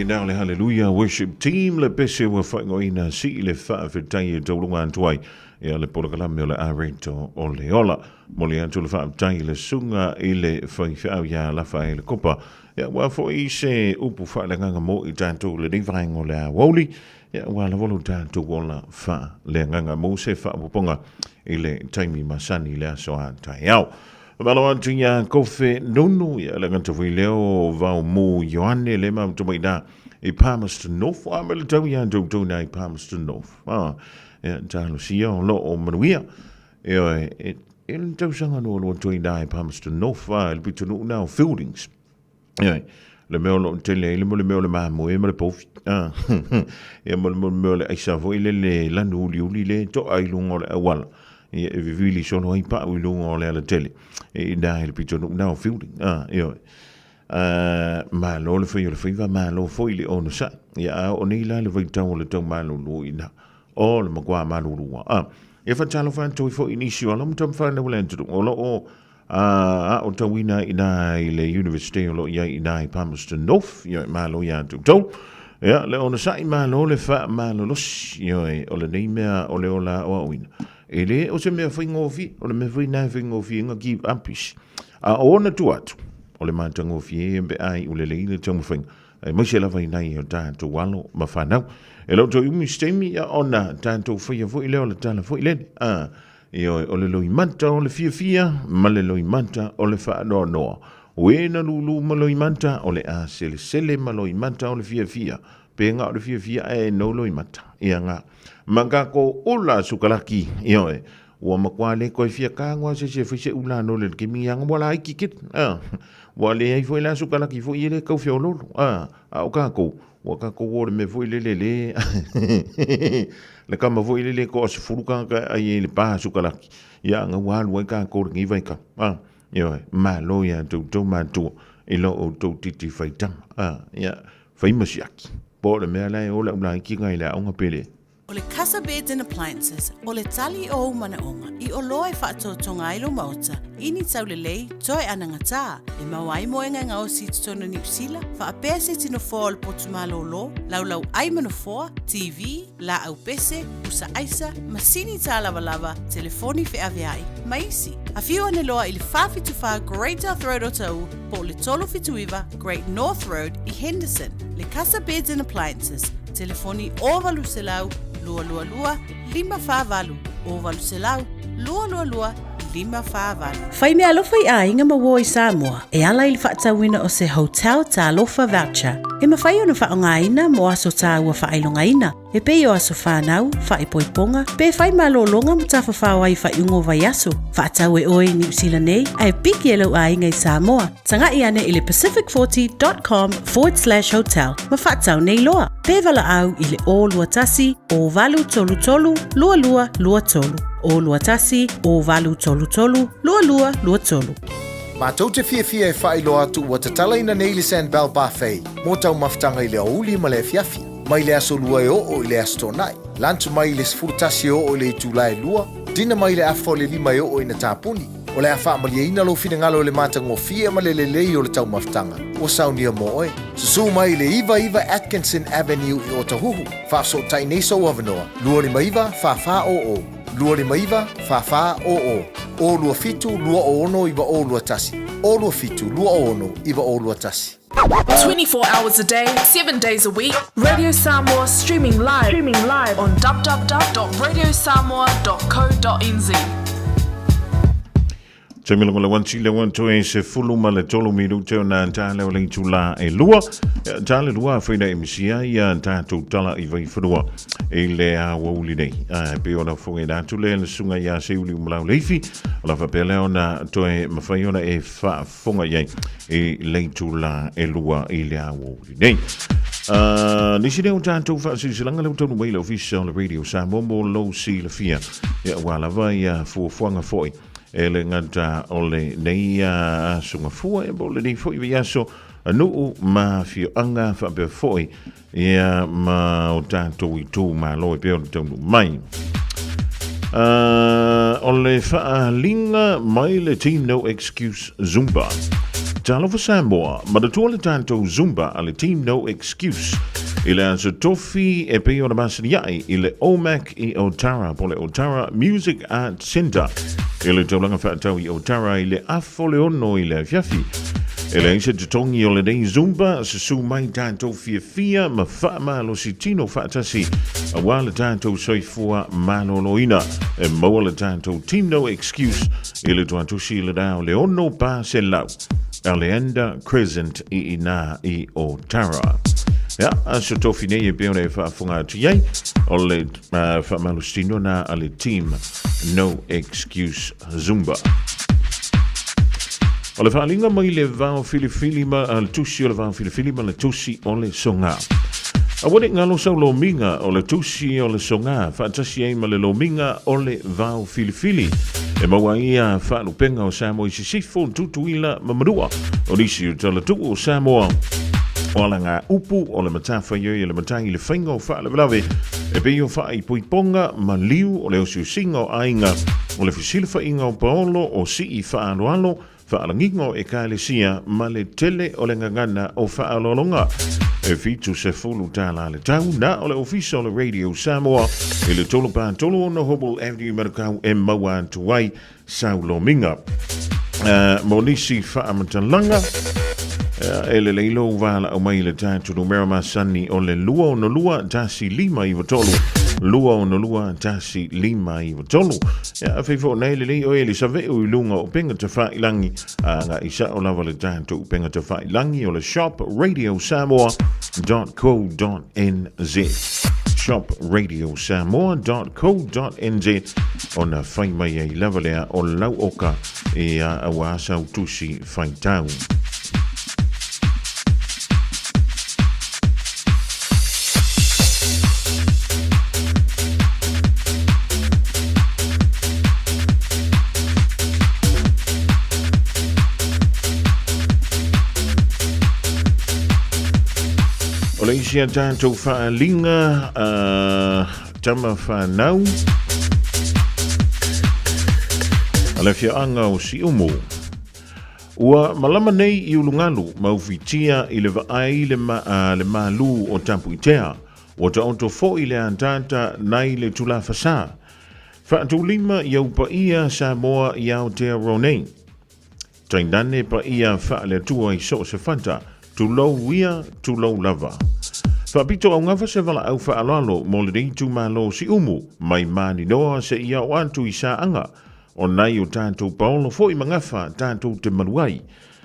Now le Hallelujah Worship Team le pese ua whaingoina si le whaafetai e taulunga atu ai ia le polokalame o le areto o le ola. Moli atu le whaafetai le sunga i le whaiwhiau ia lafa e le kopa. Ia ua fo i se upu whaalenganga mo i tātou le rivaengo le awauli. Ia ua lawolo tātou ola whaalenganga mo se whaapoponga i le taimi masani le aso a tai au. Malo atu ia kofe nunu ia le ngata fui leo vau mu Ioane le mau tumai nā i Palmerston North. A me le tau ia tau tau nā i Palmerston North. Ah, ia tālo sia o lo o manuia. E oe, e, e le tau sanga no lo toi nā i Palmerston North. Ah, le pitu nuu nā o Fieldings. E oe, Le mea o lo o tele ai le mo le mea o le mamoe ma le povi. Ah. Ia mo le mo le mea o le aisa foi le le lanu uliuli le to'a i luga o le auala. Ia e vivili solo ai pa'u i luga o le alatele. E ina i le pitonuu na o Fielding. Ah, ioe. Ah, malo le fai o le faiva, malo foi le onosai. Ia a oo nei la le vaitau o le tau malulu i ina. O le matua malulu. Ah, e faatalofa atu ai foi i nisi o alo ma tama fanau o le atunuu o lo o aotauina i ina i le University o lo o i ai i ina i Palmerston North. Ioe, malo iā outou. Ia, le onosai malo le faamalolosi. Ioe, o lenei mea o le ola aoaoina. E le o se mea faigofie, o le mea foi lena e faigofie ai ona give up isi. A o ona tua atu, o le matagofie ia pe a iu lelei le taumafaiga, aemaise lava i nai o tatou alo ma fanau. E le o toe umi se taimi, ia ona tatou faia foi lea o le tala foi lele. A, Ioe, o le loimata o le fiafia ma le loimata o le faanoanoa. O e na lūlū ma loimata, o le a selesele ma loimata o le fiafia. Pe nga o le fiafia ae no loimata. Ia nga. Ma kako ula sukalaki. Ioe, ua matua le koe fia kagoa se se fai se ula no le ke mi anga wala iki kit. Ah, ua le ai foi la sukalaki foi ele kau feololo. Ah, a o kako. Ua kākou o le mea foi lele le le kama foi lele ko o sefulu kāka e ai e le pā sukalaki. Ia anga ua alu ai kākou lenei vaitau. A, ioe, malo iā toutou mātua i lo outou titi faitama. A, ia, fai ma siaki. Po o le mea la e ola ulaiki ngai le aoga pele. O le Casa Beds and Appliances, o le tali o ou manaoga i oloa e faatotoga ai lou maota i ni taulelei toe anagatā, e maua ai moega e gaosi i totonu o Niu Sila, faapea se tino foa o le potu malōlō, laulau ai ma nofoa, TV, laau pese, pusa aisa, masini tālavalava, telefoni feaveai, ma isi. Afio ane loa i le 474 Great South Road Otahuhu po o le 379 Great North Road i Henderson. Le Casa Beds and Appliances, Telefoni 0800 222 548, 0800 222 548. Whai mea alofa i aiga ma uo i Samoa e ala i le faatauina o se Hotel Talofa Voucher. E mafai ona faaaogaina mo aso tāua faailogaina, e pei o aso whānau, whaipoiponga, pe whai malōlōga ma tafafao ai faaiuga o vaiaso. Faatau e oe i Niu Sila nei, ae piki e lou aiga i Samoa. Taga'i ane i le pacific40.com forward slash hotel ma faatau nei loa. Pe valaau i le 021 0833 2223. 021 0833 2223. Matou te fiafia e faailoa atu ua tatalaina nei le Sandbell Buffet mō taumafataga i le aoauli ma le afiafi, mai le aso lua e oo i le aso Toonai, lunch mai i le 11 e oo i le itula e lua, dinner mai i le afa o le lima e oo ina tapuni. O le a faamalieina lou finagalo i le matagofie ma le lelei o le taumafataga ua saunia mo oe. Susū mai i le 99 Atkinson Avenue i Otahuhu, faafesootai nei sou avanoa, 259 4400, 259 4400, 027 206 9021, 027 206 9021. 24 hours a day, 7 days a week. Radio Samoa streaming live, streaming live on www.radiosamoa.co.nz. Taimi longo le wanti le wantu e se fulu ma le tolu minute o nā tā leo le itula e lua. Tā le lua whaina e misia ia tātou tala i vai whanua e le a wauli nei. A pe ona whonge nā tule le sunga ia se uli umlau leifi. O la whapea leo na toe mawhai ona e wha Fofoga i ai i le itula e lua i le aoauli nei. Nisi lea o tatou faasilasilaga lea ua taunuu mai i le Ofisa o le Radio Samoa mo lou silafia. Ia, ua lava ia fuafuaga foi e le gata o lenei aso gafua, ia po o lenei foi vaiaso nuu ma afioaga faapea foi ia ma o tatou itumalo e pei ona taunuu mai. O le faaaliga mai le Team No Excuse Zumba. Talofa Samoa, manatua le tatou Zumba a le Team No Excuse i le aso tofi e pei ona masani ai i le OMAC i Otara po le Otara Music Arts Centre i le taulaga faatau i Otara i le afo le ono i le afiafi. E leai se totogi o lenei Zumba, susu mai tatou fiafia ma faamalosi tino faatasi aua le tatou soifua maloloina. E maua le tatou Team No Excuse i le tuatusi i le rā o le ono pa selau. Aleander Crescent i inā i Otara. Ia, aso tofi nei e pei ona e faafofoga atu i ai, o le faamalositino na a le Team No Excuse Zumba. O le faaaliga mai le vao filifili ma le tusi o le vao filifili ma le tusi o le soga. Aua ne i galo sau lomiga o le tusi o le soga faatasi ai ma le lomiga o le vao filifili e maua ai ia faalupega o Samoa i Sisifo, Tutuila ma Manua. O nisi o talatuu o Samoa o alaga upu o le matafaioi a le matai i le faiga o faalavelave e pei o faaipoipoga ma liu o le osiosiga o aiga, o le fesilafaiga o paolo o sii faaaloalo, faalagiga o ekalesia ma le tele o le gagana o faaaloaloga. E $70 le tau, na o le ofisa o le Radio Samoa i le 336 Hobble Avenue Manukau e maua atu ai sau lomiga. Mo nisi faamatalaga, e lelei lou valaau mai i le tatou numera masani o le 262 1593, 262 1593. Ia, afai foi nei lelei oe le save'u i luga o upega tafailangi, agai sao lava le tatou upega tafailangi o le shop radiosamoa.co.nz shop radiosamoa.co.nz ona fai mai ai lava lea o lau oka ia aua sau tusi faitau. O le isi a tatou faaaliga tama whanau. A le afioaga o Siumu. Ua malama nei i Ulugalu ma ufitia i le vaai le, ma, le malū o Tapuitea. Ua taoto foi le ataata nai le tulafasā. Faatulima i au paia Samoa i Aotearoa nei. Tainane paia faale-Atua i so o se fata, tulou ia, tulou lava. Faapito augafa se valaau faaaloalo mo lenei itumalo o Siumu, mai Maninoa seia oo atu i Saaga, o nai o tatou paolo foi ma gafa tatou te malu ai.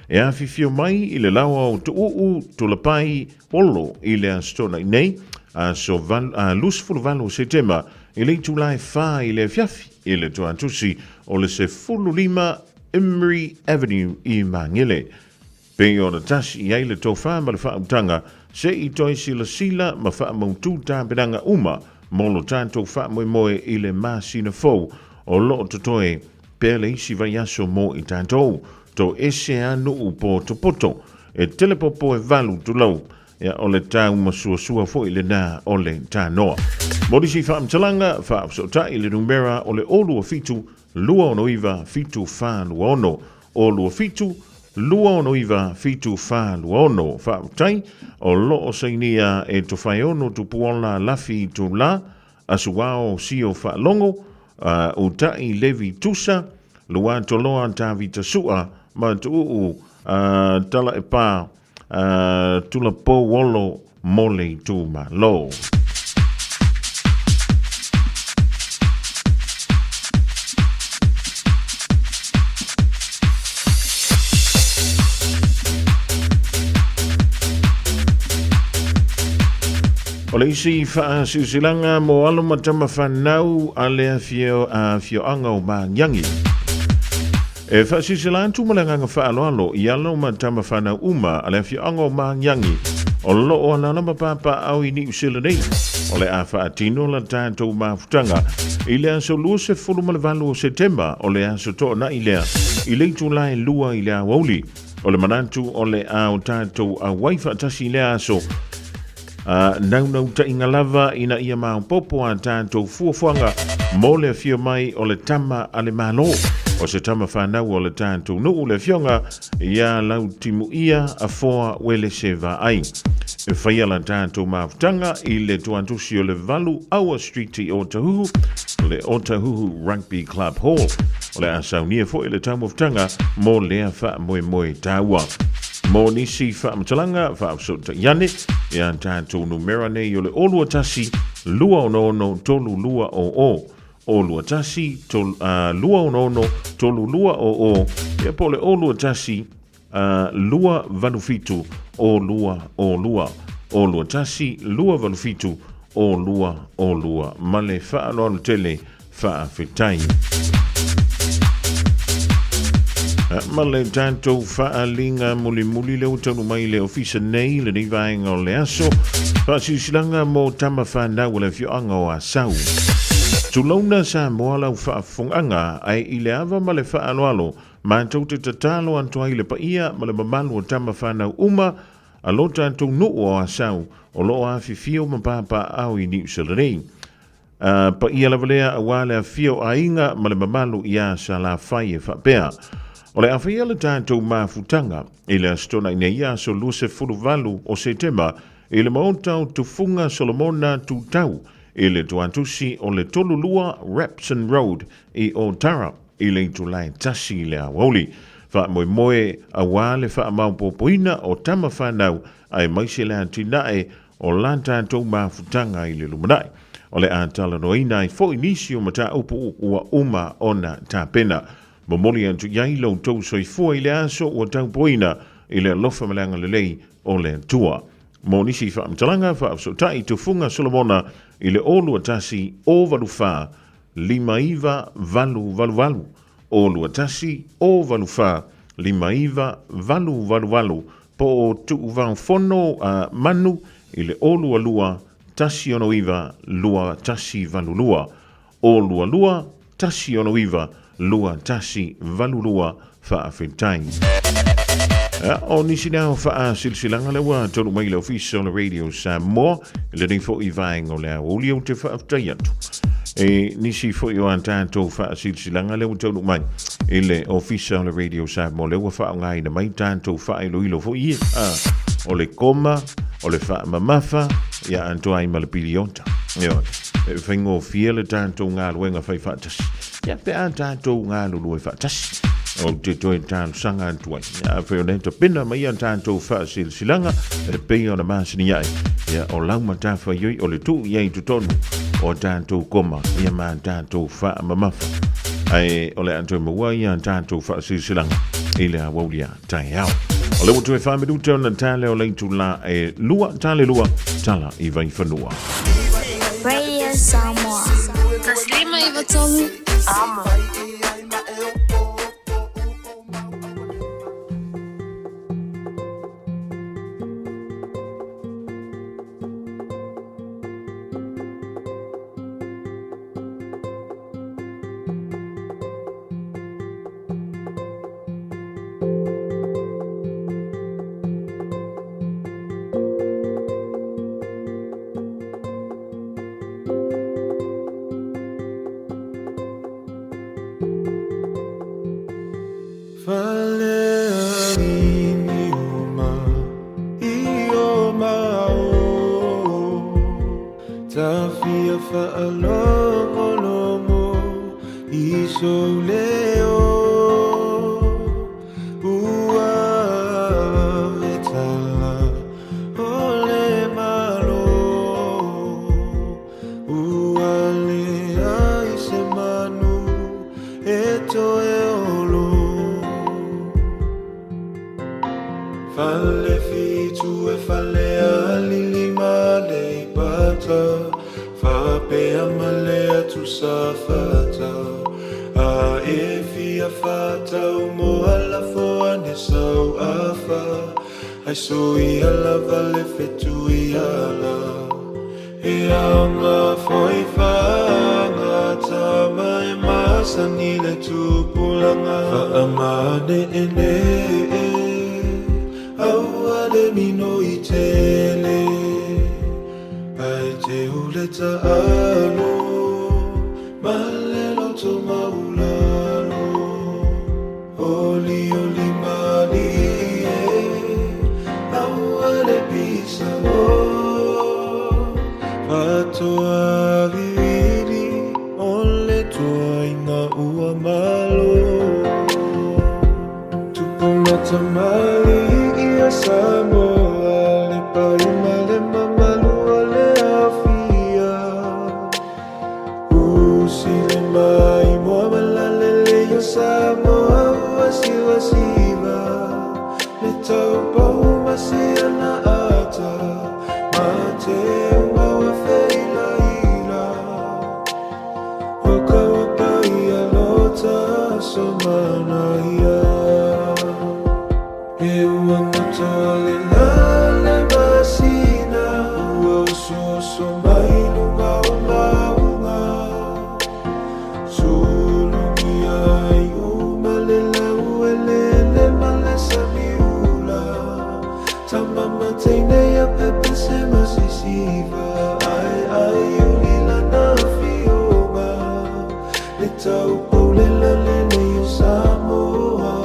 E afifio mai i le laoa o Tuuu, Tulapai, Olo i le Aso Toonai nei, aso 28 o Setema, i le itula e 4 i le afiafi i le toatusi o le 15 Imrie Avenue i Magele. Pei ona tasi i ai le tofa ma le faautaga, se i toe silasila ma faamautū tapenaga uma mo lo tatou faamoemoe i le masina fou o lo o totoe pea le isi vaiaso mo i tatou. Toese a nuu potopoto e tele popo e valu tulou. Ia, o le tau masuasua foi lena o le tanoa. Mo nisi faamatalaga, faafesootai le numera o le 027 269 746, 027 269 746. Faafetai, o lo o sainia e Tofaeono Tupuola Lafi Tula, Asuao Sio Faalogo, Uta'i Levi Tusa, Luatoloa Tavita Su'a ma Tuuu Talaepa Tulapouolo mo le itumalo. O le isi faasilasilaga mo alo ma tama fanau a le afioaga o Magiagi. E faasilsila atu ma le agaga faaaloalo i alo ma tama fanau uma a le afioaga o Magiagi o lo o alaala ma papaaao i Niu Sila nei. O le a faatino la tatou mafutaga i le aso 28 o Setema o le aso toonai lea i le itula e 2 i le aoauli. O le manatu o le a o tatou auai faatasi i lea aso A naunautaiga lava ina ia maopoopo a tatou fuafuaga mo le afio mai o le tama a le Malo, o se tama fanau o le tatou nuu le afioga ia Lautimuia Afoa Uelese Vaai. E faia la tatou mafutaga i le tuatusi o le 8 Aua Street i Otahuhu, le Otahuhu Rugby Club Hall. O le a saunia foi le taumafutaga mo lea faamoemoe taua. Mo nisi faamatalaga, faafesootai ane ia tatou numera nei o le 021 266 3200, 021 266 3200, ia po o le 021 287 0202, 021 287 0202. Ma le faaaloalo tele. Faafetai. Ma le tatou faaaliga mulimuli lea ua taunuu mai i le ofisa nei i lenei vaega o le aso. Faasilasilaga mo tama fanau a le afioaga o Asau. Tulouna Samoa lau faafofogaaga ae i le ava ma le faaaloalo matou te tatalo atu ai i le paia ma le mamalu o tama fanau uma a lo tatou nuu o Asau o lo o afifio ma papaaao i Niu Sila nei. A paia lava lea aua le afifio o aiga ma le mamalu iā Salafai e faapea, O le a faia le tatou mafutaga i le Aso Toonai nei, aso 28 o Setema, i le Maota o Tufuga Solomona Tutau i le Tuatusi o le 32 Rapson Road i Otara i le itula e tasi i le aoauli. Faamoemoe aua le faamaopoopoina o tama fanau aemaise le atinae o la tatou mafutaga i le lumanai. O le a talanoaina ai foi nisi o mataupu ua uma ona tapena. Momoli atu i ai lo outou soifua i le aso ua taupoina i le alofa ma le agalelei o le Atua. Mo nisi faamatalaga, faafesootai Tufuga Solomona i le 021 084 59888, 021 084 59888, po o Tuuvaofono a Manu i le 022 169 2182, 022 169 2182. Faafetai. O nisi lea o faasilasilaga lea ua taunuu mai i le Ofisa o le Radio Samoa i lenei foi vaega o le aoauli ou te faafetai atu. E nisi foi o a tatou faasilasilaga lea ua taunuu mai i le Ofisa o le Radio Samoa lea ua faaaogaina mai tatou faailoilo foi ia. O le koma, o le faamamafa, ia atoa ai ma le piliota. Ioe. E faigofie le tatou galuega fai faatasi. Ia pe a tatou galulue faatasi. Ou te toe talosaga atu ai. Ia afai o lea tapena mai a tatou faasilasilaga e pei ona masani ai. Ia o lau matafaioi o le tuu i ai i totonu o tatou koma ia ma tatou faamamafa. Ae o le a toe maua ia tatou faasilasilaga i le aoauli a taeao. O lea ua toe 4 minute ona tale o le itula e 2, tale 2, tala i Vaifanua. Radio Samoa. 153 Amo. oso mai luga o mauga Sulugia ai uma le laueleele ma le samiula Tamama teine ia pepese ma sisiva Ae ai uli lana afioga Le taupoulela lenei o Samoa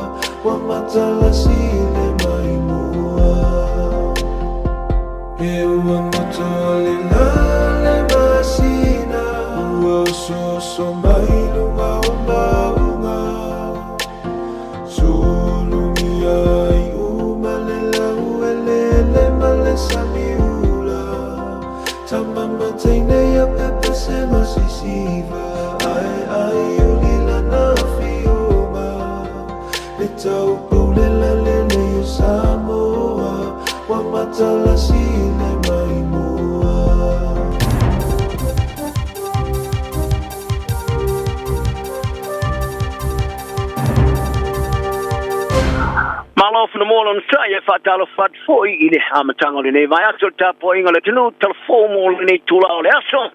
Ua matalasi le maimoa E ua goto le lale masina Ua osooso mai luga o mauga Sulugia ai uma le laueleele ma le samiula Tamama teine ia pepese ma sisiva Ae ai uli lana afioga Le taupoulela lenei o Samoa Ua matalasi le maimoa. Malo Fonomoa lona tai e faatalofa atu foi i le amataga o lenei vaiaso o le tapuaiga o le atunuu talafou mo lenei tula o le aso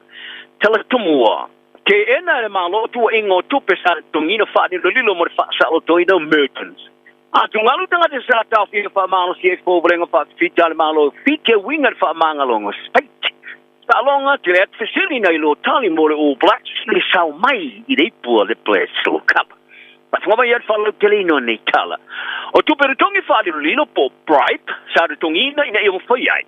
Talatumua. Teena e le Malo tuuaiga o tupe sa totogiina faalilolilo mo le faasaolotoina o Mertens. Atugalu tagata sa taofia faamalosi ai fou valega faafifita a le Malo fite uiga le faamagaloga Speight. Taaloga tele atu fesili nai lo tali mo le All Blacks i le sao mai i le ipu a le Bledisloe Cup. Faafofoga mai ia le faalauteleina o nei tala. O tupe totogi faalilolilo po o bribe sa totogiina ina ia mafai ai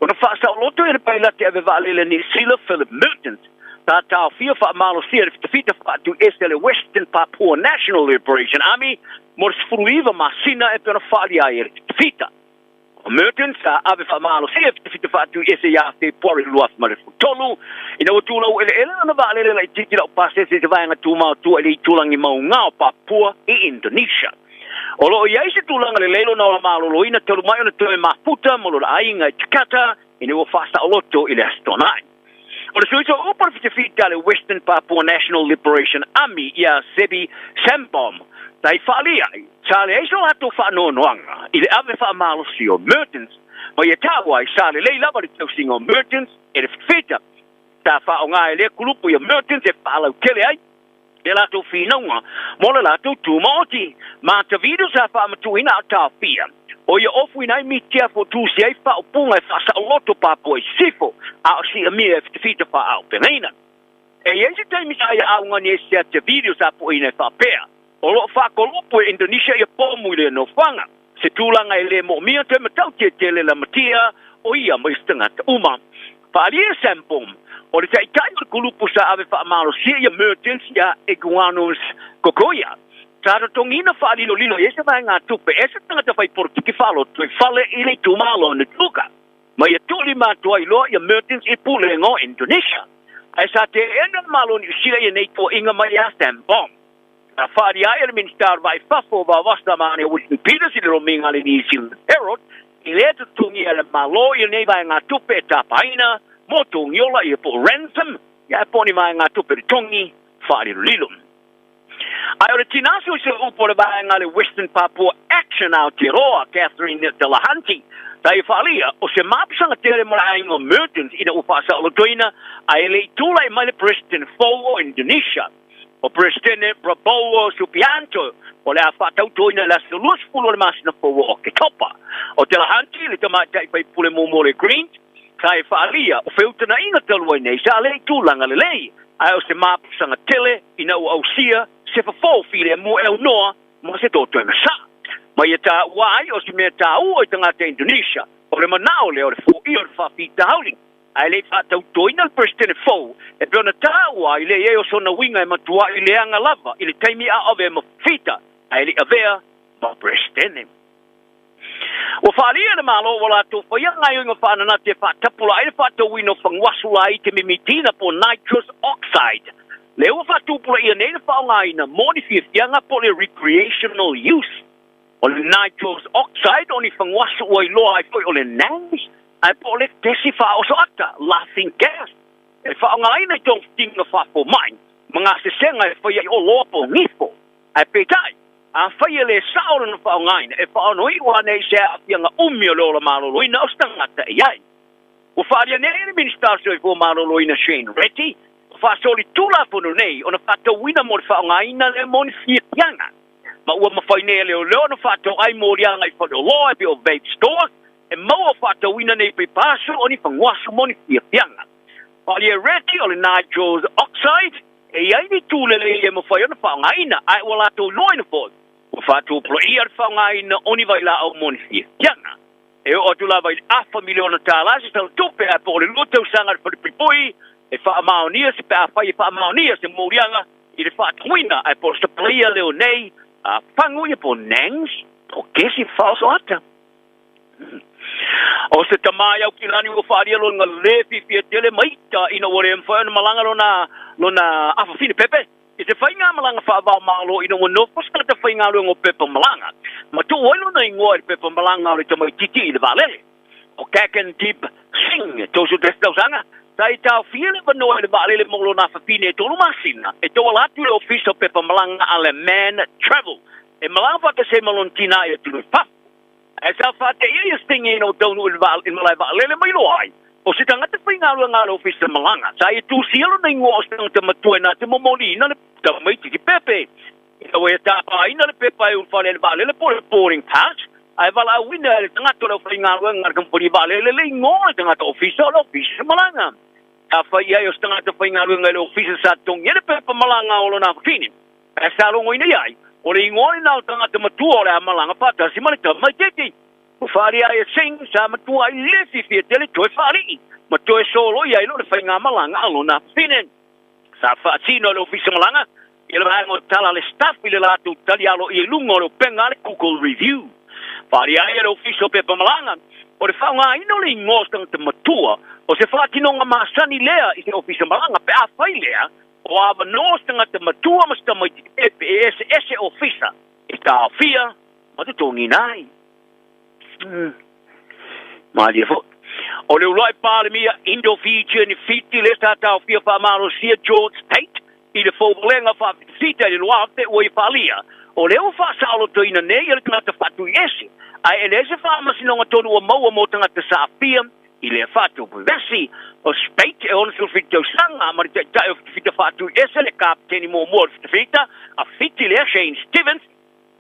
ona faasaoloto e le pailate ave vaalele a Niu Sila Philip Mertens sa taofia faamalosia e le fitafita faatuiese a le Western Papua National Liberation Army mo le 19 masina e pei ona faaalia ai e le fitafita. O Mertens sa ave faamalosia e fitafita faatuiese ia Fepuari 2013 ina ua tulau eleele lana vaalele laitiiti laupasese i se vaega tumao tua i le itulagi mauga o Papua i Indonesia. O lo o i ai se tulaga lelei lona ola maloloina talu mai ona toe mafuta ma lona aiga i Jakarta ina ua faasaoloto i le Aso Toonai. O le sui sooupu o le fitafita a le Western Papua National Liberation Army ia Sebi Sambom sa i faaalia ai, sa leai so latou faanoanoaga i le ave faamalosi o Mertens ma ia taua ai sa lelei lava le tausiga o Mertens e le fitafita sa faaaoga e lea kulupu ia Mertens e faalautele ai le latou finauga mo le latou tumaoti. Ma Tavido sa faamatuuina a o taofia, o ia ofuina ai mitia fotusi ai faaupuga e faasaoloto Papua i sisifo, a o siamia e fitafita faaaupegaina. E i ai se taimi sa ia augani ai sea Tavido sa pueina e faapea, o lo o faakolopo e Indonesia ia pomu i lea nofoaga, se tulaga e le moomia toe matautia tele lamatia o ia ma isi tagata uma. Faalia Sambom, o le taitai o le kulupu sa ave faamalosia ia Mertens ia Eguanos Kokoia. Sa totogiina faalilolilo i ai se vaegatupe e se tagata fai polokiki faaloto i fale i le itumalo o Nutuka. Ma ia tuulima atu ai loa ia Mertens i pulega o Indonesia. Ae sa teena le Malo o Niu Sila ia nei tuuaiga mai ia Sambom. Na faalia ai e le Minisita o le Vai Fafo o Vavasa Mane Winston Peters i le lomiga a le New Zealand Herald i lea totogi a le Malo i lenei vaegatupe e tapaina mo togiola ia po o ransom ia po o ni vaegatupe totogi faalilolilo. Ae o le tina suesue upu o le vaega a le Western Papua Action Aotearoa, Catherine Delahunty, sa ia faalia o se mapusaga tele mo le aiga o Mertens ina ua faasaolotoina ae le i tulai mai le President fou o Indonesia. O Peresetene Prabowo Subianto o le a faatautoina i le aso 20 o le masina fou o Oketopa. O Delahunty, le tamaitai faipule muamua o le Greens, sa e faaalia o feutagaiga talu ai nei sa le i tulaga lelei, ae o se mapusaga tele ina ua ausia se fofo filemu e aunoa ma se totoega sa. Ma ia taua ai o se mea taua i tagata Indonesia, o le manao lea o le foia o le faafitauli. Ae le i faatautoina le Peresetene fou, e pei ona taua ai le i ai o sona uiga e matuai leaga lava i le taimi a o avea ma Fita, ae le i avea ma Peresetene. Ua faaalia le Malo ua latou faia gaoioiga faananati e faatapula ai le faatauina o faguasu laiti mimitina po o nitrous oxide. Lea ua faatupulaia nei le faaaogaina mo ni fiafiaga po o le recreational use. O le nitrous oxide o ni faguasu ua iloa ai foi o le NAS, ae po o le kesi faaoso ata, laughing gas, e faaaogaina i togafitiga faafomai ma gasesega e faia i oloa po o gifo. Ae peitai, afai e le sao lona faaaogaina, e faaonoiʻu anei i se aafiaga umi o le ola maloloina o se tagata e i ai. Ua faaalia nei e le Minisita o le Soifua Maloloina Shane Reti, ua faasoli Tulafono nei ona faatauina mo le faaaogaina lea mo ni fiafiaga, ma ua mafai nei e leoleo ona faatoai moliaga i faleoloa e pei o vape stores e maua o faatauina nei paipa asu o ni faguasu mo ni fiafiaga. Faaalia e Reti o le nitrous oxide e i ai ni itu lelei e mafai ona faaaogaina, ae ua latou iloaina foi ua faatupulaia le faaaogaina o ni vailaau mo ni fiafiaga. E oo atu lava i le afa miliona tala se tala tupe ae po o le 2 tausaga le falepuipui e faamaonia se pe afai e faamaonia se moliaga i le faatauina ae po o le sapalaia leo nei a fagu ia po o nangs po o kesi faaosoata. O se tama i Aukilani ua faaalia lona le fiafia tele ma ita ina ua le mafai ona malaga lona lona afafine pepe i se faigamalaga faava-o-Malo ina ua nofo se tagata faigaluega o pepa malaga ma tuu ai lona igoa i le pepa malaga o le tamaitiiti i le vaalele. O Gagandeep Singh, 31 tausaga, sa i taofia le avanoa i le vaalele mo lona afafine e tolu masina e tauala atu i le ofisa o pepa malaga a le Man Travel e malaga faatasi ai ma lona tina i atunuu i fafo. Ae sa faateia ia Sting ina ua taunuu i le malae vaalele ma iloa ai, o se tagata faigaluega a le ofisa malaga. Sa ia tusia lona igoa o se tagata matua na te momoliina le tamaitiiti pepe. Ina ua ia tapaina le pepa e ulufale ai le vaalele po o le boarding pass, ae valaauina e le tagata o le aufaigaluega a le kamupani vaalele le igoa o le tagata ofisa o le ofisa malaga. Sa fai i ai o se tagata faigaluega i le ofisa sa totogi ai le pepa malaga o lona afafine. Ae sa logoina i ai, o le igoa lena o le tagata matua o le a malaga faatasi ma le tamaitiiti. Ua faaalia ai e Singh sa matua ai le fiafia tele toe faalii ma toe soloia ai loa le faigamalaga a lona afafine. Sa faatino e le Ofisa Malaga ia le vaega o tala a le staff i le latou tali aloaia i luga o le upega a le Google Review. Faaalia ai e le Ofisa o Pepa Malaga o le faaaogaina o le igoa o se tagata matua o se faatinoga masani lea i se Ofisa Malaga pe afai lea O avanoa se tagata matua ma se tamaiti pepe e eseese ofisa e taofia ma totogiina ai. Malie foi. O le uluai Palemia Indo-Fijian Fiti lea sa taofia faamalosia George Speight i le fouvalega faafitafita i le 2000 ua ia faalia. O lea ua faasaolotoina nei e le tagata faatuiese, ae e leai se faamasinoga tonu ua maua mo tagata saafia I lea faatupu-vesi, o Speight e 67 tausaga ma le taitai o Fitafita faatuiese le kapeteni muamua o le Fitafita a Fiti lea Shane Stevens,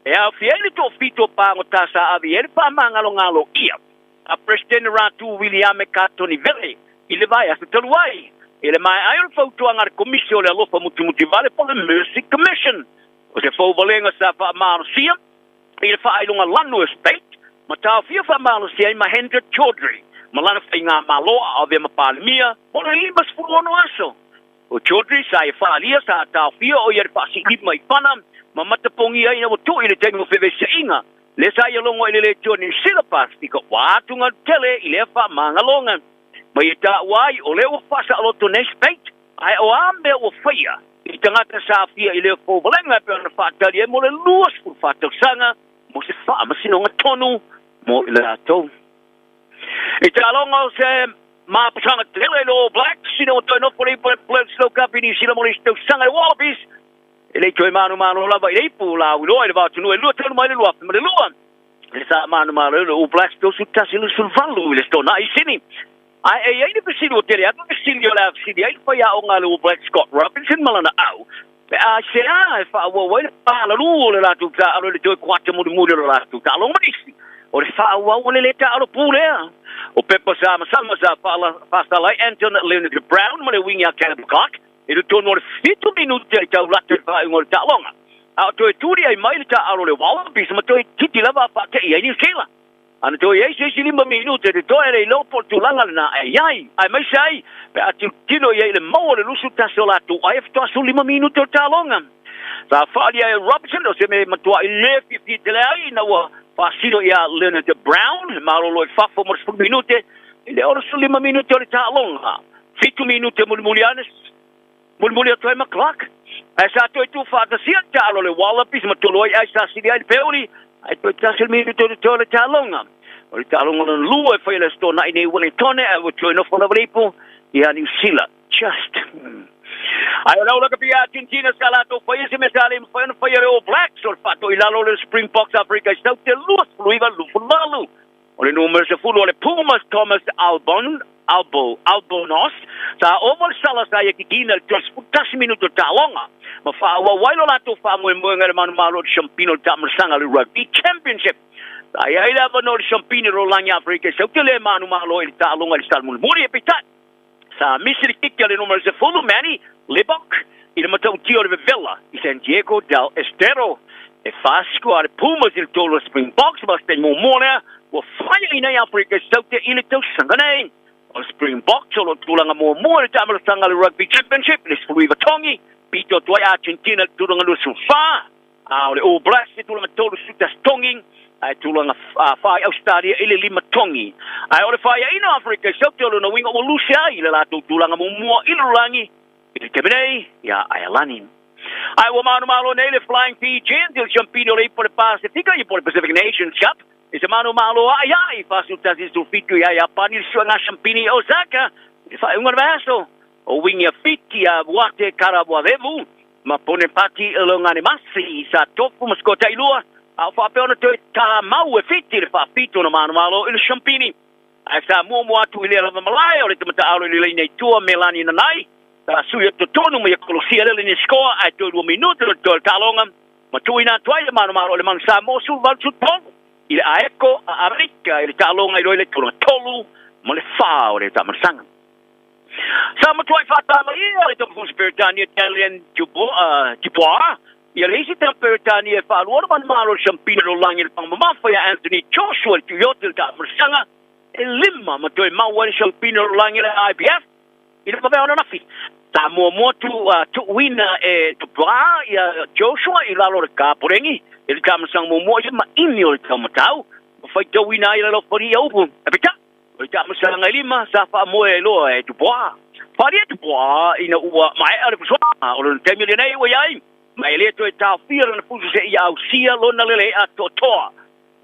e aofia ai le toafitu o pagota sa ave i ai le faamagalogalo ʻia a Peresetene Ratu Wiliame Katonivere i le vaiaso talu ai i le maea ai o le fautuaga a le Komisi o le Alofa Mutimutivale po o le Mercy Commission. O se fouvalega sa faamalosia i le faailoga lanu e Speight ma taofia faamalosi ai Mahendra Chaudhry ma lana faigamalo a avea ma Palemia mo le 56 aso. O Chaudhry sa ia faaalia sa taofia o ia le faasiilima i fana ma matapogia ina ua tui i le taimi o feveisiaiga lea sa ia logo i le Letua Niu Sila Pasifika ua atugalu tele i lea faamagaloga. Ma ia taua ai o lea ua faasaoloto nei Speight Ae o a mea ua faia i tagata sa aafia i lea fouvalega e pei ona faatali ai mo le 24 tausaga mo se faamasinoga tonu mo i latou? I taaloga o se mapusaga tele i le All Blacks ina ua toe nofo le ipu o le Bledisloe Cup i Niu Sila mo le isi tausaga i le Wallabies, e le i toe manumalo lava i le ipu lauiloa i le va-atunuu e lua talu mai le 2002. I le sa manumalo ai le All Blacks 31-28 i le Stornai i Sini. Ae e i ai le fesili ua tele atu le fesili o le a fesili ai le faiaoga a le All Blacks Scott Robinson ma lana au, pe a aisea e faaauau ai le palalu o le latou taaalo i le toe kuata mulimuli o le latou taaloga ma nisi o le faaauau o le le taaalo pū lea. O pepa sa masama sa faasala ai Anton Leonard Brown ma le wing ia Caleb Clarke i totonu o le 7 minute i taulata i le faaiuga o le taaloga. A o toe tuli ai mai le taaalo o le Wallabies ma toe titi lava a faatei ai Niu Sila. Ana toe i ai se isi 5 minute te toe le iloa po o le tulaga lena e i ai, aemaise ai pe a tilotilo i ai i le maua o le 21 o latou ai e faatoa 15 minute o le taaloga. Sa faaalia e Robertson o se mea e matuai le fiafia tele ai ina ua faasino ia Leonard Brown e malolo i fafo mo le 10 minute i le 65 minute o le taaloga. 7 minute mulimuli ane mulimuli atu ai ma Clark. Ae sa toe tuufaatasia le taalo a le Wallabies ma tolu ai ai sa sili ai le Peuli, ae toe tasi le minute o totoe o le taaloga. O le taaloga lona lua e fai e le Aso Toonai nei Wellingtone ae ua toe nofo lava le ipu ia Niu Sila. Just. Ae o le au lakapi a Argentina sa latou faia se mea sa le mafai ona faia e le All Blacks o le faatoilalo o le Springboks Afrika i Saute 29-28. O le numera 10 o le Pumas Thomas Albon, Albo, Albonos, sa ova le sala sa ia kikina le 31 minuto taaloga. Ma faaauau ai lo latou faamoemoega i le manumalo o le Siampina o le Taamilosaga le Rugby Championship. Sa i ai le avanoa o le Siampina i le Rolagi Aferika i Saute le manumalo i le taaloga i le sala mulimuli. E peitai, sa misi le kiki a le numera 10 Manny Libbok i le matautia o le vevela i San Diego del Estero. E fasiku a le Pumas i le tolu a Springboks ma se taimi muamua lea ua faiaina ai Aferika i Saute i le tausaga nei. O le Springboks o lo o tulaga muamua i le taamilosaga a le Rugby Championship i le 19 togi, pito atu ai Argentina i le tulaga 24, a o le All Blacks i le tulaga 31 togi, ae tulaga 4 i Ausetalia i le 5 togi. Ae o le faiaina o Aferika i Saute o lona uiga ua luse ai le latou tulaga muamua i le lalolagi i le taimi nei ia Aialani. Ae ua manumalo nei le Flying Fijians i le siampini o le Ipu o le Pasefika, Ipu o le Pacific Nations Cup, i se manumalo a'ia'i 41-17 ia Iapani i le suega siampini i Osaka i le faaiuga o le vaiaso. O wingi a Fiti a Vuate Karavuavevu ma Ponepati Loganimasi sa tofu ma sikoa tailua, a o faapea ona toe tāmau e Fiti le faapito na manumalo i le siampini. Ae sa muamua atu i lea lava malae o le tamataalo i le laina i tua Melani Nanai, sa sui atu totonu ma ia kolosia le laina sikoa ae toe lua minute o le toe taaloga ma tuuina atu ai le manumalo o le Manu Samoa 18-13 i le aeko a Amerika i le taaloga i loa i le tulaga tolu ma le fa o le taamalasaga. Sa matuai faatamaia le Tamafusi Peretania Dalian Dubois ia le isi tama Peretania e faalua ona manumalo i le siampina lalolagi i le paga mamafa ia Anthony Joshua i le Tuioti o le taamalasaga e lima ma toe maua ai le siampina lalolagi a le IBF i le vavea o ananafi. Sa muamua tuuina e Dubois ia Joshua i lalo o le kapolegi i le taamalasaga muamua i le maini o le taumatau ma faitauina ai le alofalia ia upu. Ae peitai, O le taamilosaga e lima sa faamoe ai loa e Dubois. Faaalia Dubois ina ua maea le fusuaga o lona taimi lenei ua i ai, ma e le toe taofia lona fusu seia ausia lona lele atoatoa.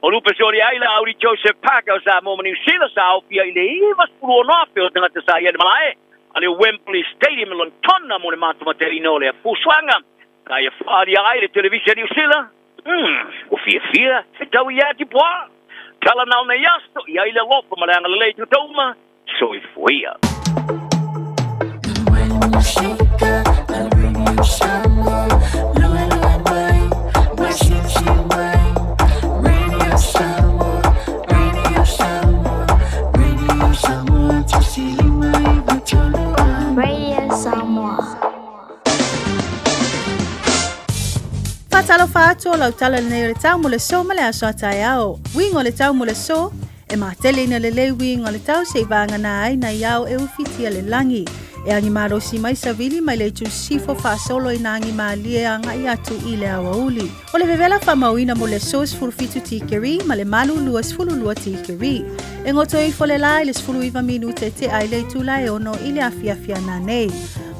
O lupe soli ai la auli Joseph Parker o Samoa ma Niu Sila sa aofia i le 96,000 o tagata sa i ai le malae a le Wembley Stadium i Lonetona mo le matamateleina o lea fusuaga. Sa ia faaalia ai le televise a Niu Sila. Ua fiafia he tau ia Dubois. Tala nao nei aso, i ai le alofa ma le agalelei tutauma, soifua ia. Radio Samoa. Faatalofa atu o lau tala lenei o le tau mo le so ma le aso a taeao. Uiga o le tau mo le so, e matele ina lelei uiga o le tau se'i vagana ai nai ao e ufitia le lagi. E agi malosi mai savili mai le itu sisifo faasolo ina agi malie aga'i atu i le aoauli. O le vevela faamauina mo le so 17 tikeri ma le malu 22 tikeri. E goto ifo le la i le 19 minute te'a i le itula e ono i le afiafi ananei.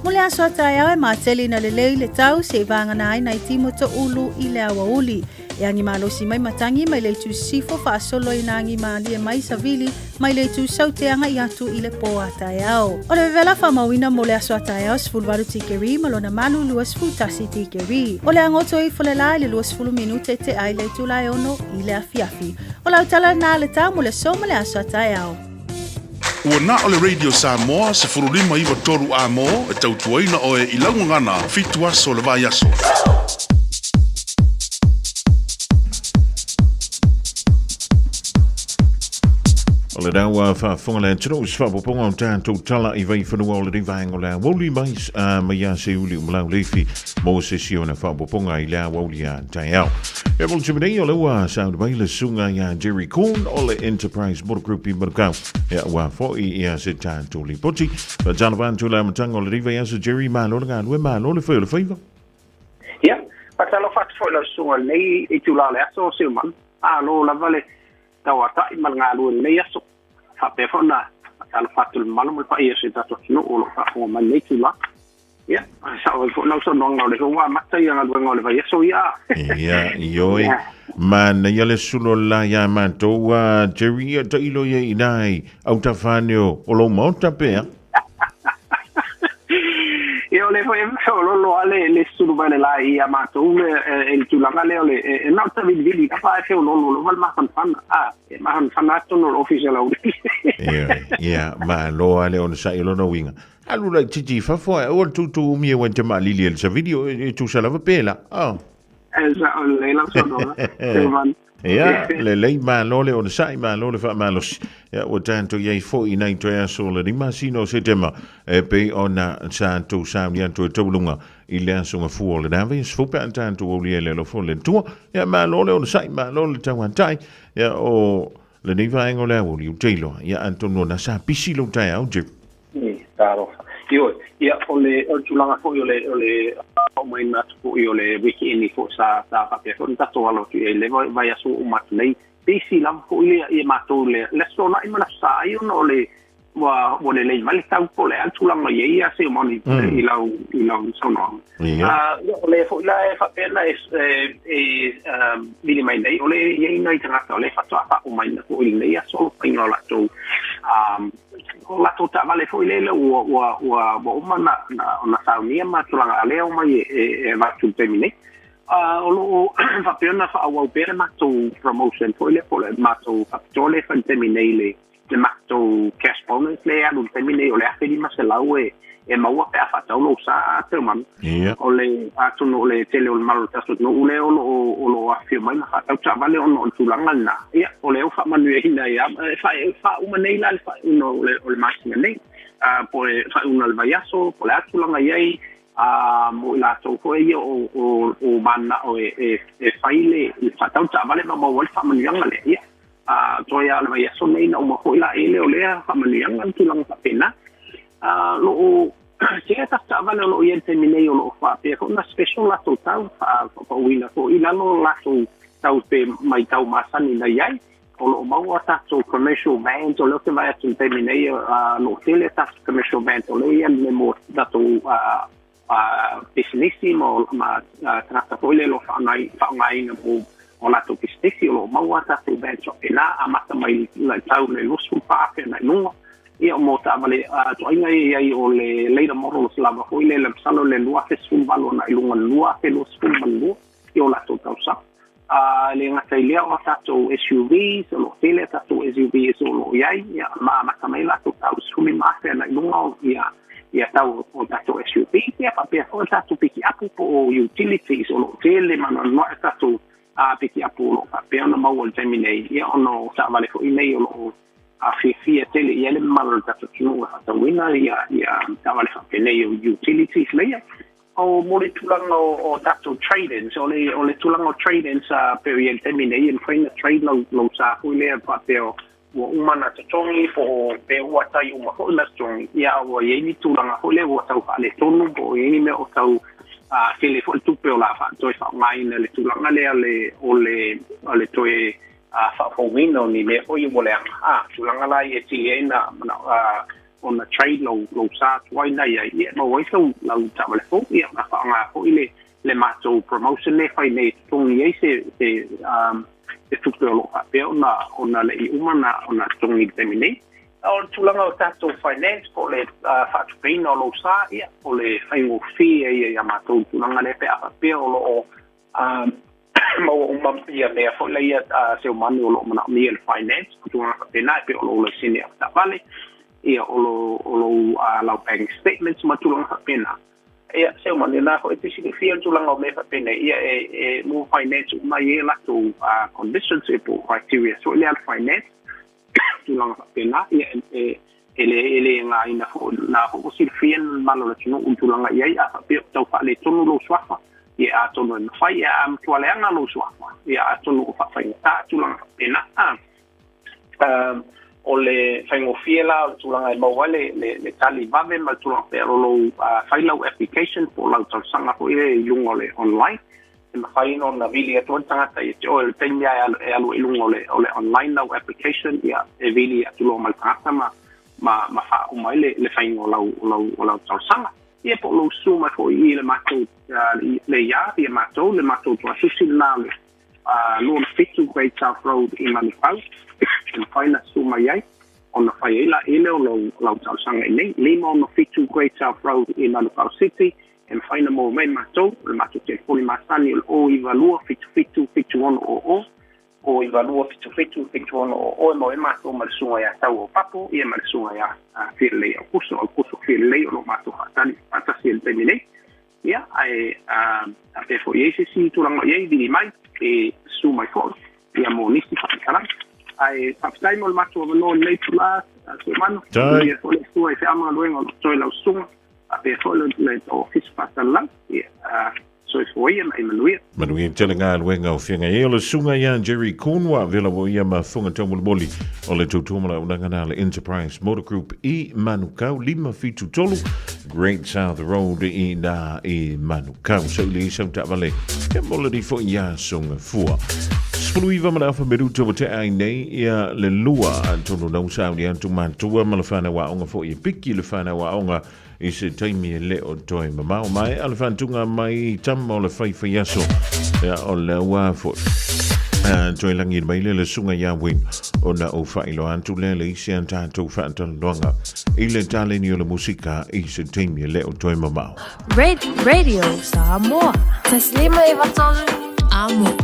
Mo le aso a taeao e matele ina lelei le tau se'i vagana ai nai timo to'ulu i le aoauli. E agi malosi mai matagi mai le itu sisifo faasolo ina agi malie mai savili mai le itu saute aga'i atu i le pō a taeao. O le vevela faamauina mo le aso a taeao 18 tikeri ma lona malu 21 tikeri. O le agoto ifo le la i le 20 minute te'a i le itula e ono i le afiafi. O lau tala lena le tau mo le aso ma le aso a taeao. Ua na o le Radio Samoa 1593 A mo e tautuaina oe i lau gagana fitu aso o le vaiaso. O le rau faafofoga le atunuu se faaopoopoga o tatou tala i vaifanua o lenei vaega o le aoauli mai mai ia Seuli o Malau Leifi mo se isi ona faaopoopoga i le aoauli a taeao. E mo le taimi nei o lea ua sauni mai le susuga ia Jerry Corn o le Enterprise Motor Group i Manukau. Ia ua foi ia se tatou lipoti. Faatalofa atu i le amataga o lenei vaiaso Jerry, malo le galue, malo le fai o le faiva. Ia, faatalofa atu foi i lau susuga i lenei itula o le aso, Siumanu. Malo lava le tauata'i ma le galue i lenei aso. Faapea foi ona faatalofa atu i le mamalu ma le paia o si o tatou atunuu o lo o faafofoga mai i lenei itula. Ia, e sao ai foi lau saunoaga o lea foi ua amata ia galuega o le vaiaso ia. Ia, ioe. Manaia le sulo la iā matou a Jerry, ia tailo ia i nā i autafa ane o lou maota pea. Ia, o le le foi e feoloolo lava le sulu mai le laei ia matou le i le tulaga lea o le e na o le tavilivili lava ae feoloolo lava le mafanafana a e mafanafana atu totonu o le ofisa o le aulii. Ioe, ia, malo lava le onosai o lona uiga. Alu laitiiti i fafo ae aua le tutu umi aua e te maalili e le savili, e tusa lava pe la. Oh. E sao lelei lau saunoaga, Teuman. Ia, lelei, malo le onosai, malo le faamalosi. Ia, ua tatou i ai foi i nai toe aso o le 5 masina o Setema, e pei ona sa tou sauni atu e tauluga i le aso gafua o le 90 pe a tatou aulia i le alofa o le Atua. Ia, malo le onosai, malo le tauatai. Ia, o lenei vaega o le aoauli, ou te iloa, ia, atonu o na sa pisi lou taeao, Jim. E, talofa. Ioe, ia, o le, o le tulaga foi o le, o le aumaiina atu foi o le weekend foi sa, sa faapea foi ona tatou alo atu i ai i le vaiaso ua uma atu nei. Pisi lava foi le, ia matou le, le Aso Toonai ma le Aso Sa ai ona o le, ua, ua lelei mai le tau po o le a le tulaga i ai ia se moni i lau, i lau saunoaga. Ia. Ia, o le foi la e faapea na e, e, e vili mai nei, o le i ai nai tagata o le faatoa faauma foi i lenei aso le faiga o latou, o latou taavale foi lele ua, ua, ua, ua uma na, na, ona saunia ma tulaga a lea omai e, e, e avatu i le taimi nei. O lo o faapea ona faaauau pea le matou promotion foi lea po o le matou faapitoa lea e fai i le taimi nei le, le matou cash bonus lea e alu i le taimi nei o le $1,500 e, e maua pe a faatau lou sa Teumanu. Ia. O le, atonu o le tele o le malo o le tatou atunuu lea o lo o, o lo o afifio mai ma faatau taavale ona o le tulaga lena. Ia, o lea ua faamanuiaina ai lava, e faa, e faauma nei la le faaiuga o le, o le masina nei, po o le faaiuga o le vaiaso, po o le a tulaga i ai, mo i latou foi ia o, o, o mananao e, e, e fai le, le faatau taavale ma maua ai le faamanuiaga lea. Ia, toe lava o le vaiaso nei na uma foi la ele o lea faamanuiaga le tulaga faapena. Lo o tele tatou taavale o lo o i ai i le taimi nei o lo o faapea foi ona special latou tau faapauina foi i lalo latou tau pe mai tau masani na i ai. O lo o maua tatou commercial vans, o lea ou te vaai atu i le taimi nei, o lo o tele tatou commercial vans o lea e i ai le mo tatou pisinisi ma, ma tagata foi lea o lo o faaaogaina mo o latou pisinisi, o lo o maua tatou vans faapena, amata mai le tau le 24,000 agai i luga. Ia, mo taavale ituaiga ia i ai o le later models lava foi lea, masalo le 2018 agai i luga i le 2022 i o latou tausaga. E le gata i lea o tatou SUVs, o lo o tele a tatou SUVs o lo o i ai, ia, ma amata mai latou tau 15,000 agai i luga o ia, ia tau o tatou SUVs, ia faapea foi tatou pikiapu po o utilities o lo o tele ma anoanoai tatou pikiapu o lo o faapea ona maua i le taimi nei, ia, ona o taavale foi nei o lo o fiafia tele i ai le mamalu o le tatou atunuu e faatauina ia, ia taavale faapenei o utilities leia. O mo le tulaga o tatou trade-ins, o le, o le tulaga o trade-ins pei o i ai i le taimi nei, e mafai ona trade lau, lau sa foi lea faapea ua uma ona totogi po o pe ua tai uma foi ona totogi, ia ua i ai ni tulaga foi lea ua tau faaletonu po o i ai ni mea o tau tele foi le tupe o le a toe faaaogaina i le tulaga lea le, o le, o le toe faafouina o ni mea foi ua leaga. A, tulaga la ia e tili ai na, ona trade lou, lou sa tuai na i ai, ia e maua ai sau lau taavale fou, ia ma faaaoga foi le, le matou promotion lea e fai nei e totogi ai se, se, se tupe o lo o faapea ona, ona le i uma ona, ona totogi i le taimi nei. O le tulaga o tatou finance po o le faatupeina o lou sa, ia, o le faigofie ia ia matou tulaga lea pe a faapea o lo o maua uma ia mea foi lea seumanu o lo o manaomia i le finance, o tulaga faapena e pei o lou laisene avetaavale, ia o lou lau bank statements ma tulaga faapena. Ia seumanu lena foi e te silafia le tulaga o mea faapenei, ia e mo finance uma ai e latou conditions e po o criteria foi lea a le finance, tulaga faapena, ia e e le e le gaina foi na foi ua silafia le mamalu o le atunuu i tulaga i ai a faapea o tau faaletonu lou suafa, ia atonu e mafai ia a matua leaga lou suafa, ia atonu o faafaigata tulaga faapena. O le faigofie la o le tulaga e maua ai le, le, le tali vave ma le tulaga pea o lou fai lau application po o lau talosaga foi lea i luga o le online, e mafai ona vili atu ai le tagata ia te oe i le taimi lava e alu ai i luga o le, o le online lau application, ia e vili atu loa ma le tagata ma, ma, ma faauma ai le, le faiga o lau, o lau, o lau talosaga. Ia po o lou susu mai foi i le matou, le iā, ia matou, le matou tuasusi lena o le 27 Great South Road i Manukau, e mafai ona susu mai ai. Ona fai ai la ile o lou lau talosaga i nei 567 Great South Road i Manukau City. E mafai ona maua mai matou. O le matou telefoni masani o le 092 77 7600, 092 77 7600, e maua ai matou ma le susuga ia Tau Papo ia ma le susuga ia Fialelei Aukuso, Aukuso Fialelei, o lo o matou faatali faatasi i le taimi nei. Ia, ae a pea foi i ai se isi tulaga o i ai, vili mai pe susu mai foi ia mo nisi faamatalaga. Ae faafetai mo le matou avanoa i lenei itulā, Suemanu. Manuia foi le Atua i feau ma galuega o lo o totoe lau susuga, faapea foi le Ofisa Faasalalau. Ia, soifua ia ma e manuia. Manuia tele galuega o feagai ai o le susuga ia Jerry Cornwa, vela ua ia ma fofoga taumolimoli o le tautua ma le auaunaga na le Enterprise Motor Group i Manukau 573 Great South Road i na i Manukau. Sau le sau taavale e mo le rifo ia songa fua. 19 ma le afa meruta ua tea ai nei ia le lua atonu nau sa uli atu matua ma le whanau aonga foi e piki le whanau aonga i se taimi e le o toe mamao mai a le whantunga mai tama o le whaiwhai aso ia o le ua foi toe langi mai le le sunga ia win o na o whailoa atu le le isi a tātou whaatalanoaga i le taleni o le musika i se taimi e le o toe mamao. Radio Samoa. Taslima e vatolu. Amo.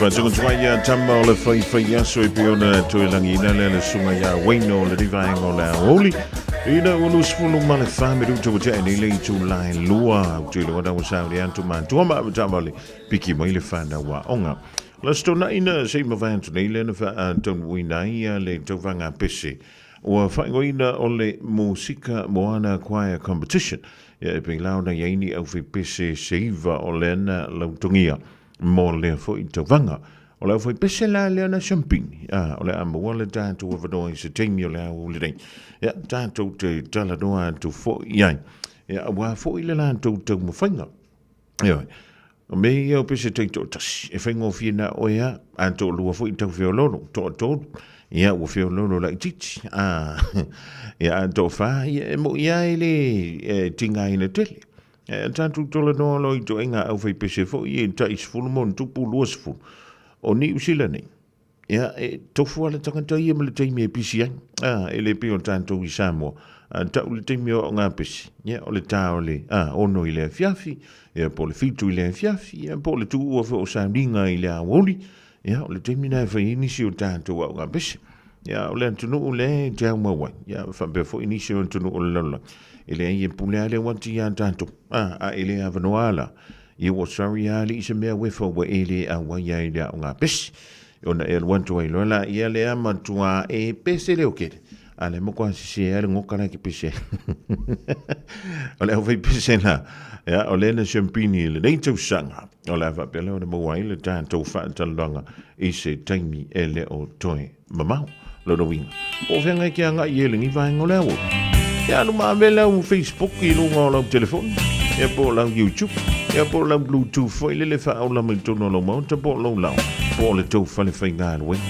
Whatungatunga ia tama o le whaiwhai aso i pe ona toe langi ina le le sunga ia Wayne o le rivaenga o le aoli. Ina ua lusifulu ma le wha me ruta wa te nei le itu lai lua. U te loa dawa sa le antu ma tua ma tama le piki mai le whana wa onga. La stona ina se ma vaantu nei le na wha tonu ina ia le tauvanga pese. Ua faaigoaina o le Musika Moana Choir Competition, ia e pei la ona i ai ni aufaipese se iva o lena lautogia mo lea foi tauvaga. O le aufaipese la lea na Champini, a o le a maua le tatou avanoa i se taimi o le aoauli nei, ia tatou te talanoa atu foi i ai, ia aua foi le latou taumafaiga. Ioe. O mea ia o pese taitoatasi, e faigofie na oe a, a toalua foi tau feololo, toatolu, ia ua feololo laitiiti, a, ia a toafa, ia e moi a e le e tigaina tele. E tatou talanoa loa i ituaiga aufaipese foi e tai 10 ma ona tupu 20 o Niu Sila nei. Ia, e tofu lava le tagata ia ma le taimi e pisi ai. A, e le pei o tatou i Samoa, a tau le taimi o ngā pesi. Ia, o le tā o le, a, ono i le afiafi, ia, po o le fitu i le afiafi, ia, po o le tuua foi o sauniga i le aoauli. Ia, o le taimi lena e fai ai nisi o tatou au ngā pesi. Ia, o le atunuu lea e te aumau ai. Ia, faapea foi nisi o atunuu o le lalolagi. E leai e pule lava le uati iā tatou. A, a e le avanoa la. Ia ua sorry lava alii se mea uefa ua e le auai ai i le aoga pesi. Ona e alu atu ai loa la ia lea matua e pese leo kele. A le matua sese ai le ngoka la ke pese. O le au pese la. Ia, o lena champini le nei tausaga. O le a faapea lea ona maua ai le tatou faatalanoaga i se taimi e le o toe mamao. Lona uiga, po o fea e ke agai i e lenei vaega o le aoauli. Ia alu ma ave lau Facebook i luga o lau telefoni, ia po o lau YouTube, ia po o lau Bluetooth foi lele faaola mai totonu o lau maota po o lou lao, po o le tou fale faigaluega.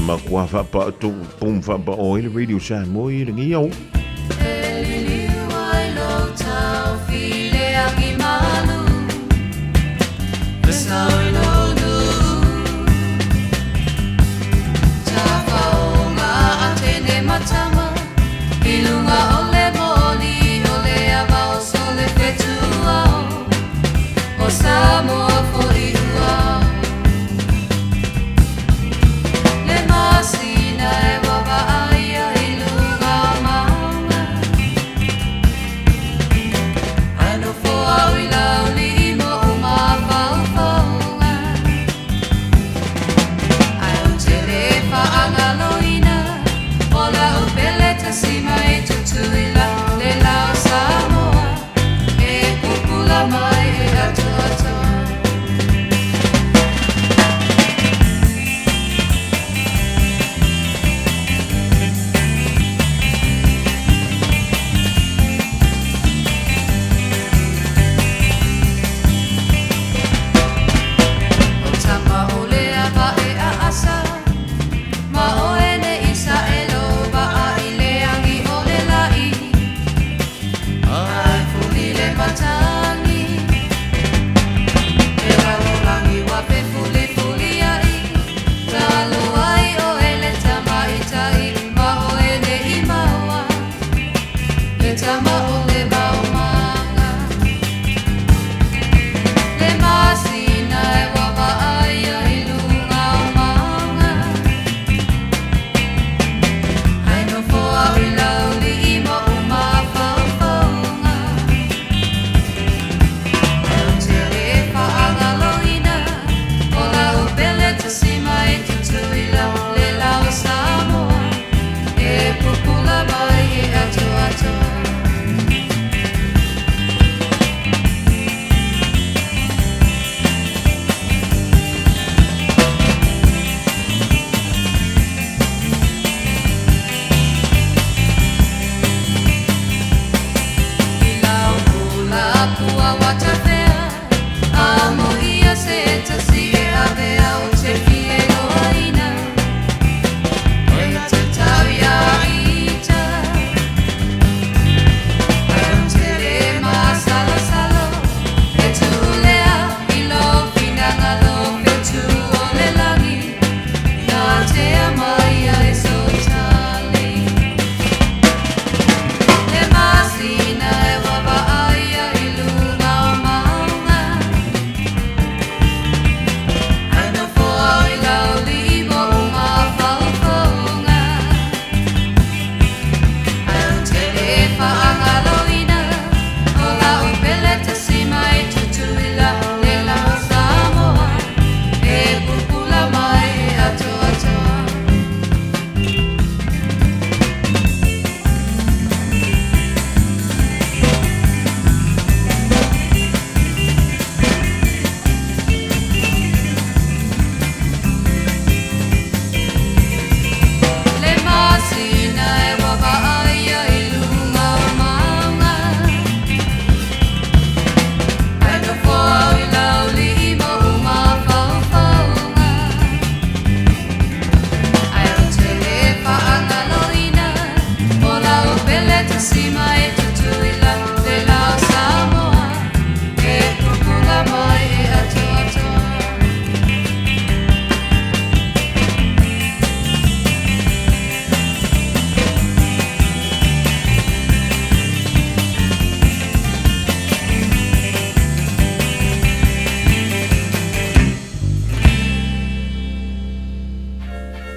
Matua faapaa pum faapao ai le Radio Samoa i lenei ao.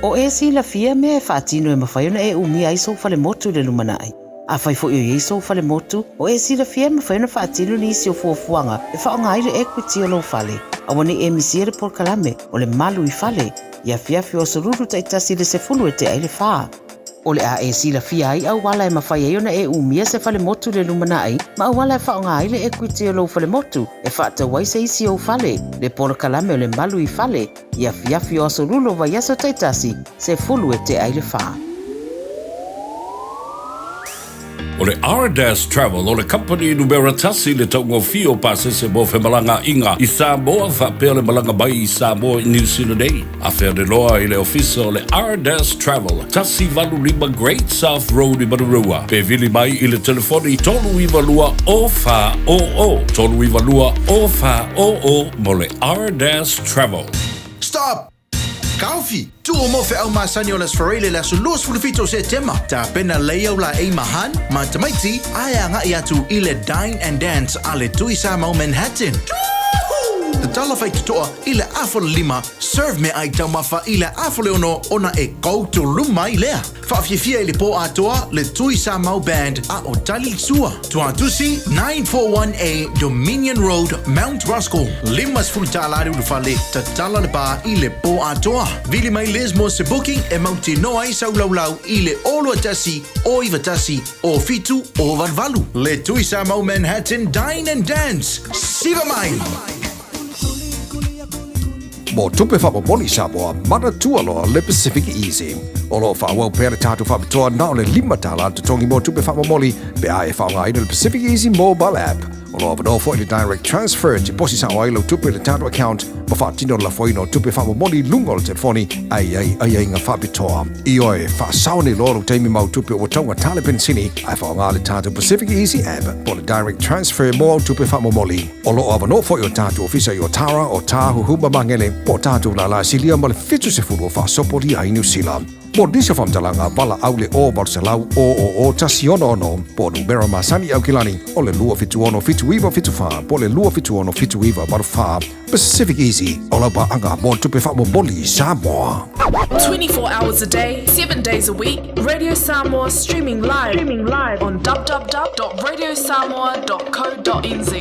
O e silafia mea e faatino e mafai ona e umia ai sou falemotu i le lumanai. Afai foi o i ai sou falemotu, o e silafia e mafai ona faatino nisi o fuafuaga e faaaoga ai le equity o lou fale. Aua ne i e misia le polokalame o le Malu i Fale i afiafi o Aso Lulu taitasi i le 10 e tea i le 4. O le a e silafia ai auala e mafai ai ona e umia se falemotu i le lumanai ma auala e faaaoga ai le equity o lou falemotu e faatau ai se isi ou fale, le polokalame o le Malu i Fale i afiafi o Aso Lulu o vaiaso taitasi, 10 e tea i le 4. O le Ardas Travel o le kamupani numera tasi i le taugofie o pasese mo femalagaaiga i Samoa faapea le malaga mai i Samoa i Niu Sila nei. Afea le loa i le ofisa o le Ardas Travel, 185 Great South Road i Manurewa, pe vili mai i le telefoni 392 0400, 392 0400 mo le Ardas Travel. Stop! Taofi! Tuu mo feau masani o le Aso Faraile i le aso 27 o Setema, tapena lelei au laei ma Han ma tamaiti ae agai atu i le Dine and Dance a le Tui Samoa Manhattan. Tatala faitotoa i le afa o le 5, serve meaai taumafa i le afa o le 6 ona e koutou mai lea. Faafiafia i le pō atoa le Tui Samoa Band a o Tali Sua. Tuatusi 941A Dominion Road, Mount Roskill. $50 le ulufale, tatala le bar i le pō atoa. Vili mai Liz mo se booking e mautinoa ai sau laulau i le 021 091 07 088. Le Tui Samoa Manhattan Dine and Dance. Siva mai! Mo tupe faamomoli Samoa, manatua loa le Pacific Easy. O lo o faaauau pea le tatou faapitoa na o le $5 le totogi mo tupe faamomoli pe a e faaaogaina le Pacific Easy mobile app. O lo o avanoa foi le direct transfer e te posi sao ai lau tupe i le tatou account ma faatino le lafoina o tupe faamomoli i luga o le telefoni ae i ai aiaiga faapitoa. Ioe, faasao nei loa lou taimi ma au tupe ua taugata le penisini ae faaaoga le tatou Pacific Easy app po o le direct transfer mo au tupe faamomoli. O lo o avanoa foi o tatou ofisa i Otara, o Tāhuhu ma Magele, po o tatou lālā silia ma le 70 o faasopolia ai Niu Sila. Mo nisi o faamatalaga, valaau le 0 800 000 166 po o numera masani i Aukilani o le 276 7974 po o le 276 7984. Pacific Easy, o lau paaga mo tupe faamomoli i Samoa. 24 hours a day, 7 days a week, Radio Samoa streaming live, streaming live on www.radiosamoa.co.nz.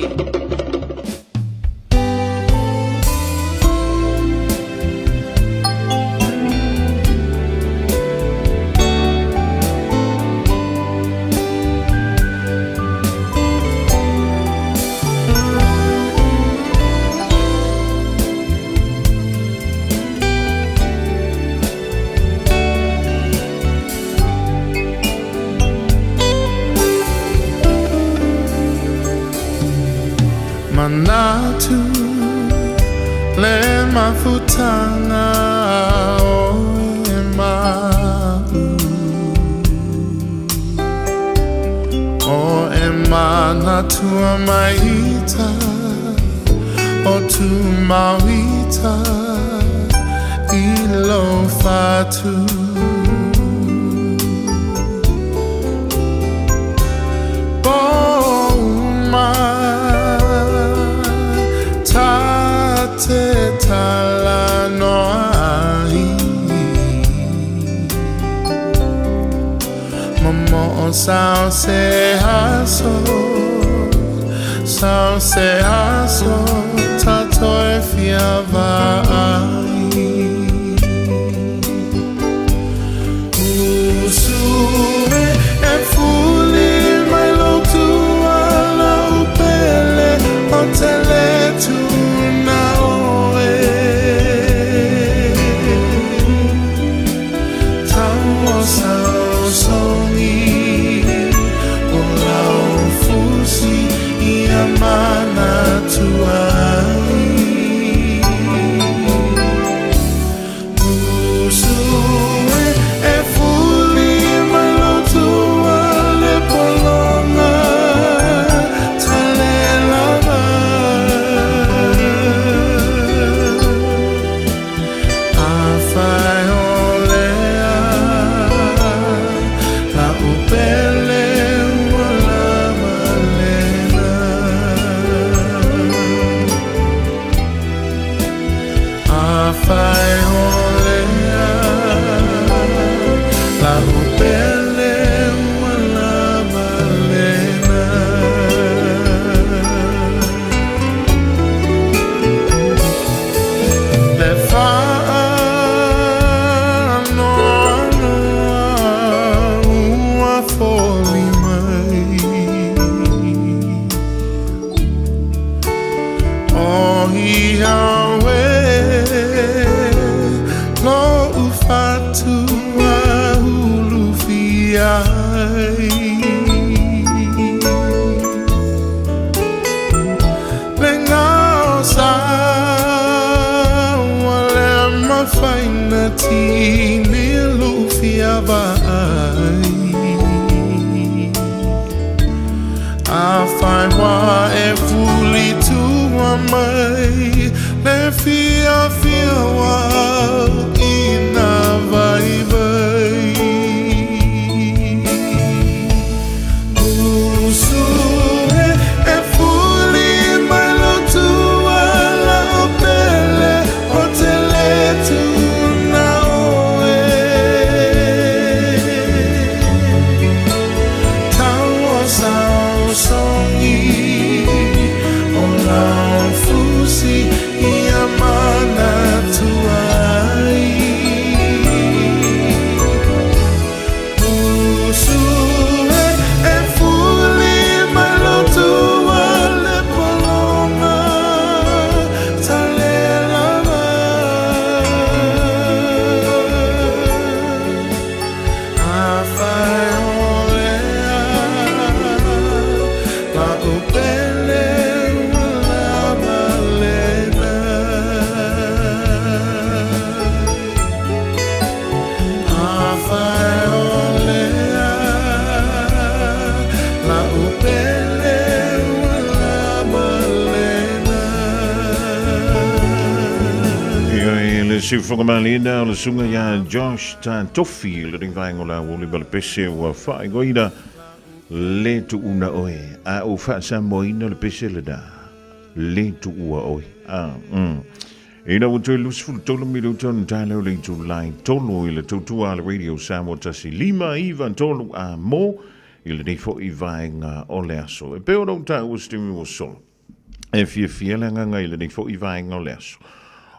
Manatu le mafutanga o e ma'u O e manatua maita o tu mauita i lo fatu Po uma ta te talanoa ai Momo'o sao se aso Sao se aso Tatou e fia vaai Usu e e fuli mai lou tua lau pele O te lē tuuna oe Tau o saosogi O lau fusi ia manatua ai. tua ulufia ai. Le ngao sa ua le mafaina tini lufia vaai. Afai ua e fuli tua mai le fiafia ua ina vaivai. Usu e fuli mai lo tua lau pele o te le tuna oe. Taua saosongi o lau fusi ia manatua ai. Usu e fuli mai lo tua le polonga talelava. Afai o lea lau pele ua lava lena. Afai o lea lau pele ua lava lena. Ia e le siufoga malina o le suga iā Josh Tatofi le ringaengo la uli ma le pese ua faaigoina le tuuna oe. A o faasamoaina le pese lena le tuua oe. Ina ua toe 23 minuta ona taeao le itulai 3 i le tautua a le Radio Samoa 1, 5, 9, 3 a mo i lenei fo'i vaega o le aso. E pei ona ou taua se taimi ua sola, e fiafia le agaga i lenei fo'i vaega o le aso.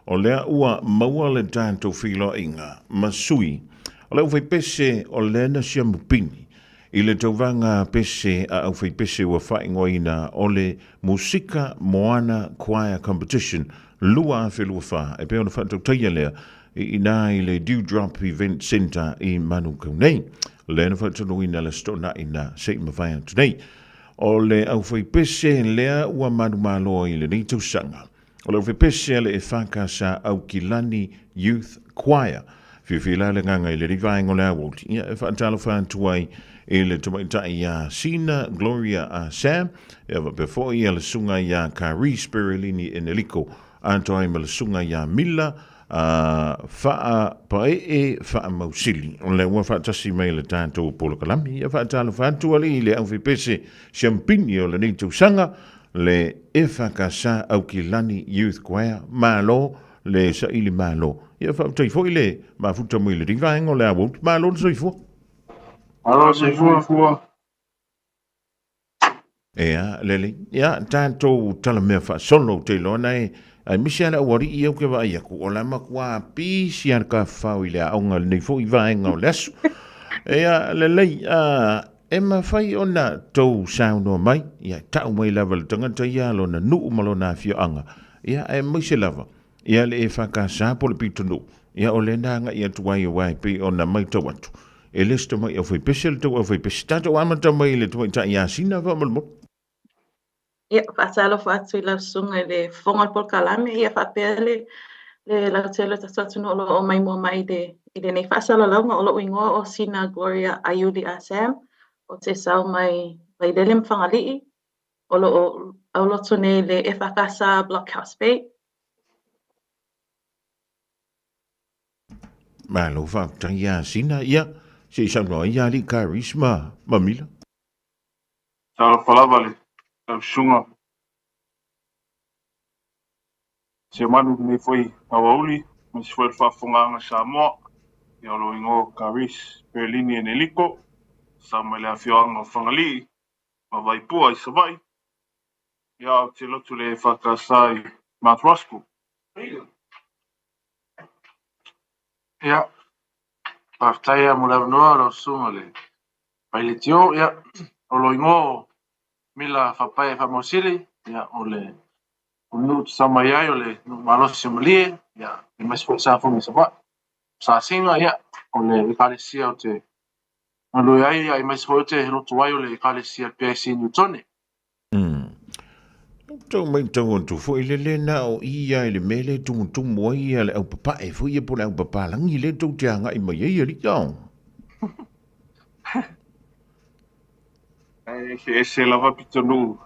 O lea ua maua le tatou feiloaiga ma sui o le aufaipese o lea na siamupini i le tauvaga pese a aufaipese ua faaigoaina o le Musika Moana Choir Competition 2024 e pei ona faatautaia lea i ina i le Dewdrop Event Centre i Manukau nei. Lea na faatonuina le Aso Toonai na se i mavae atu nei. O le aufaipese lea ua manumalo i lenei tausaga. O le aufaipese a le EFKS Aukilani Youth Choir. Fiafia la le agaga i lenei vaega o le aoauli. Ia e faatalofa atu ai i le tamaitai iā Sina Gloria a Sam, ia faapea foi ia le susuga iā Karis Perelini Eneliko, atoa ai ma le susuga iā Mila a Faapaee Faamausili. O lea ua faatasi mai le tatou polokalame. Ia faatalofa atu alii i le aufaipese siampini o lenei tausaga, le EFKS Aukilani Youth Choir. Malo le saili malo. Ia faafetai foi le mafuta mai lenei vaega o le aoauli. Malo le soifua. Malo soifua. Ea, lelei. Ia, tatou talamea faasolo ou te iloa nae, aemaise lava le aualii ia ou te vaai atu, o la e matua pisi lava le tafafao i le aoga i lenei foi vaega o le aso. Ia, lelei, e mafai ona tou saunoa mai, ia, tau mai lava le tagata ia lona nuu ma lona afioaga, ia, aemaise lava, ia le EFKS po o le pitonuu, ia o lea na agai atu ai aua e pei ona matau atu, e le o se tamai aufaipese le tou aufaipese. Tatou amata mai i le tamaitai ia Sina faamolemole. Ia, faatalofa atu i lau susuga i le Fofoga o le Polokalame, ia faapea le le lautele o le tatou atunuu o lo o maimoa mai i le i lenei faasalalauga. O lou igoa o Sina Gloria Aiuli Ah Sam, o te sau mai Vailele ma Fagalii, o lo o aulotu nei i le EFKS Blockhouse Bay. Malo faafetai ia Sina, ia se i saunoa ai ia Alii Karis ma Mila. Talofa lava le lau susuga Seumanu i lenei foi aoauli, aemaise foi o le faafofogaaga Samoa. Ia o lou igoa o Karis Perlini Eneliko, sau mai le afioaga o Fagalii ma Vaipua i Savaii. Ia ou te lotu le EFKS i Mount Roskill. Ia, faafetai lava mo le avanoa lau susuga i le Paileti o. Ia, o lou igoa o Mila Faapae Faamausili, ia, o le nuu te sau mai ai o le nuu malosi o Malie, ia, aemaise foi le Safogi i Savaii. Sasiga, ia, o le Ekalesia ou te galue ai, aemaise foi ou te loto ai o le Ekalesia le PIC i Niutone. Ou te matau atu foi le le na o i ia i le mea lea e tumutumu ai ia le aupapae foi ia po o le aupapalagi lea tou te agai mai ai alii ao. E eseese lava pitonuu.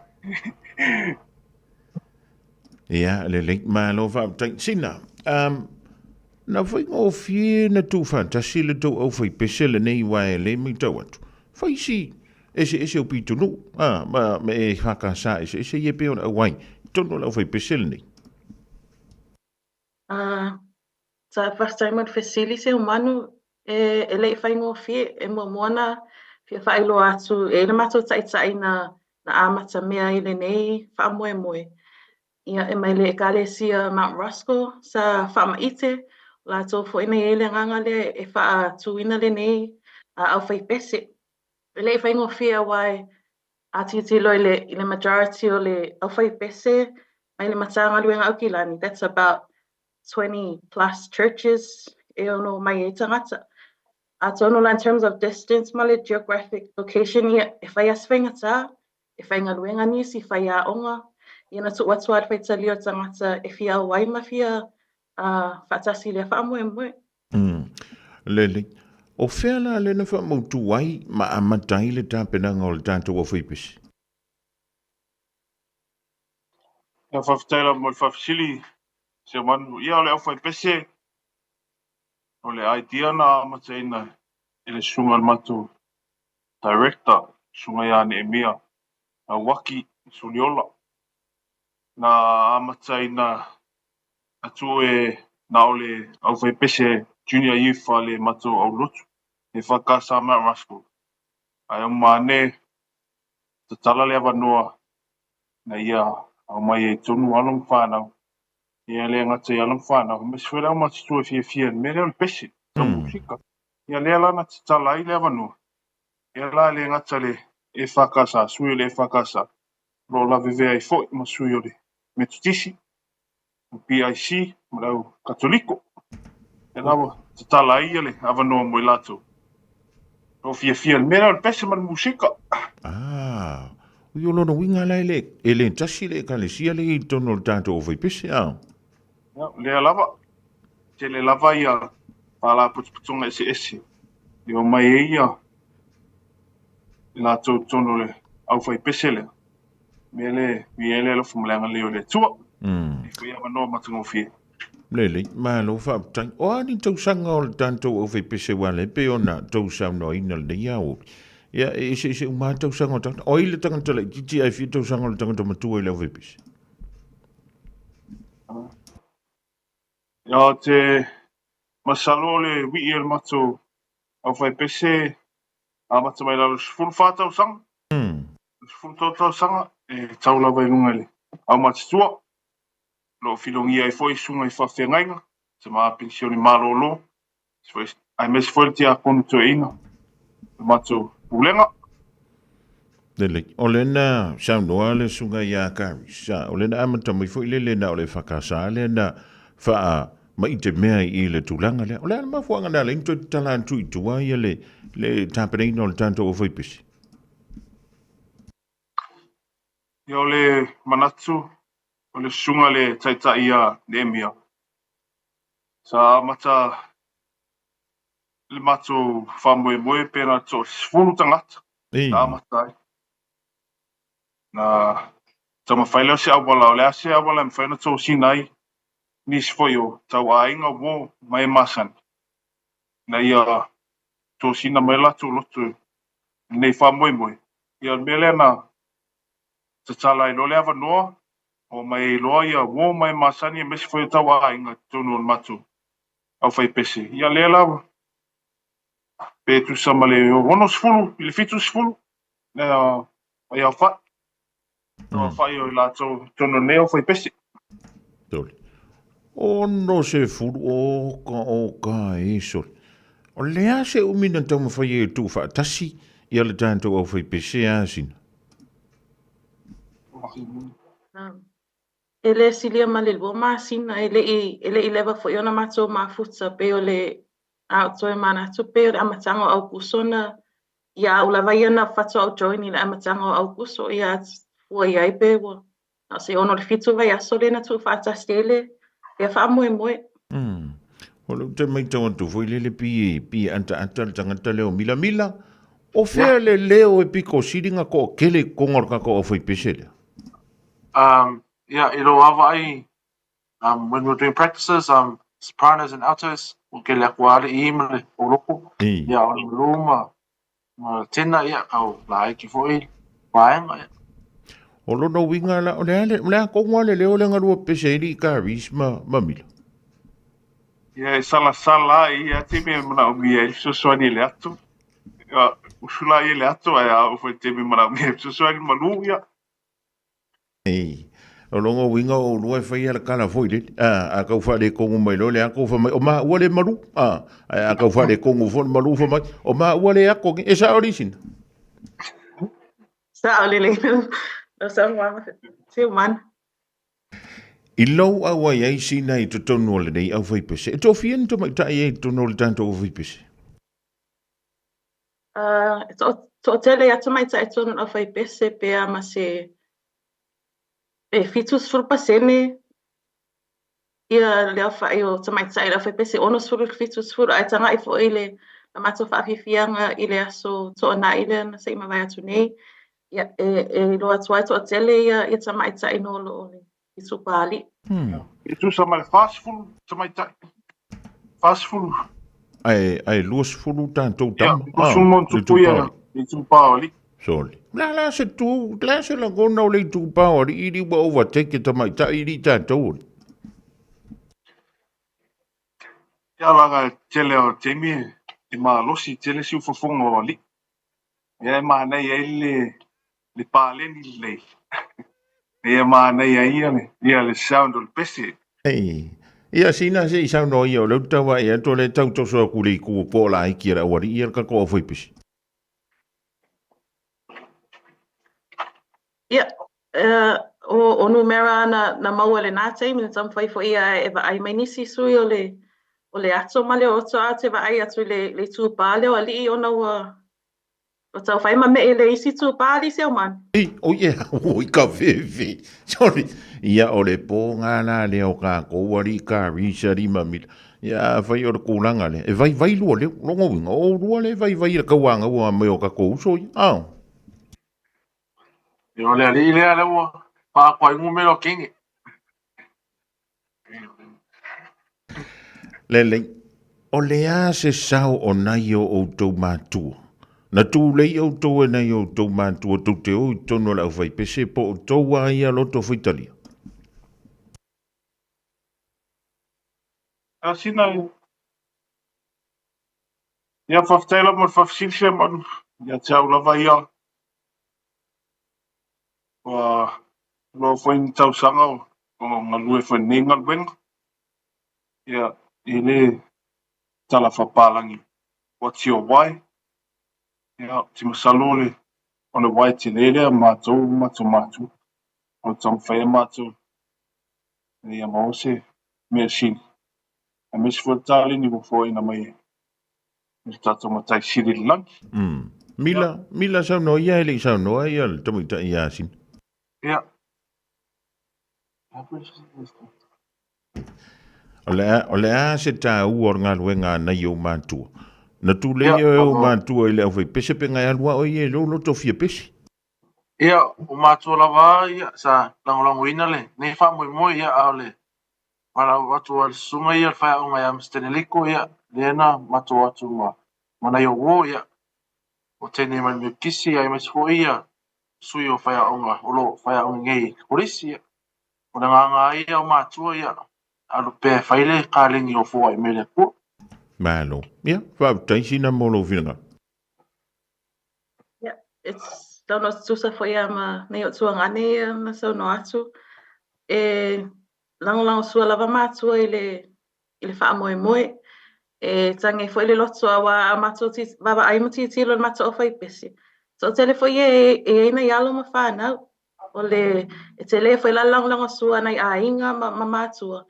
Ia, lelei, malo faafetai. Sina, um, na faigofie na tuufaatasi le tou aufaipese lenei aua e le matau atu. Fai si eseese o pitonuu, a, ma, ma e FKS eseese ia pei ona auai i totonu o le aufaipese lenei. Uh, sa faafetai mo le fesili se manu e, e le i faigofie e muamua na fia faailoa atu e i le matou taitai na, na amata mea i lenei faamoemoe. Ia, e mai le Ekalesia Mount Roskill sa faamaite, o latou foi na i ai le agaga lea e faatuina lenei aufaipese. E le i faigofie aua e a tilotilo i le, i le majority o le aufaipese mai le Matagaluega Aukilani, that's about 20 plus churches e ono mai ai tagata. Atonu la in terms of distance ma le geographic location, ia, e fai lava si faigata, e faigaluega nisi, faiaoga, ia na tuu atu lava le faitalia o tagata e fia auai ma fia faatasi i lea faamoemoe. Lelei. O fea la lea na faamautu ai ma amata ai le tapenaga o le tatou aufaipese? Ia, faafetai lava mo le faafesili, Seumanu. Ia, o le aufaipese, o le idea na amataina e le susuga i le matou Director, Susuga ia Neemia Lauaki Soliola. Na amataina atu e na o le aufaipese Junior Youth a le matou aulotu e EFKS Mount Roskill. Ae uma ane tatala le avanoa na ia aumai ai tonu alo ma fanau. Ia le gata i alo ma fanau, aemaise foi le aumatutua e fiafia i le mea lea o le pese, tau musika. Ia lea la na tatala ai le avanoa. Ia la e le gata le EFKS, sui o le EFKS, o lo o lavevea ai foi ma sui o le Metotisi, le PIC ma le au Katoliko. Ia la ua tatala ai le avanoa mo i latou. O lo o fiafia i le mea lea o le pese ma le musika. Ah, ui o lona uiga la e le, e le tasi le ekalesia lea i totonu o le tatou aufaipese, a? Ia, lea lava, tele lava ia faalapotopotoga eseese e omai ai ia i latou i totonu o le aufaipese lea. Mea le, mea le alofa ma le agalelei o le Atua. E foi avanoa matagofie. Lelei, malo faafetai. O a ni tausaga o le tatou aufaipese aua lea e pei ona tou saunoaina lenei aoauli. Ia, e eseese uma lava tausaga o tagata. O ai le tagata laitiiti ae fia tausaga o le tagata matua i le aufaipese? Ia, o te masalo o le wii o le matou aufaipese amata mai lalo i le 14 tausaga. 13 tausaga e tau lava i luga i le aumatutua. O lo o filogia ai foi susuga i faafeagaiga, tama penisione malolo, aemaise foi le tiakono toeaina o le matou pulega. Lelei. O lea na saunoa le susuga ia Karis, o lea na amata mai foi le le na o le EFKS lea na faamaite mea i le tulaga lea. O le a le mafuaaga na ala ai ona toe tatala atu i tua ia le, le tapenaina o le tatou aufaipese? Ia, o le manatu o le susuga i le Taitai ia Neemia, sa amata le matou faamoemoe pe na toasefulu tagata na amata ai. Na taumafai lea o se auala, o le a se auala e mafai ona tosina ai nisi foi o tau aiga uo ma e masani, ina ia tosina mai latou loto i lenei faamoemoe. Ia o le mea lea na tatala ai loa le avanoa, omai ai loa ia uo ma e masani aemaise foi o tau aiga i totonu o le matou aufaipese. Ia lea la pe tusa ma le 60 i le 70 ai aofai. O aofai o i latou i totonu o lenei aufaipese. Tole. 60, o ka, o ka e sole. O le a se umi na taumafai ai e tuufaatasi ia le tatou aufaipese a Sina? E le silia ma le 2 masina, e le i, e le i leva foi ona matou mafuta, pei o le. A ou toe manatu pei o le amataga o Aukuso na ia au lava ia na faatoa ou join i le amataga o Aukuso ia fua i ai pe ua na o se 6 i le 7 vaiaso lea na tuufaatasi ai le lea faamoemoe. O lea ou te matau atu foi lele pi pi ataata le tagata lea o Milamila. O fea le leo e piko sili na toatele i totonu o le tatou aufaipese lea? Yeah, i lou vaavaai, when we were doing practices, sopranos and altos, ua kele aku lava le E ma le oloko. Ia, o le malu ma le tena, ia, kau laiti foi vaega, ia. O lona uiga la, o le a le, o le a tonu lava le leo lea na lua pese ai alii Karis ma, ma Mila? Ia, e salasala ai ia taimi e manaomia ai le fesoasoani i le ato. Ia, usu laia i le ato ae a oo foi i le taimi e manaomia ai le fesoasoani malu, ia. Ei, o lona uiga o oulua e faia le tala foi lele, a, a tau faaletonu mai loa le ato fai mai, o maua le malu, a, ae a tau faaletonu foi le malu fai mai, o maua le ato nei. E sao alii Sina? Sao lelei lau saunoaga Tiumana. I lou auai ai Sina i totonu o lenei aufaipese, e toafia ni tamaitai ai i totonu o le tatou aufaipese? E toatele ia tamaitai i totonu o le aufaipese pe a ma se pe 70% ia le aofai o tamaitai i le aufaipese, 60 i le 70, ae tagai foi le matou faafiafiaga i le aso Toonai lea na se i mavae atu nei, ia, e iloa atu ai toatele ia tamaitai na o lo o itupa alii. E tusa ma le 40 tamaitai. 40. Ae, ae 20 tatou tama. Ia, 20 ma ona tupu ia itupa o alii. Sorry. La la se tu, la se lagona o le itupa o alii li ua overtake tamaitai i li tatou alii. Ia laga e tele o taimi e malosi tele siufofoga o alii. Ia e manaia ai le le paleni lelei. Ia manaia ai ia le, ia le sound o le pese. Ei, ia sina se i saunoa ia o lea ou te tau vaai atu o lea e tau toso atu i le itu o po o laiti a le aualii ia le tatou aufaipese. Ia, o numera na maua i lena taimi na taumafai foi ia e vaai mai nisi sui o le o le ato ma le oto a ou te vaai atu i le itupa lea o alii ona ua Ua tau fai ma meʻe le isi itupa alii Seumanu. Ei, oi e, oi ka fefe. Sorry. Ia o le pō ngā la lea o kākou alii Karis alii Mamila. Ia afai o le tulaga lea, e vaivai lua leo, lona uiga, o oulua lea e vaivai i le tauagaua mai o tatou uso ia. Ao. Ia o le alii lea lea ua faakoa ai numera o kenge. Lelei, o le a se sao o nai o outou matua? Na tulei outou e nai o outou matua tou te o i totonu o le aufaipese po o tou a ia loto faitalia? A sina ia faafetai lava mo le faafesili Seumanu ia te au lava ia ua loa foi ni tausaga o galue foi i lenei galuega ia e le tala faapalagi what's your why ia ou te masalo o le o le why tele lea matou ma matou matua o le taumafai e matou ina ia maua se mea sili aemaise foi le taleni ua foaiina mai e le tatou matai sili i le lagi. Mila, Mila saunoa ia e le i saunoa ia le tamaitai ia Sina. Ia. O le a, o le a se tāua o le galuega a nai ou matua? Na tulei e ou matua i le aufaipese pe ngai alu a oe ia i lou loto fia pese? Ia, o matua lava ia sa lagolagoina lenei faamoemoe ia a o le valaau atu a le susuga ia le faiaoga ia Mister Neliko ia lea na matou o atu ma ma nai ou uo ia o teine mai le Metotisi aemaise foi ia sui o faiaoga o lo o faiaoga nei i le Kolisi ia. O le agaga lava ia o matua ia alu pea e fai le kaleni o foai mai le Atua. Malo. Ia, faafetai sina mo lou finagalo. Ia, it's tau no tutusa foi ia ma nei o tuagane ia na saunoa atu. E lagolago sua lava matua i le i le faamoemoe. E tagi ai foi le loto auā a matou vaavaai ma tilotilo i le matou aufaipese. Toatele foi ia e i ai nai alo ma fanau. O le e tele foi la le lagolago sua a nai aiga ma matua.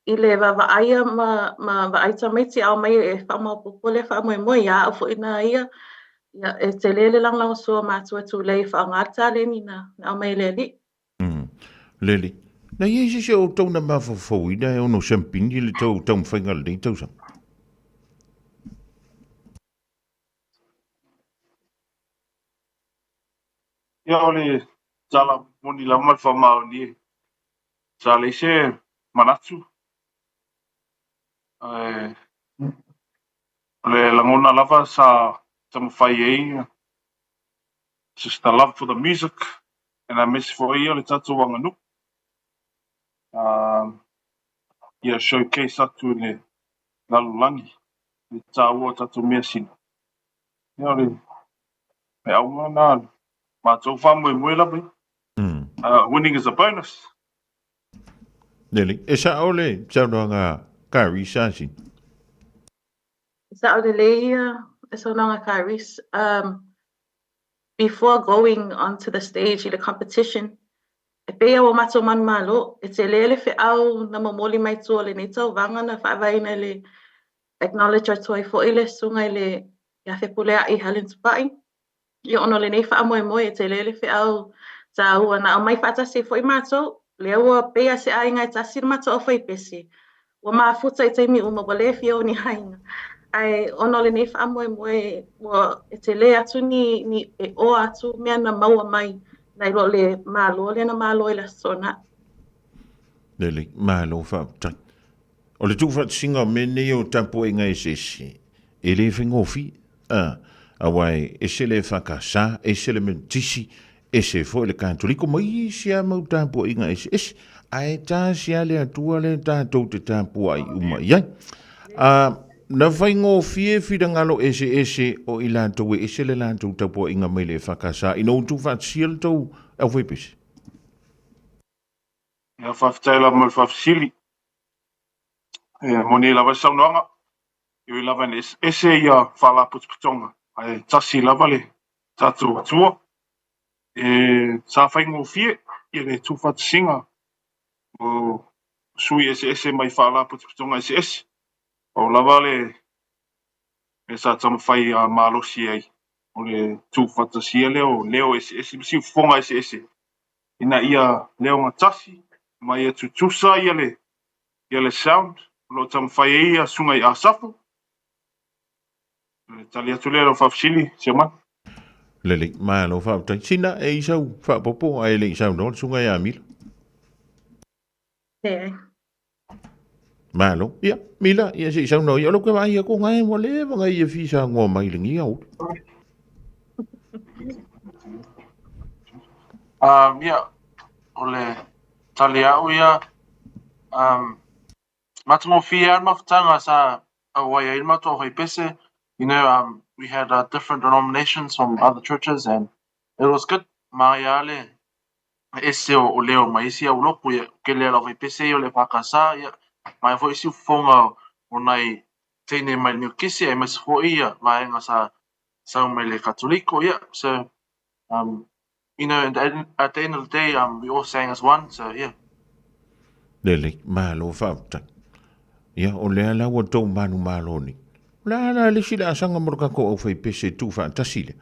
i le vaavaaia ma ma vaai tamaiti a omai e faamaopoopo lea faamoemoe ia au foi na ia. Ia, e tele le lagolagosua o matua tulei e faaaoga le taleni na na aumai e le Alii. Leli, na i ai se isi o outou na mafaufauina e ono siampini le tou taumafaiga o lenei tausaga? Ia, o le tala moni lava ma le faamaoni e sa leai se manatu. Ae o le lagona lava sa taumafai ai just the love for the music and aemaise foi o le tatou aganuu ia showcase atu i le lalolagi le taua o tatou measina. Ia o le auga lena o le matou faamoemoe lava ia. Winning is a bonus. Lele, e sao le saunoaga a Kari Sasin? E sao lelei ia le saunoaga a Karice. Before going onto the stage i le competition, e pei lava ua matou manumalo, e tele le feau na momoli mai tua o lenei tauvaga na faavaeina i le acknowledge atu ai foi le susuga i le ia Fepuleai Helen Tupai. Ia ona o lenei faamoemoe e tele le feau tāua na aumai faatasi ai foi mātou, lea ua pei lava se aiga e tasi le matou aufaipese, ua mafuta i taimi uma ua le fia o ni aiga. Ae ona o lenei faamoemoe ua e tele atu ni, ni e oa atu mea na maua mai nai lo le Malo lea na malo i le Aso Toonai. Lelei, malo faafetai. O le tuufaatasiga o mea nei o tapuaiga eseese, e le faigofie, a, aua e ese le EFKS, ese le Metotisi, ese foi le Katoliko ma isi lava mau tapuaiga eseese, ae tasi lava le Atua lea tatou te tapuai uma i ai. A, na faigofie finagalo eseese o i latou e ese le latou tapuaiga mai le EFKS ina ua tuufaatasia le tou aufaipese. Ia, faafetai lava mo le faafesili. E moni ai lava le saunoaga, e ui lava ina eseese ia faalapotopotoga, ae tasi lava le tatou Atua. E sa faigofie ia le tuufaatasiga o sui eseese mai faalapotopotoga eseese. Pau lava le mea sa taumafai malosi ai, o le tuufaatasia lea o leo eseese ma siufofoga eseese ina ia leogatasi ma ia tutusa ia le ia le sound o lo o taumafai ai ia Susuga i Asafo. O le tali atu lea i lau faafesili, Siamani. Lelei, malo faafetai. Sina, e i sau faaopoopo ae le i saunoa le Susuga ia Mila. Leai. Malo. Ia, Mila, ia se i saunoa ia. O lou ke vaai aku ngai ua leva ngai ia fi sa ngoa mai lengi au. Ia, o le tali a'u ia, matagofie lava le mafutaga sa auai ai le matou aufaipese, you know, we had different denominations from other churches and it was good, manaia lava le ese o leo mai isi aulotu, ia, tele lava le aufaipese ia o le EFKS, ia, manaia foi siufofoga o nai teine mai le Metotisi aemaise foi ia vaega sa sau mai le Katoliko, ia, so you know, and at the end of the day, we all sang as one, so yeah. Lelei, malo faafetai. Ia, o lea la ua tou manumalo nei. O le a la le isi laasaga mo le tatou aufaipese e tuufaatasi lea?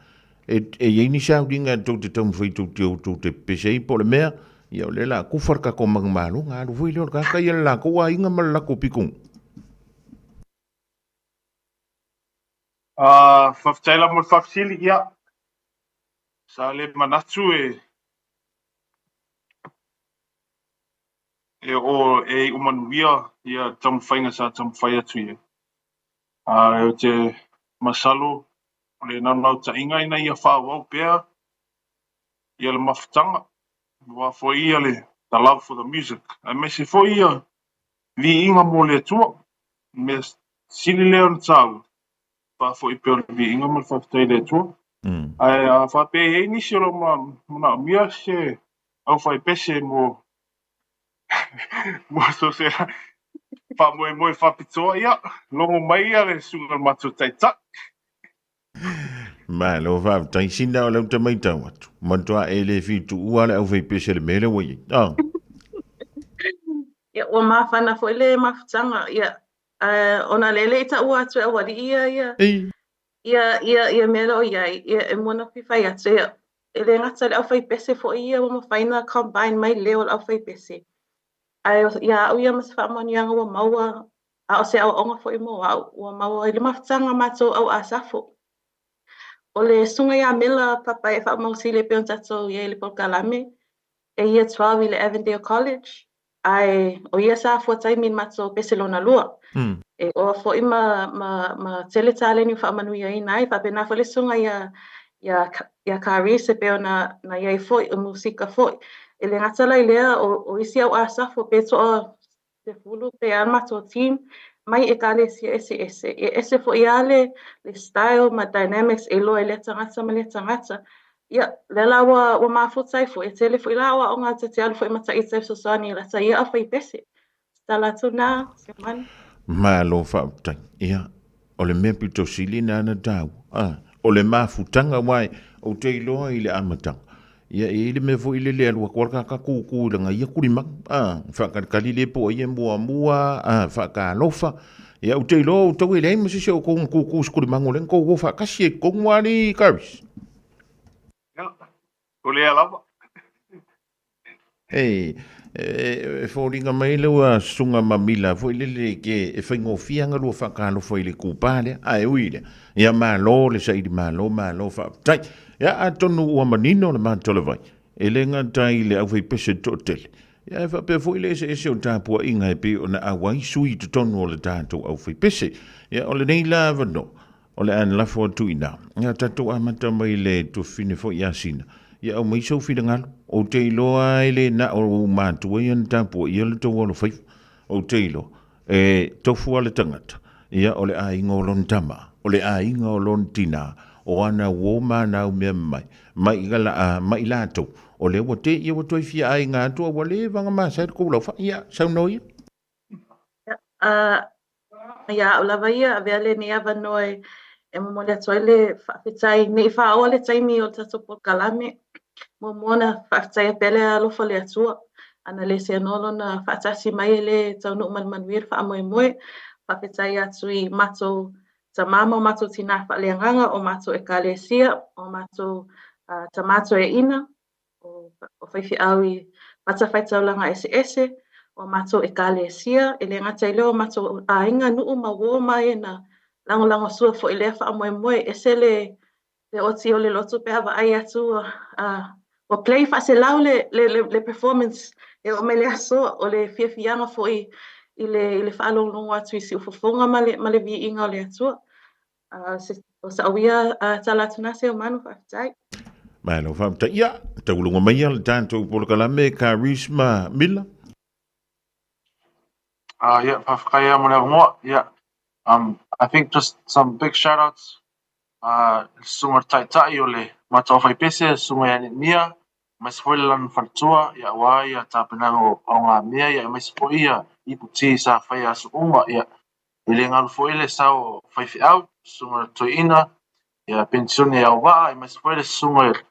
E, e i ai ni sauniga e tou te taumafai tou te o tou te pepese ai po o le mea, ia o lea la kufa le tatou manumalo, ona alu foi lea o le tagata ia le latou aiga ma le latou pitonuu. Faafetai lava mo le faafesili, ia, Sa le manatu e e o e iu manuia ia taumafaiga sa taumafai atu i ai. Ae ou te masalo o le naunautaiga ina ia faaauau pea ia le mafutaga aua foi ia le the love for the music aemaise foi ia viiga mo le Atua. O le mea sili lea ona taua faafoi pea o le viiga ma le faafetai i le Atua. Ae a faapea e i ai nisi o lo o manaomia se aufaipese mo mo so se faamoemoe faapitoa, ia, logo mai ia le susuga i le matou taitai. Malo faafetai. Sina o lea ou te matau atu, matua e le fituua le aufaipese i le mea lea ua i ai. Ah. Ia, ua mafana foi le mafutaga, ia, ae ona lea e le i taua atu e aualii ia, ia, ia, ia, ia mea lea o i ai, ia, e mua ona fia fai atu, ia, e le gata i le aufaipese foi ia ua mafai ona combine mai leo o le aufaipese, ae ia au ia ma se faamanuiaga ua maua, a o se aoaoga foi mo au, ua maua ai le mafutaga a matou au Asafo. O le Susuga ia Mela Papae Faamausili e pei ona tatou i ai i le polokalame, e Year 12 i le Avondale College, ae o ia sa fuataimi i le matou pese lona lua. E oa foi ma, ma, ma tele taleni ua faamanuiaina ai, faapena foi le susuga ia, ia, ia Karis e pei ona na i ai foi, o musika foi. E le gata la i lea, o, o isi au Asafo pe toa 10 pe a le matou team mai ekalesia eseese. E ese foi lava le, le style ma dynamics e iloa e lea tagata ma lea tagata. Ia, lea la ua, ua mafuta ai foi, e tele foi la aoaoga ta te alu foi ma ita e fesoasoani i lata ia aufaipese. Tatalo atu na, Seumanu. Malo faafetai. Ia, o le mea pito sili na na taua. Ah, o le mafutaga aua ou te iloa i le amataga. Ia, e i ai le mea foi lele e alu atu lava le kūkū i lana ia kulimaga, a, faakalikali le po o ai e muamua, a, faatalofa. Ia, ou te iloa outou e leai ma se isi o outou na kūkū i se kulimaga o lea na outou o faatasi ai i totonu lava alii Karis. Ia, o lea lava. E, e foliga mai le ua susuga mamila foi lele ke e faigofie ana lua faatalofa i le itupa lea, ae ui i lea, ia malo le saili malo, malo faafetai. Ia atonu ua manino le matolevai, e le gata i le aufaipese toatele, ia ae faapea foi le eseese o tapuaiga e pei ona auai sui i totonu o le tatou aufaipese. Ia o lenei la avanoa, O le a lafo atu i ina. Ia tatou amata mai le tuafafine foi ia Sina. Ia aumai sou finagalo. Ou te iloa e le na o ou matua ia na tapuaia le tou alofaiva. Ou te iloa, e tofu lava le tagata, ia o le aiga o lona tama, o le aiga o lona tina, o ana uo ma ana au mea mai, mai mai latou, o lea ua te ia ua toe fia aiga atu a ua leva ona masae le tou laufai. Ia, saunoa ia. Ia, Ia au lava ia, avea lenei avanoa e momoli atu ai le faafetai ne i faaoa le taimi o le tatou polokalame. Muamua ona faafetaia pea le alofa o le Atua, a na le seanoa lona faatasi mai e le taunuu ma le manuia le faamoemoe. Faafetai atu i matou tamā ma o matou tinā faaleagaga, o matou ekalesia, o matou tamā toeaina, o faifeau i fatafaitaulaga eseese, o matou ekalesia, e le gata i lea o matou aiga, nuu ma uo ma e na lagolagosua foi i lea faamoemoe. E ese le oti o le loto pe a vaai atu ua play faaselau le performance e oo mai le aso, o le fiafiaga foi i le faalogologo atu i siufofoga ma le viiga o le Atua. O sa'u ia tala atu na Seumanu, faafetai. Malo faafetai. Ia, tauluga maia le tatou polokalame Charisma Miller. Yeah, faafetai lava mo le avanoa. Yeah. I think just some big shout outs le susuga i le Taitai o le Mataofaipese, le susuga ia Neemia, aemaise foi le lana faletua, ia aua ia tapenaga o aogamea, ia aemaise foi ia iputi sa faia aso uma, ia E le galo foi le sao o faifeau, susuga i le toeaina, ia Penisione Auvaa, aemaise foi le susuga i le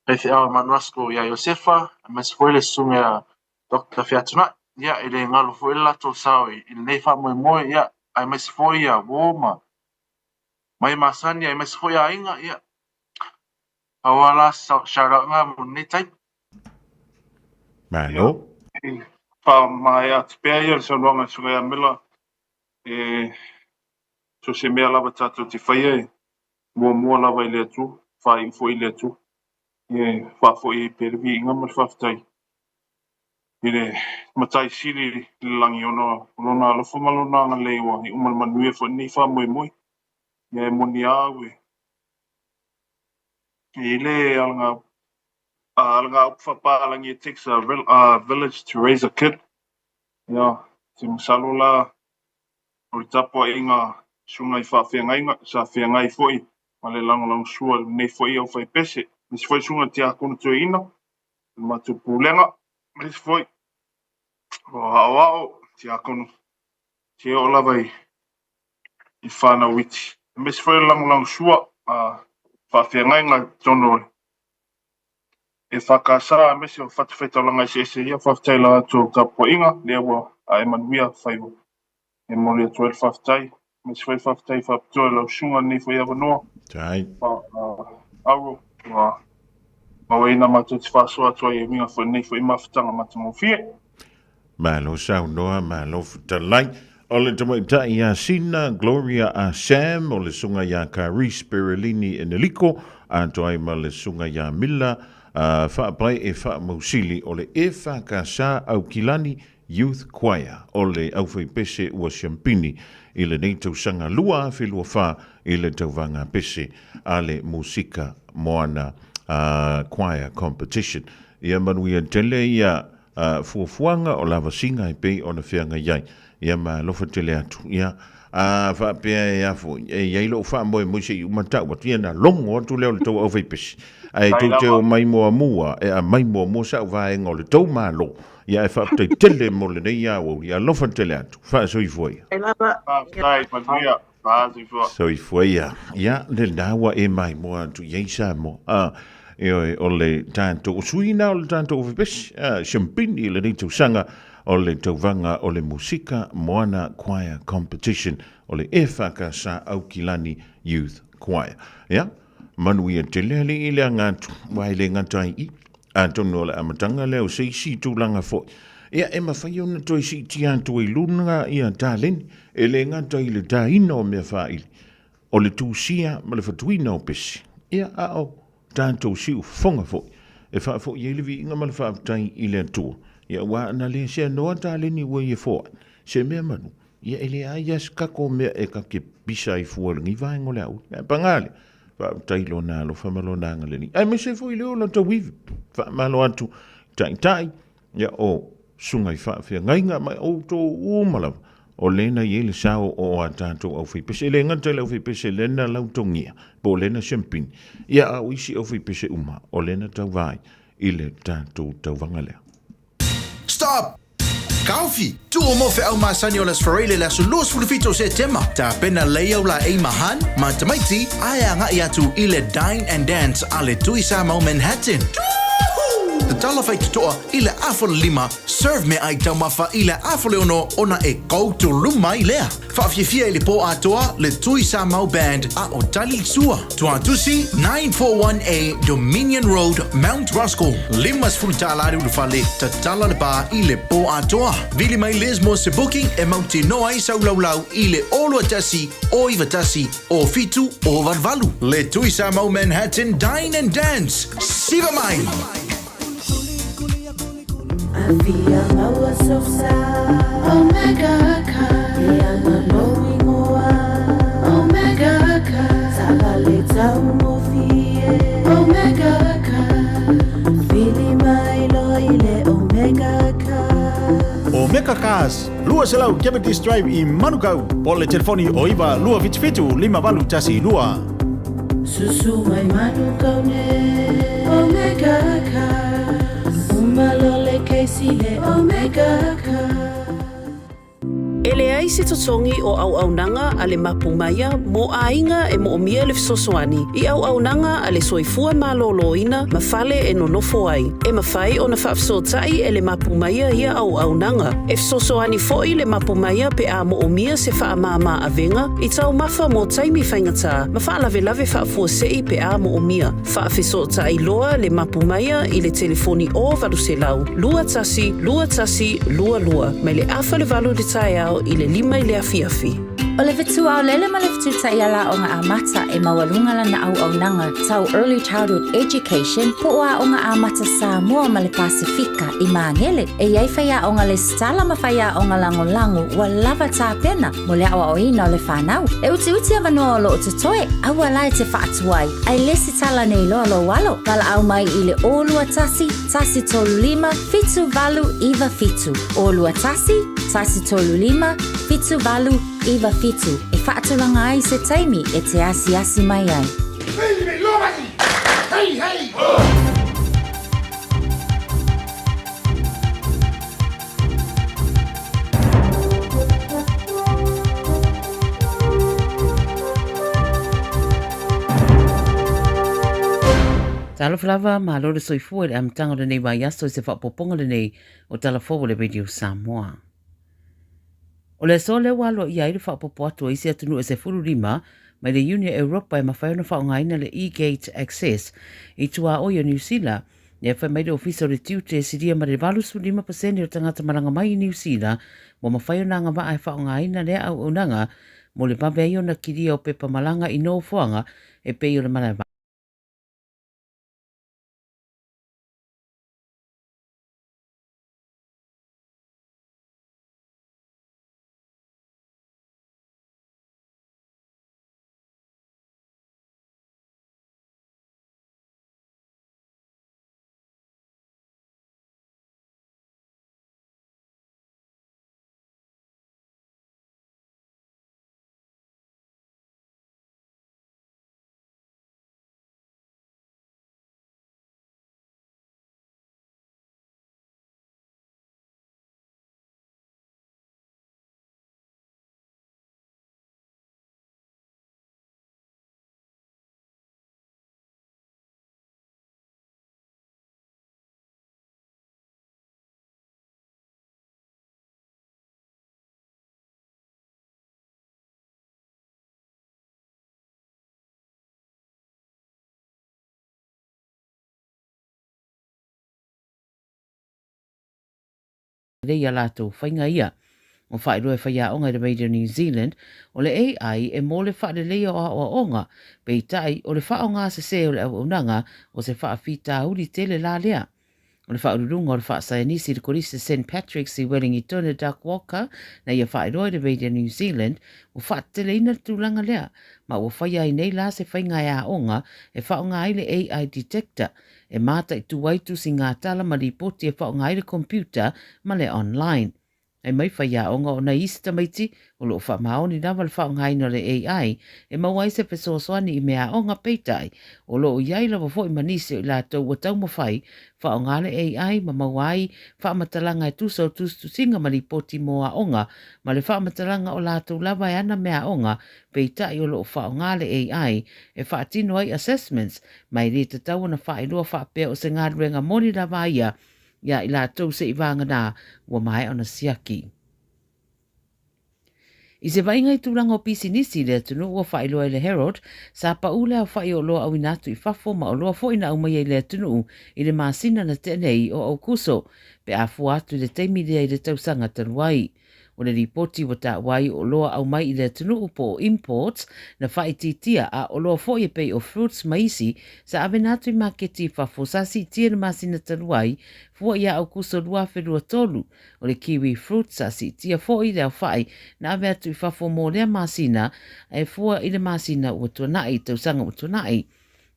faifeau a Manuasco ia Iosefa, aemaise foi le susuga ia Doctor Featunai. Ia, e le galo foi le latou sao i lenei faamoemoe, ia, aemaise foi ia uo ma mai masani, aemaise foi aiga, ia, pau lava la shout out nga mo lenei taimi. Malo. Faamaea atu pea ia le saunoaga a le Susuga ia Miller E so o se mea lava tatou te faia e muamua lava i le Atua, faaiu foi i le Atua. E faafoi ai pea le viiga ma le faafetai i le Matai Sili i le lagi ona o Lona alofa ma Lona agalelei ua iu ma le manuia foi lenei faamoemoe. Ia e moni lava au e i le alagaupu faapalagi it takes a village to raise a kid. Ia, te masalo la o le tapuaiga susuga i faafeagaiga sa feagai foi ma le lagolagosua i lenei foi aufaipese, aemaise foi susuga i le Tiakono Toeaina, le matou Pulega, aemaise foi o aoao, tiakono, seia oo lava i whanau iti. Aemaise foi o le lagolagosua a faafeagaiga i totonu o le EFKS aemaise o fatafaitaulaga eseese ia, faafetai i la latou tapuaiga lea ua ae manuia faiva. E momoli atu ai le faafetai, aemaise foi le faafetai faapitoa i lau susuga i lenei foi avanoa. Auro, ua mauaina matou te faasoa atu ai e uiga foi i lenei foi mafutaga matagofie. Malo saunoa, malo fetalai. O le tamaitai ia Sina, Gloria a Sam, o le susuga ia Karis Perelini Eneliko, atoa ai ma le susuga ia Mila Faapae e Faamausili, o le EFKS Aukilani Youth Choir, o le aufaipese ua siampini i lenei tausaga 2024 i le tauvaga pese a le Musika Moana Choir Competition. Ia manuia tele ia fuafuaga o lavasiga e pei ona feagai ai. Ia ma alofa tele atu. Ia, a faapea e a foi, e i ai lou faamoemoe se i uma tau atu, ia na logo atu lea o le tou aufaipese. Ae tou te omai muamua, e aumai muamua sau vaega o le tou Malo. Ia ae faafetai tele mo lenei aoauli. Alofa tele atu. Faasoifua ia. Faafetai, manuia. Faasoifua. Soifua ia. Ia, lena ua e maimoa atu i ai Samoa. A, ioe, o le tatou, o sui na o le tatou vevesi, a, siampini i lenei tausaga o le tauvaga o le Musika Moana Choir Competition o le EFKS Aukilani Youth Choir. Ia, manuia tele alii le aga atu, aua e le gata ai i, atonu o le amataga lea o se isi tulaga foi. Ia, e mafai ona toe siitia atu ai luga ia taleni, e le gata i le taina o mea faaili, o le tusia ma le fatuina o pese, ia, a o tatou siufofoga foi, e faafoi ai le viiga ma le faafetai i le Atua. Ia, aua ana le seanoa taleni ua ia foai, se mea manu, ia e leai lava se kako mea e kake pisa ai fua i lenei vaega o le aoauli. Ae paga lea, faafetai i Lona alofa ma Lona agalelei, aemaise foi le ola tauivi. Faamalo atu taitai, ia o susuga i faafeagaiga ma outou uma lava, o lena e i ai le sao o a tatou aufaipese. E le gata i le aufaipese lena lautogia, po o lena siampini, ia a o isi aufaipese uma, o lena tauva ai i le tatou tauvaga lea. Stop! Taofi! Tuu mo feau masani o Las Ferreira i le aso 27 o Setema. Tapena lei au laei ma Han, ma tamaiti, ae agai atu i le Dine and Dance a le Tui Samoa Manhattan. Tatala faitotoa i le afa o le 5, serve meaai taumafa i le afa o le 6 ona e koutu mai lea. Faafiafia i le pō atoa le Tui Samoa Band a o Tali Sua. Tuatusi 941A Dominion Road, Mount Roskill. $50 le ulufale, tatala le bar i le pō atoa. Vili mai Liz mo se booking e mautinoa ai sau laulau i le 021 091 07 088. Le Tui Samoa Manhattan Dine and Dance. Siva mai! Omega Cars, 200 Cavendish Drive i Manukau, po o le telefoni o 9 277 5812. Susu mai Manukau nei, Omega Cars. Uma lo le Casey le Omega Cars. E leai se totogi o auaunaga a le Mapu Maia mō aiga e moomia le fesoasoani i auaunaga a le soifua malōlōina ma fale e nonofo ai. E mafai ona faafesootai e le Mapu Maia ia auaunaga. E fesoasoani foi le Mapu Maia pe a moomia se faamāmā avega i taumafa mō taimi faigata ma faalavelave faafuasei pe a moomia. Faafesootai loa le Mapu Maia i le telefoni o 800 21 21 22 mai le afa le 8 i le taeao i le 5 i le afiafi. O le fetuaolele ma le fetutai ala aoga amata e maualuga lana auaunaga tau Early Childhood Education po o Aoga Amata Samoa ma le Pasefika i Magele. E i ai faiaoga lesitala ma faiaoga lagolago ua lava tapena mo le aoaoina o le fanau. E utiuti avanoa o loo totoe, aua la e te faatuai, ae lesitala nei loa lou alo. Valaau mai i le 021 135 7897. 021 135 7897 e faatulaga ai se taimi e te asiasi mai ai. Hey, hey! Oh! Talofa lava, malo le soifua i le amataga o lenei vaiaso i se faaopoopoga lenei o Tala Fou a le Radio Samoa. O le aso lea ua aloaia ai le faaopoopo atu o isi atunuu e 15 mai le Iuni o Europa e mafai ona faaaogaina le e-Gate Access i tuaoi o Niu Sila, lea fai mai le Ofisa o le Tiute e silia ma le 85% o tagata malaga mai i Niu Sila ua mafai ona agavaa e faaaogaina lea auaunaga mo le vave ai ona kilia o pepa malaga i nofoaga e pei o le malae lelei a latou faiga ia. O faailoa e faiaoga i le Radio New Zealand, o le AI e mo le faaleleia o aoaoga, peitai o le faaaoga sese o le auaunaga o se faafitauli tele la lea. O le faauluuluga o le faasaienisi i le Kolisi St Patrick's i Wellingitone Doug Walker na ia faailoa i le Radio New Zealand ua faateteleina le tulaga lea ma ua faia ai nei la se faiga e aoga e faaaoga ai le AI detector e mataitu ai tusiga tala ma lipoti e faaaoga ai le computer ma le online. Ai mai faiaoga o nai isi tamaiti o lo o faamaoni lava le faaaogaina o le AI e maua ai se fesoasoani i meaaoga peitai o lo o i ai lava foi ma nisi o i latou ua taumafai faaaoga le AI ma maua ai faamatalaga e tusa o tusitusiga ma lipoti mo aoga ma le faamatalaga o latou lava e ana meaaoga peitai o lo o faaaoga le AI e faatino ai assessments ma e le tatau ona faailoa faapea o se galuega moni lava ia iā i latou se i vāganā ua maea ona siaki. I se vaaiga i tulaga o pisinisi i le atunuu ua faailoa e le Herald, sa pau le aofa'i o oloa auina atu i fafo ma oloa foi na aumaia i le atunuu i le masina na tea nei o Aukuso, pe a fua atu i le taimi lea i le tausaga talu ai. O le lipoti ua taua ai o oloa aumai i le atunuu po o imports na faaitiitia a oloa foi e pei o fruits ma isi sa avena atu i maketi i fafo sa siitia i le masina talu ai fua ia Aukuso 2023. O le kiwi fruit sa siitia foi le aofai na ave atu i fafo mo lea masina e fua i le masina ua tuanai, tausaga ua tuanai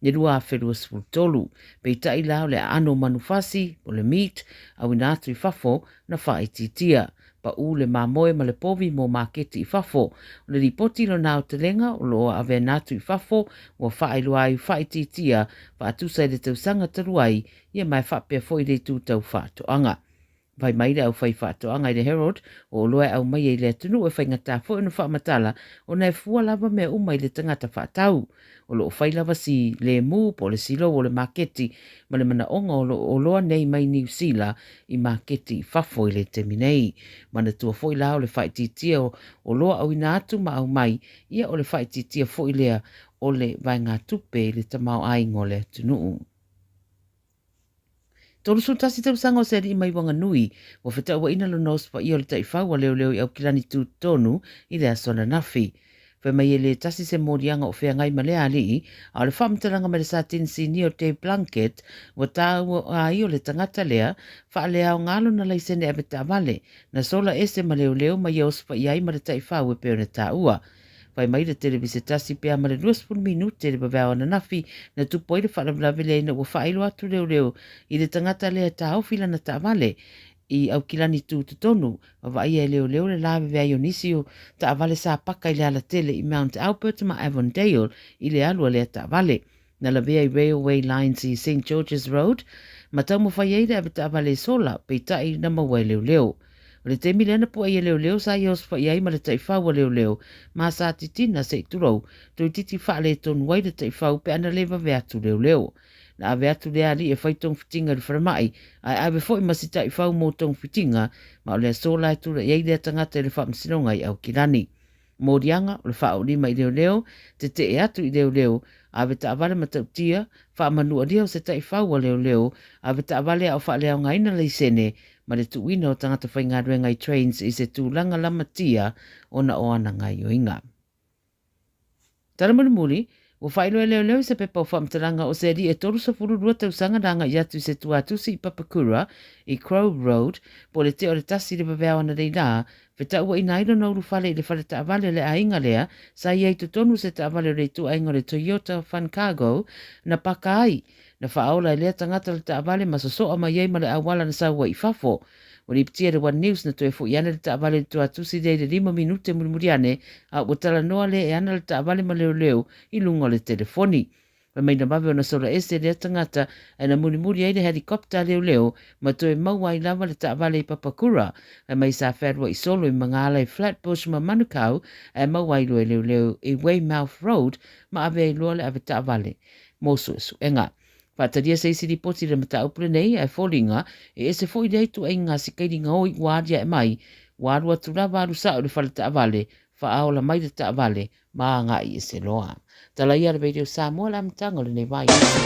le 2023. Peitai la o le aano o manufasi, o le meat, auina atu i fafo, na faaitiitia. Pau le mamoe ma le povi mo maketi i fafo. O le lipoti lona aotelega o lo o aveana atu i fafo ua faailoa ai faaitiitia faatusa i le tausaga talu ai ia ma e faapea foi le itu tau faatoaga. Fai mai le aufaifaatoaga i le Herald, o oloa e aumaia i le atunuu e faigata foi ona faamatala ona e fua lava mea uma i le tagata faatau. O lo o fai lava si lemu po o le silou o le maketi ma le manaoga o lo o oloa nei mai Niu Sila i maketi i fafo i le taimi nei. Manatua foi la o le faaitiitia o oloa auina atu ma aumai, ia o le faaitiitia foi lea o le vaegatupe i le tamaoaiga o le atunuu. 31 tausaga o se alii mai Wanganui, ua fetauaina lona osofai'a o le taifau a leoleo i Aukilani Tutotonu i le aso ananafi. Fai mai e le tasi se moliaga o feagai ma lea alii, a o le faamatalaga mai le Satini Sinia o Dave Blunkett, ua taua ai o le tagata lea, faaleaoga lona laisene avetaavale, na sola ese ma leoleo ma ia osofaia ai ma le taifau e pei ona taua. Fai mai le televise tasi pe a ma le 20 minute le vaveao ananafi na tupu ai le faalavelave lea ina ua faailo atu leoleo i le tagata lea e taofi lana taavale i Aukilani Tutotonu ma vaaia e leoleo le laveve ai o nisi o taavale sa paka i le alatele i Mount Albert ma Avondale i le alu a lea taavale. Na lavea i Railway Lines i St George's Road ma taumafai ai le avetaavale e sola, peitai na maua e leoleo. O le taimi lea na puai e leoleo sa ia osofai ai ma le taifau a leoleo ma sa titina se i tulou, toeitiiti faaletonu ai le taifau pe ana le vave atu leoleo. Na ave atu lea alii e fai togafitiga i le falemai, ae ave foi ma se taifau mo togafitiga, ma o le aso la e tulai ai lea tagata i le faamasinoga i Aukilani. Moliaga, o le faaolima i leoleo, tetee atu i leoleo, ave taavale matautia, faamanualia o se taifau a leoleo, ave taavale a o faaleaogaina laisene, ma le tuuina o tagata faigaluega i trains i se tulaga lamatia ona o ana gaioiga. Tala mulimuli, ua faailoa e leoleo i se pepa o faamatalaga o se alii e 32 tausaga na agai atu i se tuatusi i Papakura, i Crow Road, po o le tea o le tasi i le vaveao ananei lā, fetauaina ai lona ulufale i le fale taavale a le aiga lea sa i ai i totonu o se taavale o le ituaiga o le Toyota Fun Cargo na paka ai. Na faaola e lea tagata le taavale ma sosoa mai ai ma le auala na sau ai i fafo. Ua lipitia e le One News na toe foi ane le taavale i le tuatusi lea i le lima minute mulimuli ane, a ua talanoa lea e ana le taavale ma leoleo i luga o le telefoni. Fai mai na vave ona sola ese lea tagata ae na mulimuli ai le helicopter a leoleo ma toe maua ai lava le taavale i Papakura. Fai mai sa fealuai solo i Magaala i Flatbush ma Manukau ae maua ai loa e leoleo i Weymouth Road ma ave ai loa le ave taavale mo suesuega. Faatalia se isi lipoti i le mataupu lenei, ae foliga, e ese foi lea ituaiga sikaili gaoi ua aliae mai, ua alu atu lava alu sao i le fale taavale, faaola mai le taavale, ma agai ese loa. Tala ia a le Radio Samoa le amataga o lenei vaiaso.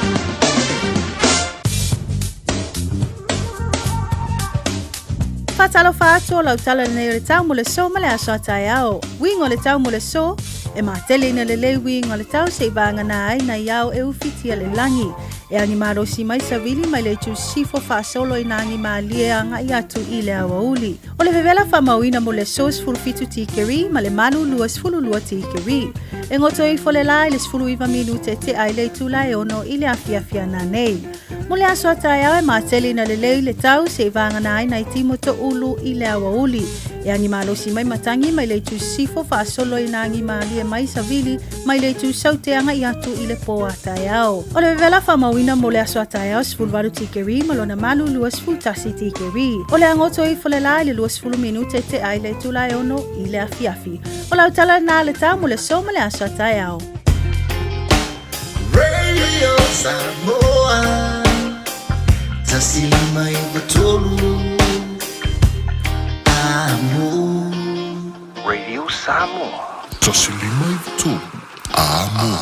Faatalofa atu o lau tala lenei o le tau mo le so ma le aso a taeao. Uiga o le tau mo le so, e matele ina lelei uiga o le tau se'i vagana ai nai ao e ufitia le lagi. E agi malosi mai savili mai le itu sisifo faasolo i nā agi mālie agaʻi atu i le aoauli. O le vevela faamauina mo le aso 17 tikeri ma le malu 22 tikeri. E goto ifo le la i le 19 minute tea i le itula e 6 i le afiafi ananei. Mo le aso a taeao e matele ina lelei le tau se'i vagana ai nai timo toʻulu i le aoauli. E agi malosi mai matagi mai le itu sisifo faasolo i nā agi mālie mai savili mai le itu saute agaʻi atu i le pō a taeao. O le vevela faamauina mo le aso a taeao 18 tikeri ma lona malu 21 tikeri. O le agoto ifo le la i le 20 minute tea i le itula e 6 i le afiafi. O lau tala lena le tau mo le aso ma le aso a taeao. Radio Samoa 153 Amo. Radio Samoa. 153 Amo.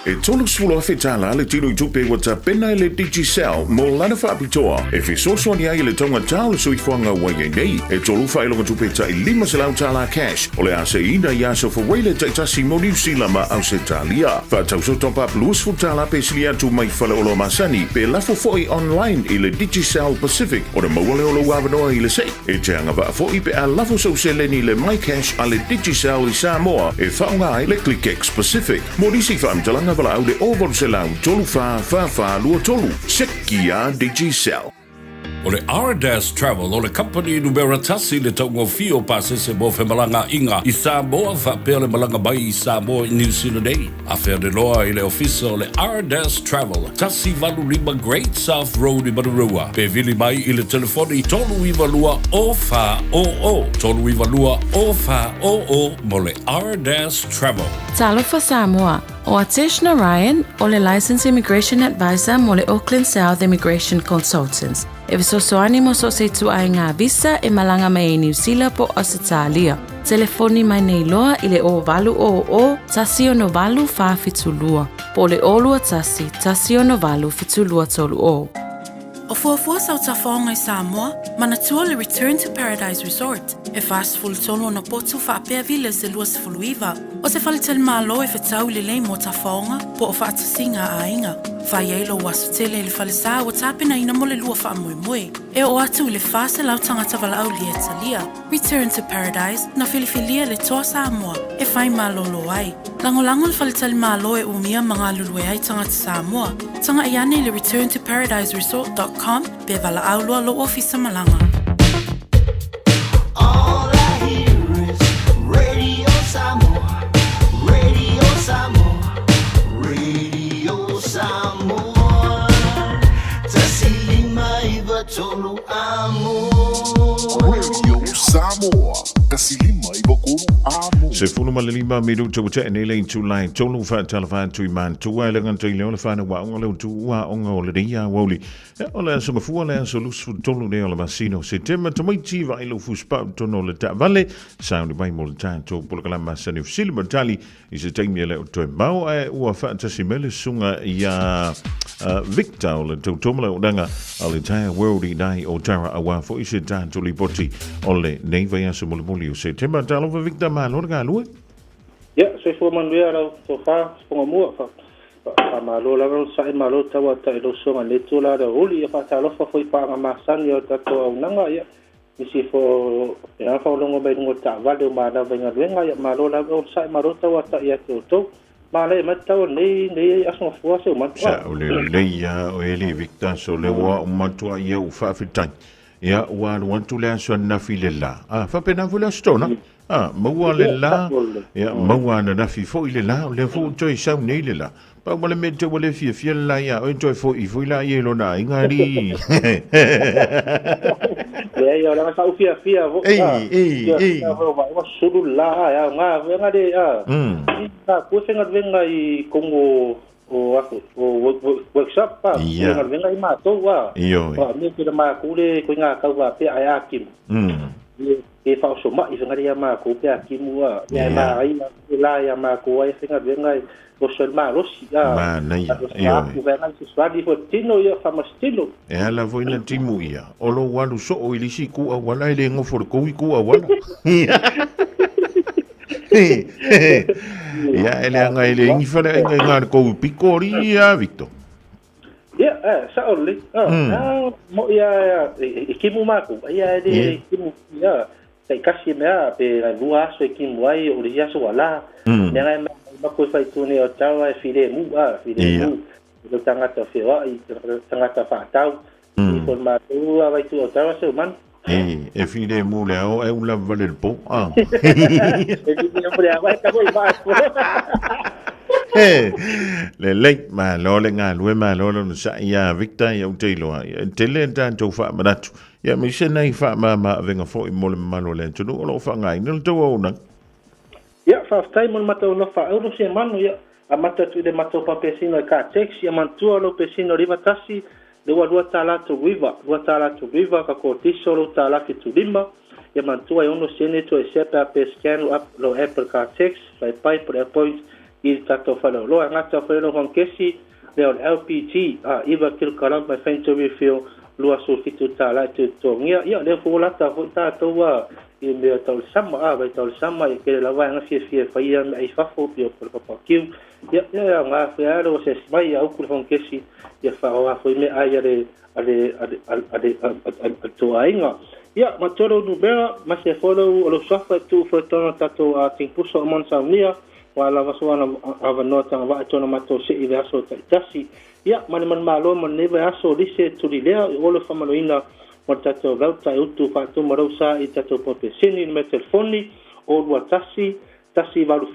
E 30,000 tālā le tino i tupe ua tapena e le Digicel mo lana faapitoa e fesoasoani ai i le taugatā o le soifuaga ua i ai nei. E tolu faailoga tupe tai 500 tālā cash o le a seiina i aso Fawele taitasi mo Niu Sila ma Ausetalia. Faatauso top up 20 tālā pe sili atu mai faleoloa masani pe lafo foi online i le Digicel Pacific ona maua lea o lou avanoa i le sei. E te agavaa foi pe a lafo sou seleni i le MyCash a le Digicel i Samoa e faaaoga ai le ClickX Pacific. Mo nisi faamatalaga valaau le 0800 34 44 23. Sekia Digicel. O le Ardas Travel o le kamupani numera tasi i le taugofie o pasese mo femalagaaiga i Samoa faapea le malaga mai i Samoa i Niu Sila nei. Afe ane loa i le ofisa o le Ardas Travel, 185 Great South Road i Manurewa, pe vili mai i le telefoni 392 0400, 392 0400 mo le Ardas Travel. Talofa Samoa, ʻO Atesh Narayan, ʻo le Licensed Immigration Advisor mo le Auckland South Immigration Consultants, e fesoasoani mo so o se ituaiga visa e malaga mai ai Niu Sila po o Ausetalia. Telefoni mai nei loa i le 0800 168 472 po o le 021 168 7230. O fuafua sau tafaoga i Samoa, manatua le Return to Paradise Resort, e 43 ona potu faapea villas e 29. O se faletalimalo e fetau lelei mo tafaoga po o faatasiga a aiga. Fai ai lou aso tele i le falesa ua tapenaina mo le lua faamoemoe. E oo atu i le 400 tagata valaaulia e talia. Return to Paradise, na filifilia le Toa Samoa e fai malolo ai. Lagolago le faletalimalo e umia ma galulue ai tagata Samoa. Tagai ane i le returntoparadiseresort.com pe valaau loa lou ofisa malaga. All I hear is Radio Samoa, Radio Samoa, Radio Samoa. 153 amo. Radio Samoa, 153 amo. 15 minuta ua tea nei le itula e tolu faatalofa atu i matua e le gata i lea o le fanau aoga le utu aoga o lenei aoauli. Ia, o le aso Gafua le aso 23 nei o le masina o Setema tamaiti vaai lou fusipau i totonu o le taavale sauni mai mo le tatou polokalame masani o fesili ma tali i se taimi e le o toe mau ae ua faatasi mai le susuga iā Victor o le tautoa ma le auaunaga a le Tyre World i nai o Tara aua foi se tatou lipoti o lenei vaiaso mulimuli o Setema. Talofa Victor, malo le galue. Ia, soifua manuia lau tofa, siponga mua, fa, faamalo lava le onosai, malo tauatai i lau susuga i lenei itula o le aoauli. Ia faatalofa foi i paaga masani o le tatou auaunaga, ia, nisi foi o faapena ona faalogo mai i luga o le taavale o manava i galuega, ia malo lava le onosai, malo tauatai ia te outou. Malaia mai le tau o lenei, lenei aso gafua se umanu. Sa o lelei lava oe alii Victor, so lea ua matua ia ou faafetai. Ia, ua alu atu le aso ananafi i le la. A, faapena foi le aso Tona. A, maua le la, ia, maua ananafi foi le la, o lea foi ua toe sau nei le la. Pau ma le mea te ua le fiafia le la ia oe, toe foi foi la ia i lona aiga alii. Leai, o leaga sa ou fiafia foi. Ei, ei, ei. Fiafia foi o vaai ua sulu le la, a, e aoga foi anga le, a. Sa ku e faigaluega i totonu o o o workshop a, faigaluega i matou a. Ioe. O mea ke matou le koiga kau faapea ae a timu. E faaosomai faigaluega ia matou pe a timu a. Ia ma ai la ia matou ai faigaluega e oso le malosi a. Manaia. Ioe. Ku faigaluega se fo tino ia faamasitino. E ala foi na timu ia, o lou alu soo i le isi itu auala e le gofo i le tou itu auala. Ia, e leaga e le igi faleaiga i gā le tou pito alii ia, Victor. Ia, eh, sao lelei. Ah, ah, mo ia e timu mākou. Ia e le timu ia taitasi mea pe nai lua aso e timu ai o le isi aso ua la. Mea ngai makou e fai tu nei o Ottawa e filemu a, filemu. Le tagata feoai, tagata faatau. I foi mātou a vai tu o Ottawa se umanu. E, e filemu le ao e ula vale le po. Ah. E filemu le ao e ka foi maa. Lelei, malo le galue, malo le onosai ia Victor, ia ou te iloa. Ia, e tele le tatou faamanatu. Ia, aemaise nai faamama-avega foi mo le mamalu o le atunuu o lo o faaaogaina le tou auaunaga. Ia, faafetai mo le matou nofo faaulu se manu, ia, amata atu i le matou papesino e ka tax, ia manatua lou pesino 51, le ua lua tala tolu iva, lua tala tolu iva, ka kodiso lou tala fitu lima, ia manatua e ono sene toesea pe a pe scan lou app, lou app o le car tax, faipai po le appoint i le tatou faleoloa. E gata foi lou hongkesi, lea o le LPG, a iva kilokalama e fai ni refill 27 tala e toe totogia. Ia, o lea foi ua lata foi tatou a i mea tau le sama, a vai tau le sama, e tele lava vaega fiafia e faia mea i fafo, pei o le papakiu. Ia, ia e aoga foi a le asiasi mai, ia uku le hongkesi, ia faaoga foi meaai a le a le a le a le a le a le tou aiga. Ia, matua lou numera, ma se foi lou o lou suafa e tuu foi tona tatou a tingpusa o Mount Saunia, ua lava so ana avanoa tagavaa i tona matou se'i i le aso taitasi. Ia, ma le manumalo ma lenei vaiaso, lise tulilea i olo faamaloina ma le tatou lauta e utu faatuma lou sa i tatou paupeseni numera telefoni, o 21 187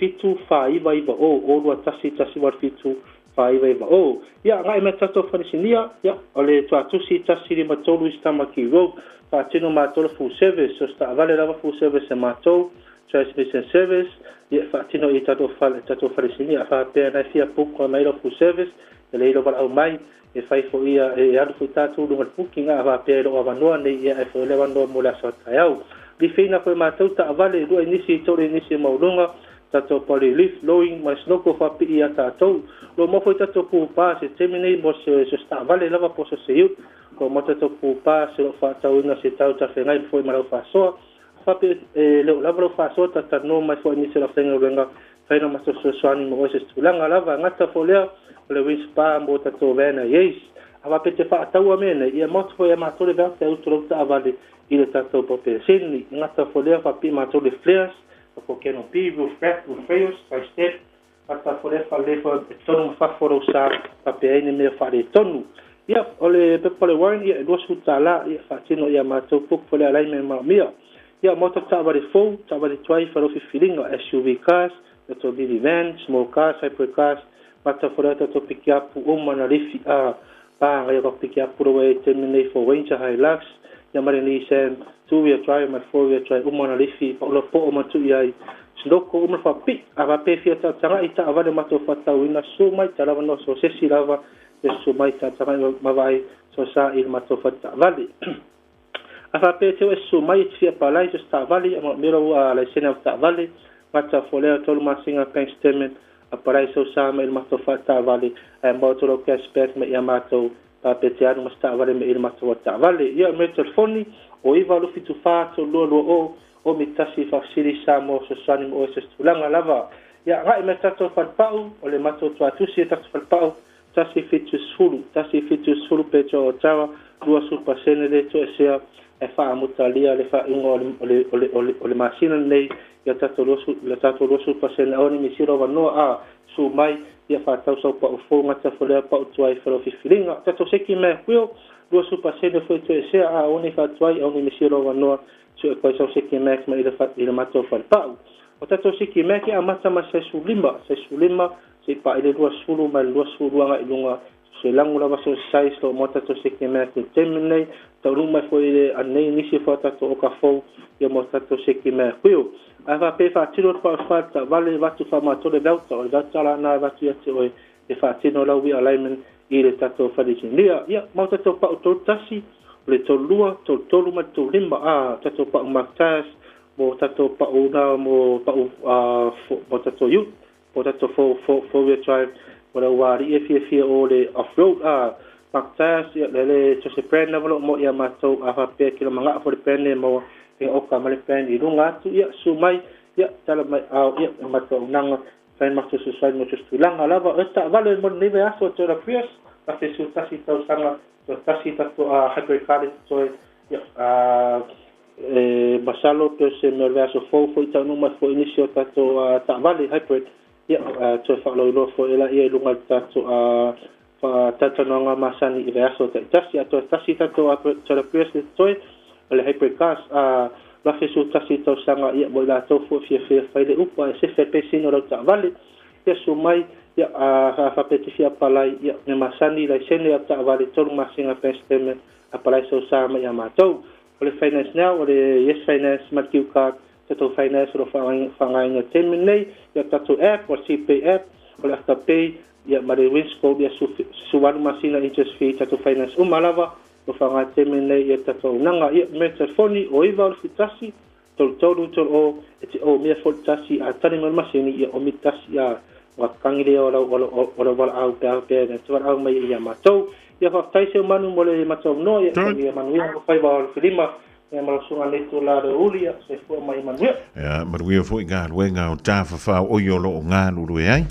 4990, o 21 187 4990. Ia, agai mai tatou falesinia, ia, o le tuatusi 153 East Tamaki Road, faatino matou le full service, so se taavale lava full service e matou, transmission service, ia, faatino i tatou fale, tatou falesinia, a faapea na e fia book mai lau full service, e lelei lou valaau mai, e fai foi ia, e alu foi tatou i luga o le booking, a faapea e le o avanoa nei, ia, e foi le avanoa mo le aso a taeao. Lifeina foi matou taavale, lua i nisi, tolu i nisi maualuga, tatou pali lift, lowing ma le snorkel faapii ia tatou. Lo maua foi tatou pupa se taimi nei mo se se taavale lava po o se se ute. Lo maua tatou pupa se lo faatauina se tau talafeagai foi ma lau faasoa. Faapea e le o lava lau faasoa talatalanoa mai foi nisi o le aufaigaluega fai na matou fesoasoani mo oe se tulaga lava. Gata foi lea o le win spa mo tatou van a Yays. A faapea te faataua mea nei, ia maota foi ia matou le veata e utu lau taavale i le tatou paupeseni. Gata foi lea faapipii matou le flares Ko Canopy, Roof Rack, Roof Rails, Sky Step, Ata fo lea faalelei foi i totonu ma fafo o lou sa faapea ai ni mea faaletonu. Ia, o le pepa o le warrant, ia, e $20, ia, faatino ia matou book fo le alignment manaomia. Ia, maota taavale fou, taavale tuai falo filifiliga, SUV cars, tatou mini van, small cars, hybrid cars, mata fo lea tatou pikiapu uma na lifi a pa ngai ka pikiapu rawa e taimi nei fo Ranger Hilux, ia ma le Nissan two wheel drive ma le four wheel drive uma na lifi paula po'o ma tuu i ai Sinoko uma le faapipii, a faapea e fia tagatagai i taavale matou faatauina, susu mai talava no so se isi lava ia susu mai tagatagai ma vaai so sa i le matou fale taavale. A faapea e te o e susu mai e te fia palai so se taavale, ia manaomia lou laisene au taavale, gata folea 3 masina bank statement, apalai sau sa mai i le matou faataavale, ae maua atu lau cash back mai ia matou faapea te alu ma se taavale mai i le matou taavale. Ia, o le mea telefoni, o 9 2 74 3220 o mi tasi faafesili Samoa fesoasoani ma oe se tulaga lava. Ia, agai mai tatou falepau, o le matou tuatusi e tatou falepau, 170, 170 pe o Otawa, 20% le toesea e faamutalia le faaiuga o le masina lenei ia tatou 20, le tatou 20% aua ne i misi lou avanoa a su mai ia faatau sau pau fou gata folea pau tuai falo filifiliga. Tatou seki mea kuio 20% foi toesea a aua ne i faatuai aua ne i misi lou avanoa sue koe sau seki mea mai i le matou falepau. O tatou seki mea ke amata ma 15, 15 se i pa'i le 20 mai le 22 agai i luga se lagu lava so size lo mo tatou seki mea ke taimi lenei taunuu mai foi le anei nisi foi o tatou oka fou ia mo tatou seki mea kuio. Ae faapea e faatino le pau fale taavale vatu faamatou le vauta o le vauta lana e vatu ia te oe e faatino lau realignment i le tatou fale inisinia. Ia ma o tatou pau 31 o le 32, 33 ma le 35 a tatou pau Mark Tires mo tatou pau na mo pau mo tatou ute mo tatou four wheel drive mo le aualii e fiafia o le off road a Mark Tires ia le le so se brand lava lo mo ia matou a faapea kila mangaa fo le brand e maua e oka ma le brand i luga atu ia su mai ia tala mai ao ia e matou aunaga fai matou fesoasoani mo se tulaga lava o taavale mo lenei vaiaso o Toyota Prius 2011 tausaga toe tasi tatou a hybrid car le totoe ia e masalo pe o se mea o le vaiaso fou foi taunuu mai foi nisi o tatou taavale hybrid ia toe faalauiloa foi e laia i luga o le tatou faatalatalanoaga masani i vaiaso taitasi. A toe tasi tatou Toyota Prius le totoe o le hybrid cars a 2011 tausaga ia mo i latou foi fiafia fai le upu ae sefe le pesina o lau taavale ia susu mai ia faapea te fia apalai ia mea masani laisene au taavale 3 masina bank statement apalai sau sa mai ia matou. O le finance now o le Yes Finance ma le Q card tatou finance o lo faaaogaina i le taimi lenei ia tatou app o le CPay app o le Afterpay ia ma le Winscope ia 18 masina interest fee tatou finance uma lava o faaaoga i le taimi lenei ia tatou auaunaga. Ia mea telefoni o 9 81 33 30 e te omia foi le tasi a tali mai le masini ia omi tasi a ua kagi lea o lau valaau pe a faapea na te valaau mai ai ia matou. Ia faafetai seu manu mo le matou avanoa ia ia manuia mo faiva o le filima ia ma lau susuga nei tula le uli ia soifua ma ia manuia. Ia manuia foi galuega o tafafao o i o loo galulue ai.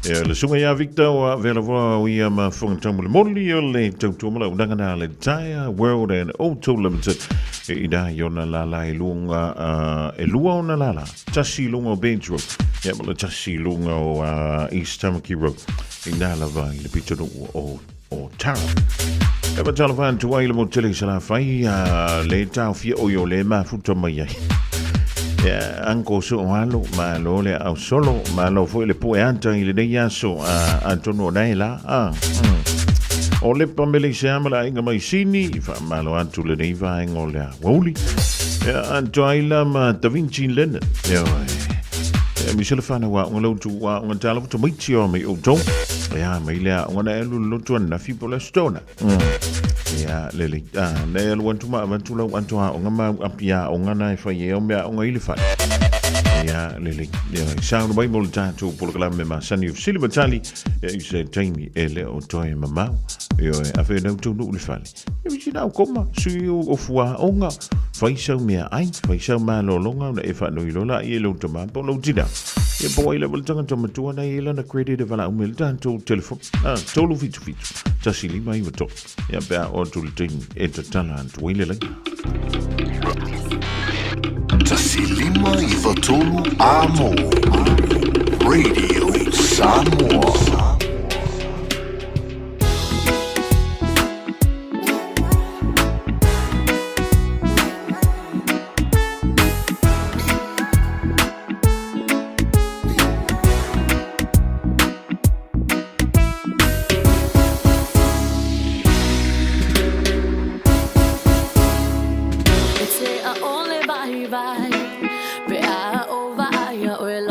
Ia le susuga ia Victor ua avea lava o ia ma fofoga taumolimoli o le tautua ma le auaunaga na a le Tyre World and Auto Limited e ina i ona lala e luga e lua ona lala tasi i luga o Bench Road ia ma le tasi i luga o East Tamaki Road ina lava i le pitonuu o o Tara. E fatalofa atu ai le motu tele i Salafai, le taofia o i o le mafuta mai ai. Ia, anko so o alo, malo le au solo, malo foi le poe ata i lenei aso, atonu o nae la. O le pamele i se ama la inga mai sini, fa malo atu lenei vaenga o le awauli. Ia, anto ai la ma Da Vinci Lennon. Ia, ia, misela whanau a unga lautu a unga tala futa maiti o mai outou. Ia, mai lea unga na elu lotu ana fi po le stona. Ia, lele, na elu antu ma avantu lau antu a unga mau api a unga na e whai e o mea unga ili whai. Ia, lele, ia, saunu mai mo le tātou polokalame ma sani o sili matali, ia, i se taimi e le o toe mamau. Ia, a whenau tonu le whale. E wisi nau koma, sui o fua onga, whai sau mea ai, whai sau malolonga, na e whanui lola i e lau tama po lau tina. Ia po ai level tanga tama tua nei e lana credit e wala umel tātou telefon. Tolu fitu fitu, 1 5 9 3. Ia pea o atu le taimi e tatala atu ai le laina. 1 5 9 3 Amo Radio Samoa. E te a ole vai vai, pe a o vai a oe.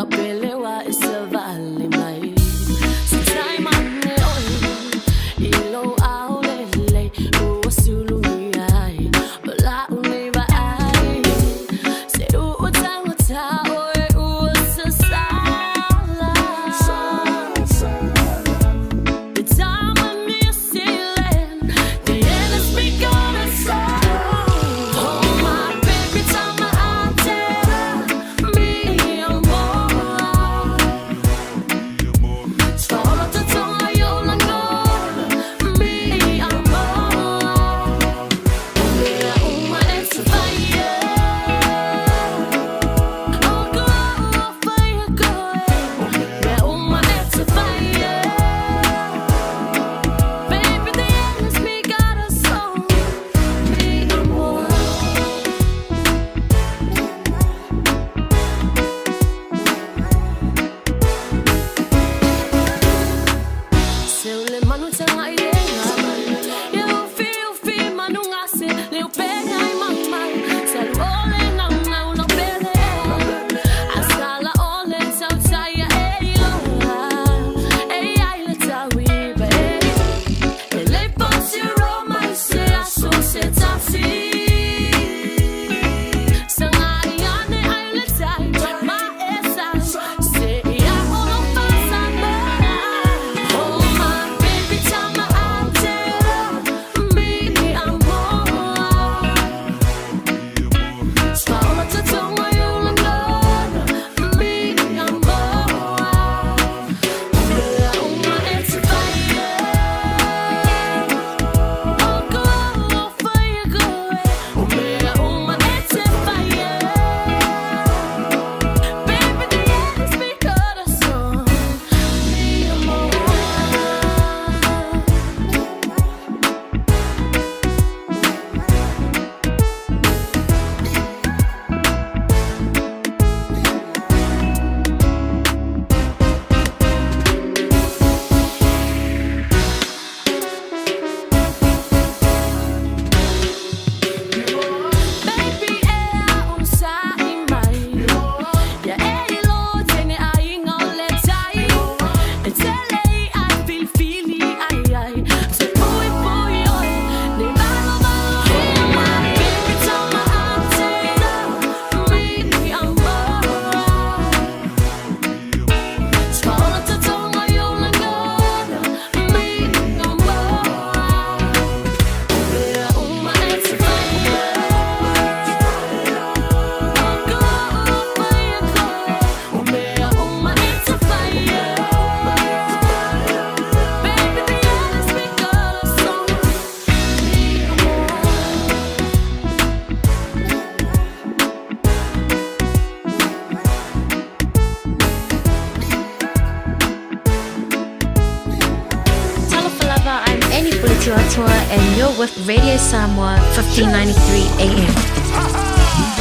Tuatua and you're with Radio Samoa 1593 AM.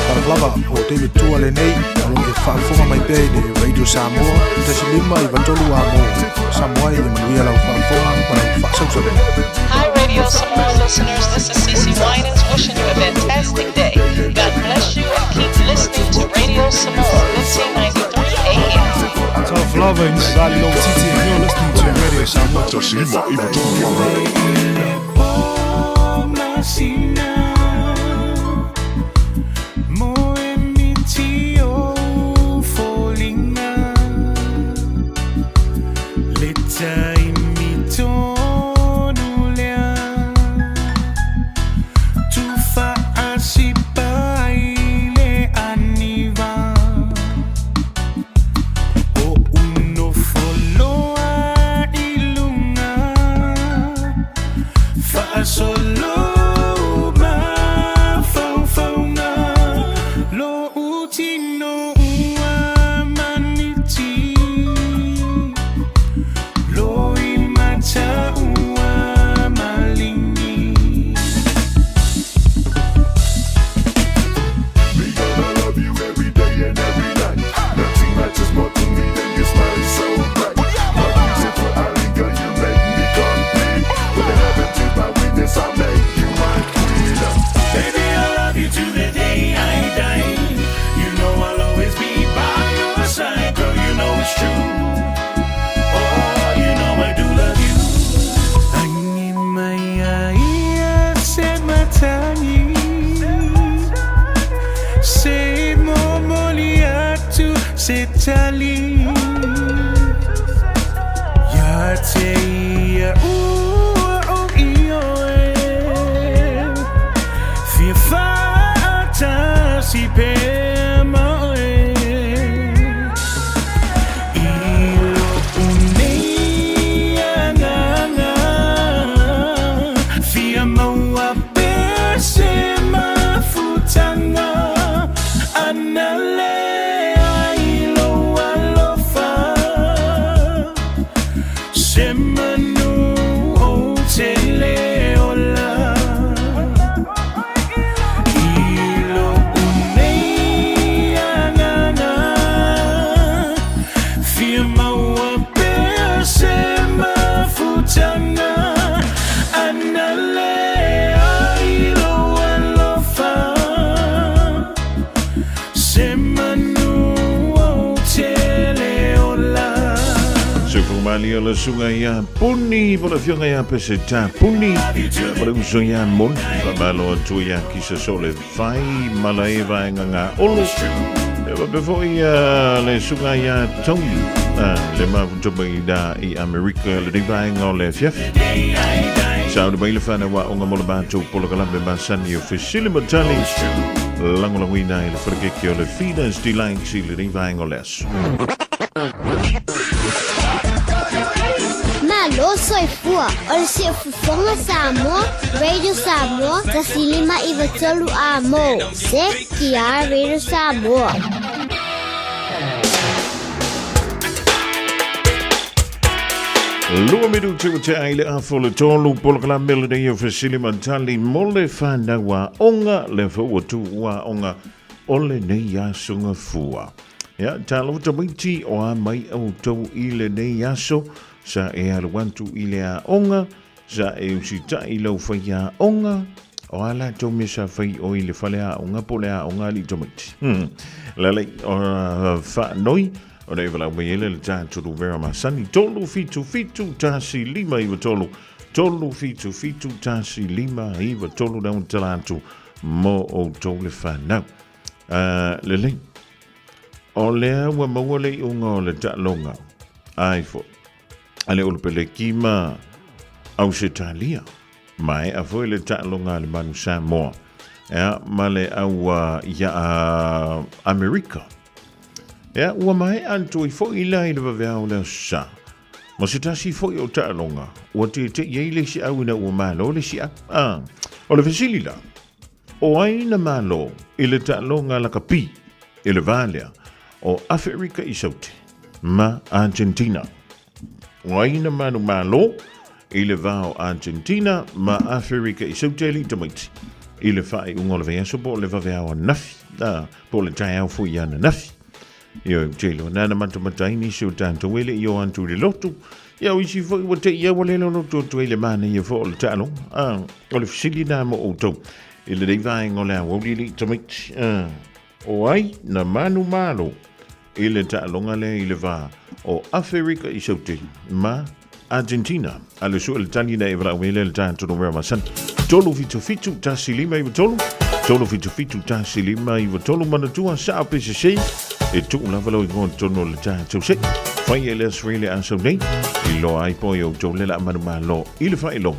Talofa lava, o David Tua lenei, o lo e faafofoga mai pea i le Radio Samoa, 1593 a mo Samoa ai e manuia lau faafofoga ma lau faasausauga. Hi, Radio Samoa listeners. This is Cece Winans wishing you a fantastic day. God bless you and keep listening to Radio Samoa 1593 AM. Tough loving, Sally Low Titi, and you're listening to Radio Samoa. Soifua malie o le susuga ia Puni po le afioga ia Peseta Puni po le uso ia Moni faamalo atu ia Kisa Sole Fai ma la e vaega ga olo e faapea foi le susuga ia Tony le mafuta mai ina i Amerika lenei vaega o le afiafi. Sauni mai le fanau aoga mo le matou polokalame masani o Fesili ma Tali lagolagoina ai le falekeke o le Feeders Delights i lenei vaega o le aso. Malo soifua, o le Siufofoga Samoa, Radio Samoa, 1593 A mo, CKR Radio Samoa. Lua minuti ua tea i le afa o le tolu, polokalame lenei o Fesili ma Tali mo le fanau aoga, lea foi ua tuu aoga o lenei aso gafua. Ia, talofa tamaiti o a mai outou i lenei aso, sa e alu atu i le aoga, sa e usitai i lau faiaoga, o a latou mea sa fai oi le fale aoga po o le aoga alii tamaiti. Hmm. Lalei, o faanoi, ona e valaau mai ai le le tatou numera masani, 377 1593, 377 1593 le autala atu mo outou le fanau. Lelei. O lea ua maua le iuga o le taaloga ai foi a le Olopeleki ma Ausetalia. Maea foi le taaloga a le Manu Samoa ea, ma le au ia Amerika. Ea, ua maea atu ai foi la i le vaveao o le Aso Sa. Ma se tasi foi o taaloga, ua tete'i ai le isi au ina ua malo le isi au. Ah, o le fesili la, O ai na malo i le taaloga lakapi i le va lea o Aferika i Saute ma Argentina? O ai na manumalo i le va o Argentina ma Aferika i Saute alii tamaiti i le faaiuga o le vaiaso po o le vaveao ananafi, a, po o le taeao foi ananafi. Ioe, ou te iloa, nana matamata ai nisi o tatou e le i o atu i le lotu. Ia, o isi foi ua te i au le lotu atu ai le manaia foi o le taaloga. A, o le fesili na mo outou i lenei vaega o le aoauli alii tamaiti. A, o ai na manumalo i le taaloga lea i le va o Aferika i Saute ma Argentina. A le sue le tali na e valaau mai lea le tatou numera masani. 377 1593 377 1593 manatua sao pe sese e tuu lava lau igoa i totonu o le tatou se. Fai e le Australia aso nei i loa ai po i outou le la manumalo i le faailoga.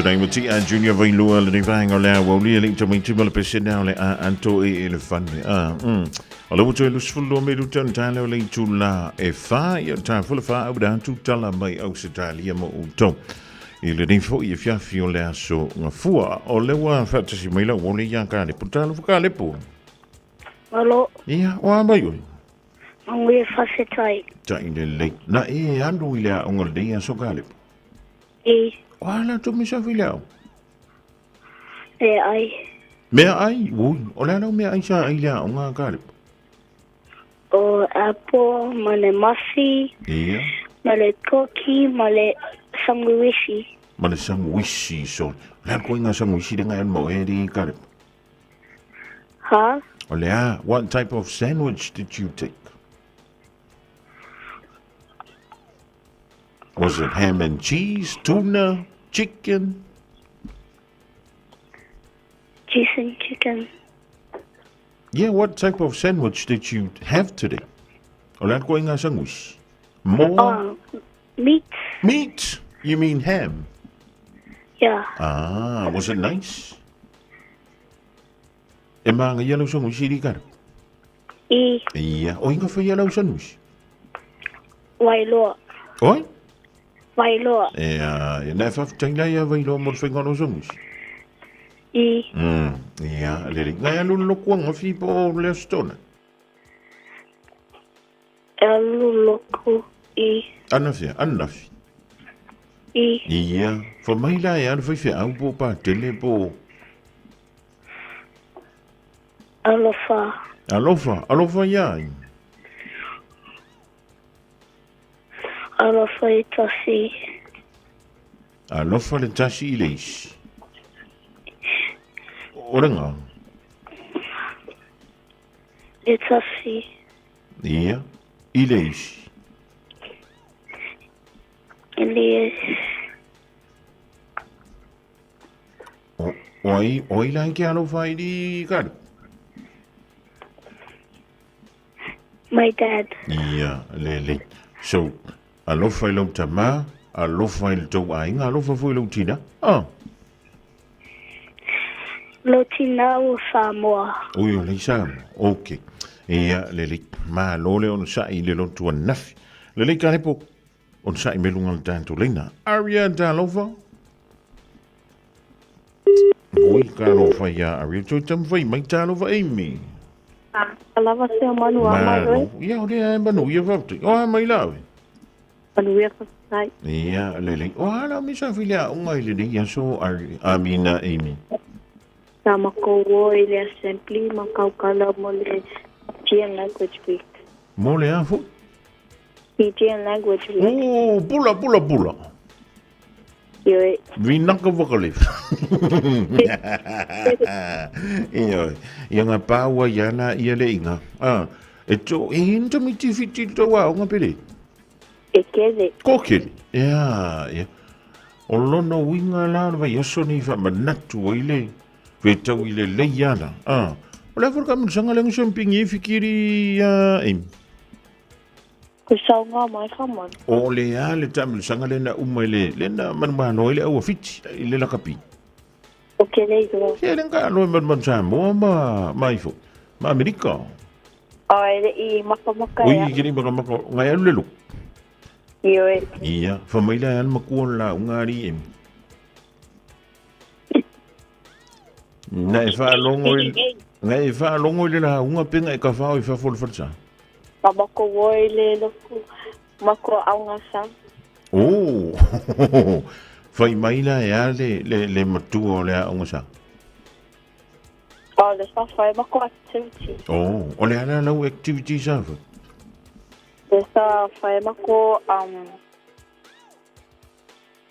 Tunai ma Tia Junior Vailua lenei vaega o le aoauli e le i tamaiti ma le pesene o le a anto e elefane. A. O le ua toe 22 minute ona tā leo le itula e whā, ia tā fula whā au da atu tala mai Ausetalia mo outou. I lenei foi afiafi o le aso Gafua. O le ua whaatasi mai lau ole ia ka lepo. Talofa ka lepo. Malo. Ia, o a mai oe? Manuia whawhetai. Tai le lei. Na e alu i le aonga lenei aso ka lepo. E. O a la tu misa fi le ao? E ai. Mea ai, ui, o le alau mea ai sa ai le aonga ka lepo. O apple, ma le mafi, Ia. ma le koki, ma le sanguishi. Ma le sanguisi so. Le a koe ngā sanguisi le ngai mo e ri kare. Ha? O le a, what type of sandwich did you take? Was it ham and cheese, tuna, chicken? Cheese and chicken. Yeah, what type of sandwich did you have today? O le a koe ngā sanguisi? More? Meat. Meat? You mean ham? Yeah. Ah, was it nice? E maanga ia lau sanguisi ri kare. I. Ia, o inga whai ia lau sanguisi. Wailoa. Oi? Wailoa. E, uh, e nā whawhitai lai a wailoa mo le whainga o sanguisi. I. Ia, lere. Ngai alu loku anga whipo o le astona. E alu loku i. Anawhia, anafi. I. Ia, wha mai la e alu whai au po pā tele po. Alofa. Alofa, alofa ia. Alofa i tasi. Alofa le tasi i le isi. Orenga. Le tasi. Ia, i le isi. I le isi. O, oi, oi la ke alofa i di kare. My dad. Ia, le le. So, alofa i lau tama, alofa i le tou aiga, alofa foi i lou tina. Ah. Lou tina o Samoa. Ui, o lei Samoa. Ok. Ia, le le. Malo le ona sa'i le lotu anafi. Le le kalepo, ona sa'i me lunga le tātou leina. Aria talofa. Ui, ka alofa ia Aria. Toi tamawhai mai talofa Amy. Lava se o manu a mai Malo. Ia, o lea e manu, ia whauti. O a mai lawe. Manu ia whawhai. Ia, lele. O ala me sa whilea o ngai lele ia so Amina Amy. Sa makou o i le assembly ma kaukala mo le Fijian Language Week. Mo le a fo? Fijian Language Week. Oh, pula, pula, pula. Ioe. Vinaka wakalef. Ioe. Ia ngā pāua ia la ia le inga. Ah, e tō, e hinta mi ti whiti tō wā o ngā pere. E kele. Ko kele. Ia, ia. O lono winga la vai aso ni wha manatu o ile. Ve tau ile lei ala. Ah. O le afur ka sanga lengu sempingi e fikiri a Amy. Ko saunga mai ka manu. O le a le taamilosaga lena uma i le lena manumalo ai le au Fiti i le lakapi. O ke lei roa. Ke le nga aloe manumanu Samoa ma ma ifo ma Amerika. O e le i makamaka ia. Ui ke le makamaka ngai alu le loko. Ioe. Ia, fa mai la al makua la unga ari e. Na e whaalongo i, na e whaalongo i le laha unga penga e ka whao i whafo le whalsa. Ma mako woi le loku, mako aunga sa. Oh, whai mai la e a le, le, le matua o le aunga sa. Oh, le sa whai mako activity. Oh, o le ala lau activity sa whai. Le sa whai mako,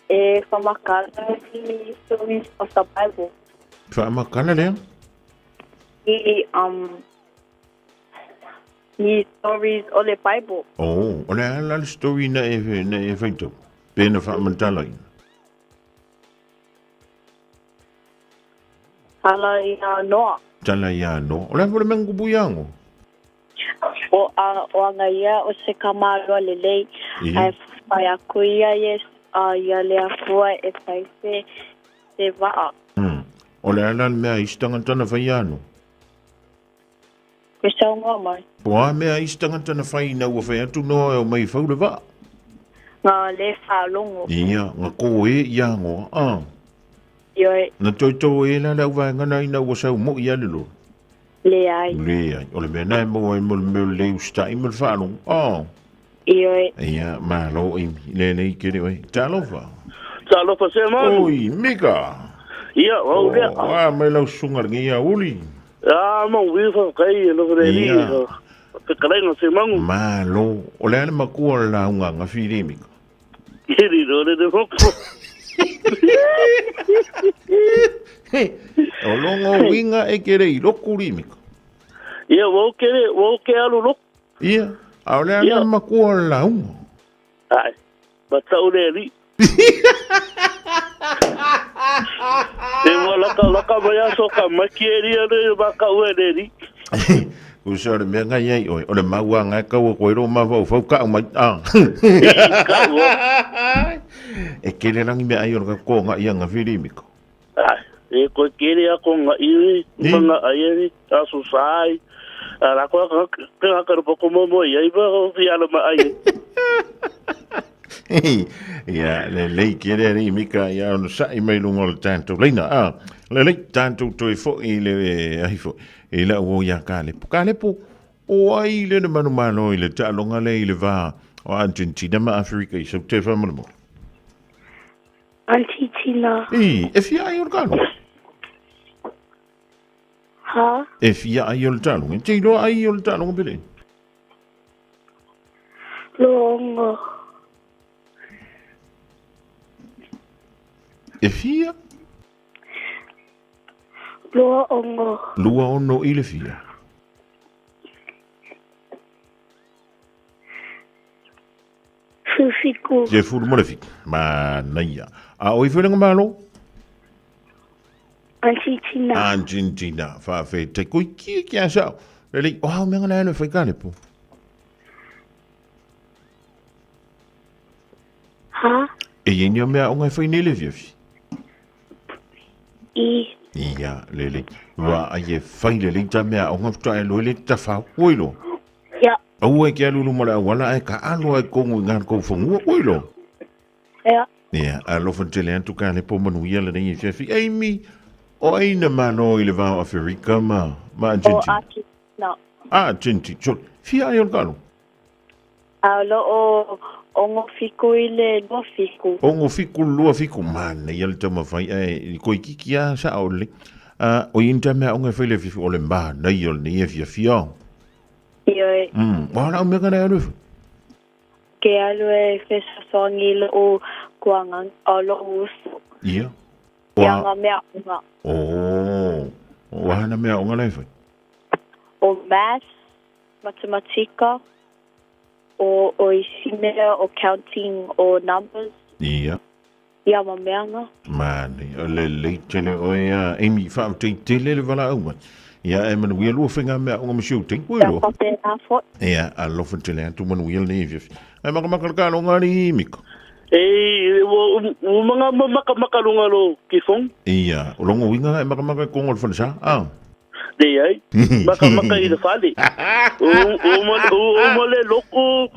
E whamakala i stories of the Bible. Whamakala lea? I, i stories o le Bible. Oh, o le ala le story na e, na e whaitau. Pena whaamantala ina. Tala i a Noa. Tala i a Noa. O le afore mengu kupu iango. O a o anga ia o se kamaloa lelei, Ia. ae whai aku ia yes a ia le Atua e whai se se waa. O le ala le mea isi tangata na whai ano. Ko saunga mai. Po a mea isi tangata na whai ina ua whai atu noa e o mai whau le waa. Nga le whalongo. Ia, nga ko e ia ngoa. A. Ioe. Na toi tō e la lau vaenga na ina ua sau mo ia le lo. Leai. Leai. O le mea nai mo ai mo le mea le ustai mo le whaalongo. A. Ioe. Ia, malo i le nei kere oe. Talofa. Talofa se manu. Oi, Mika. Ia, o lea. O, a mai lau sunga le ngia uli. A, mau wi fa kai e lo le ni. Ia. Te kalainga se mangu. Malo. O le ale makua la unga nga whiri, Mika. Kiri ro le te moko. O longo winga e kere i roku rimika. Ia, ua ou kere, ua ou ke alu loku. Ia, a o le ana makua o le lauga. Ai, ma tau le alii. E ua laka, laka mai aso ka maki e ria le ma ka ue le alii. Usa o le mea ngai ai oe, o le maua ngai kaua koe ro ma wau fau kau mai. Ah. E kele rangi mea ai o le ka ko nga ia nga whiri miko. Ai, e koe kere a ko nga iwi, ma nga ai e aso sai. A la koa ka ka ka ro ko mo mo ia i ba o fi ala ma ai. Ia, le lei kere ari mika ia ono sa'i mai lunga o le tātou leina. Ah, le lei tātou toe fo'i le ahi fo'i. I lau o ia Kalepo. Kalepo, o ai le na manu malo i le taaloga lea i le va o Argentina ma Aferika i sau te whamolemole. Argentina. I, e fia ai o le taaloga? Ha? E fia ai o le taaloga? E te iloa ai o le taaloga pele? Loongo. E fia? 26. 26 i le fia? 17. 17. Manaia. A o i whenga malo? Argentina. Argentina. Whawhetai. Koi kia kia sao. Lele, o hau mea ngana alo whai kalepo. Ha? E ye nia mea o ngai whai nei le fiafi. I. Ia, lele. Wa ai e whai le ta mea o ngā futa e loe le tawhau. Oi lo. Ia. Aua e ke alulu ma le auala e ka alo ai kongu i ngā kou whangua. Oi lo. Ia. Ia, alofa tele atu ka le po manuia le nei e fiafi. Amy, o ai na mano i le vao Aferika ma, ma O Argentina. Argentina. Argentina. So, fia ai o le kalo? A o lo o ogo fiku i le 27. Ogo fiku le 27. Manaia le taumafai ae koikiki a sa o le. A o ia ta mea onga e fai le fifi o le manaia o lenei e fiafia. Ioe. Wa la mea kana alu. Ke alu e fesoasoani i lou kuaga, o lou uso. Ia. Ia nga mea onga. Oh. Wa hana mea onga la e fai. O maths, matematika, o o isi mea o counting o numbers. Ia. Ia ma mea nga. Mani, o le lei tele oe a Amy whaamtei tele le wala au mai. Ia e manuia lua whenga mea onga ma siu tei koe Ia lo. whapena foi. Ia, alofa tele atu manuia le nei fiafi. Ai maka maka le kalo ngari miko. E, ua ua manga ma maka maka lunga lo ki fong. Ia, o longo winga e maka maka e kongo le whansa. Ah. Leai, makamaka i le fale. O, o, ma, o, o ma le loko,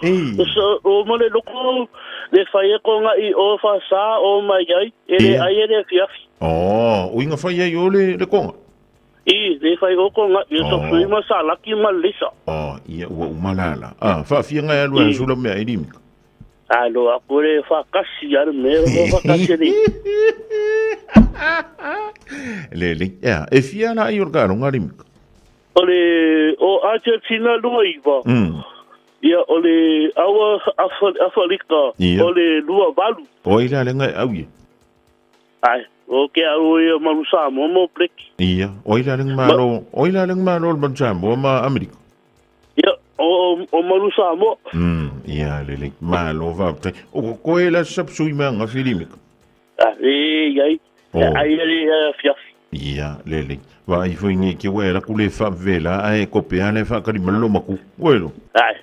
o ma le loko, le whai e ko ngai o whasa o mai ai, e le ai e le fiafi. Oh, o inga whai ai o le, le konga? I, le whai o ko ngai, e so sui ma sa laki ma lisa. Oh, ia ua umalala. Ah, whaafia ngai alua I. sula mea e rimika. Alo aku le whakasi a le mea, o whakasi le. Le le, ea, e fia la ai o le kalo ngā rimika? O le, o Argentina 29. Ia, o le awa Afarika, Ia. o le 28. O ai la le ngai au ia? Ai, o ke au ia Manu Samoa mo Bleki. Ia, o ai la le malo, o ai la le malo le Manu Samoa ma Amerika? Ia, o, o Manu Samoa. Ia, le le, malo whaptai. O ko koe la sapsui mea ngā whirimika? Ah, e, iai, Oh. ai le fiafi. Ia, le le. Wa ai foi nge ke wera ku le wha vela ai ko pe ale wha kari malo maku. Welo. Ai,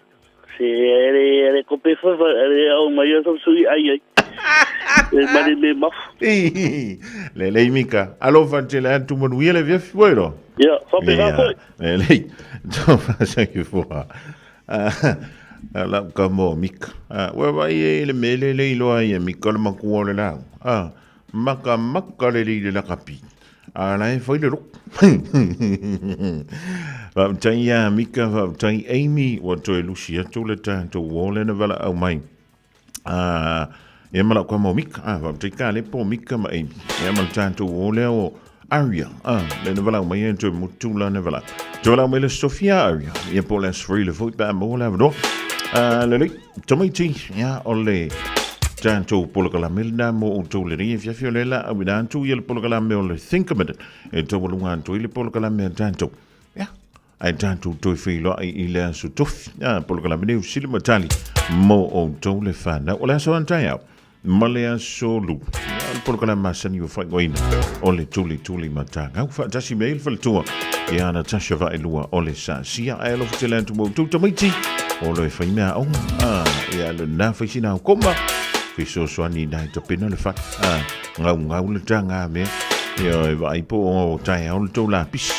se ere, ere ko pe wha, ere au mai a sapsui ai ai. E mare me mafu. Le le mika. Alofa tele atu manuia le fiafi welo. Ia, whape ngā koe. Le le. Tō whasa ki fua. La ka mo mika. Wa vai e le mele le iloa ia mika le makua o le lau. Maka maka le le la kapi. A la e fai le rok. Whaptai ia Mika, whaptai Amy, wa toe lusi atu le tātou o le na wala au mai. Ia mala kwa mo Mika, whaptai ka le po Mika ma Amy. Ia mala tātou o le o Aria, le na wala au mai e toe mutu la na wala. Toe wala au mai le Sofia Aria, ia po le Sri le fui pa mo le avanoa. Le le, tamaiti, ia o le... Tatou polokalame lena mo outou lenei afiafi o lea la auina atu ia le polokalame o le Think a Minute e taualuga atu ai le polokalame a tatou. Ia, ae tatou toe feiloai i le aso tofi. A, polokalame nei o Sili ma Tali mo outou le whanau. O le aso antaeao ma le aso lua. Ia, o le polokalame masani ua faaigoaina o le Tulituli ma Tagau. Faatasi me ai le faletua ia Natasha Vaelua o le Sasia. Ae alofa tele atu mo outou tamaiti o lo e fai mea aoga. A, ia lena fai sina au koma. Fesoasoani i nai tapena le fale. A, ngaungau le taga mea. Ia e vaai po o taeao le tou lapisi.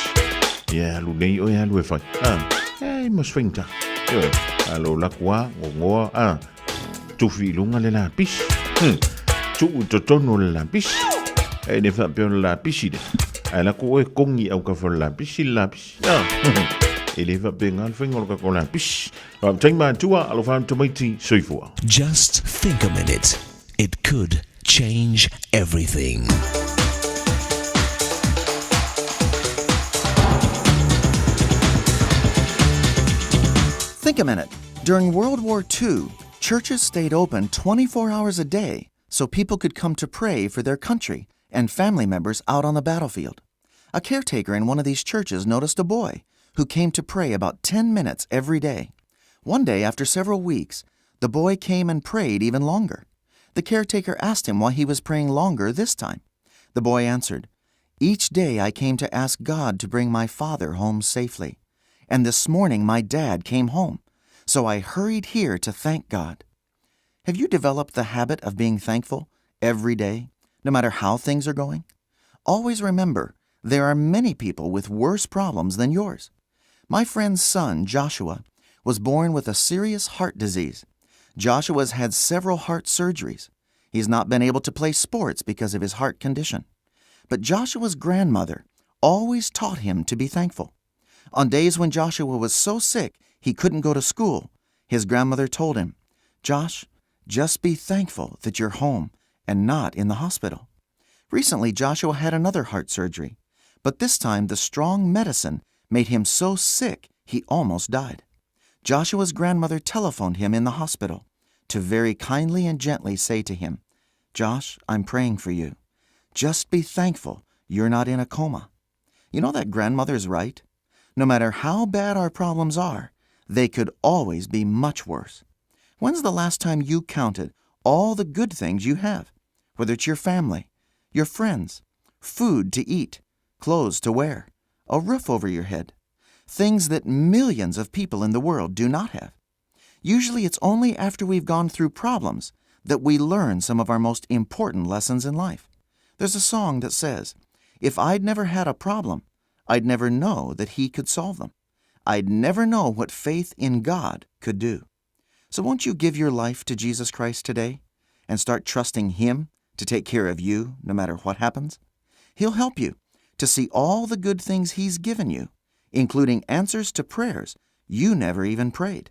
Ia e alu nei oe alu e fai. A, e ma se faigata. Ioe, alo laku a, gogoa, a, tufi i luga le lapisi. Tuu i totonu o le lapisi. E le faapea o le lapisi lea. Ae laku oe kongi au kafa o le lapisi le lapisi. A, e le faapena le faiga o le kako lapisi. Faafetai matua, alofa atu tamaiti, soifua. Just think a minute. It could change everything. Think a minute. During World War II, churches stayed open 24 hours a day so people could come to pray for their country and family members out on the battlefield. A caretaker in one of these churches noticed a boy who came to pray about 10 minutes every day. One day, after several weeks, the boy came and prayed even longer. The caretaker asked him why he was praying longer this time. The boy answered, Each day I came to ask God to bring my father home safely. And this morning my dad came home, so I hurried here to thank God. Have you developed the habit of being thankful every day, no matter how things are going? Always remember, there are many people with worse problems than yours. My friend's son, Joshua, was born with a serious heart disease. Joshua's had several heart surgeries. He's not been able to play sports because of his heart condition. But Joshua's grandmother always taught him to be thankful. On days when Joshua was so sick he couldn't go to school, his grandmother told him, Josh, just be thankful that you're home and not in the hospital. Recently, Joshua had another heart surgery, but this time the strong medicine made him so sick he almost died. Joshua's grandmother telephoned him in the hospital to very kindly and gently say to him, Josh, I'm praying for you. Just be thankful you're not in a coma. You know that grandmother's right. No matter how bad our problems are, they could always be much worse. When's the last time you counted all the good things you have? Whether it's your family, your friends, food to eat, clothes to wear, a roof over your head, things that millions of people in the world do not have. Usually it's only after we've gone through problems that we learn some of our most important lessons in life. There's a song that says, If I'd never had a problem, I'd never know that He could solve them. I'd never know what faith in God could do. So won't you give your life to Jesus Christ today and start trusting Him to take care of you no matter what happens? He'll help you to see all the good things He's given you, including answers to prayers you never even prayed.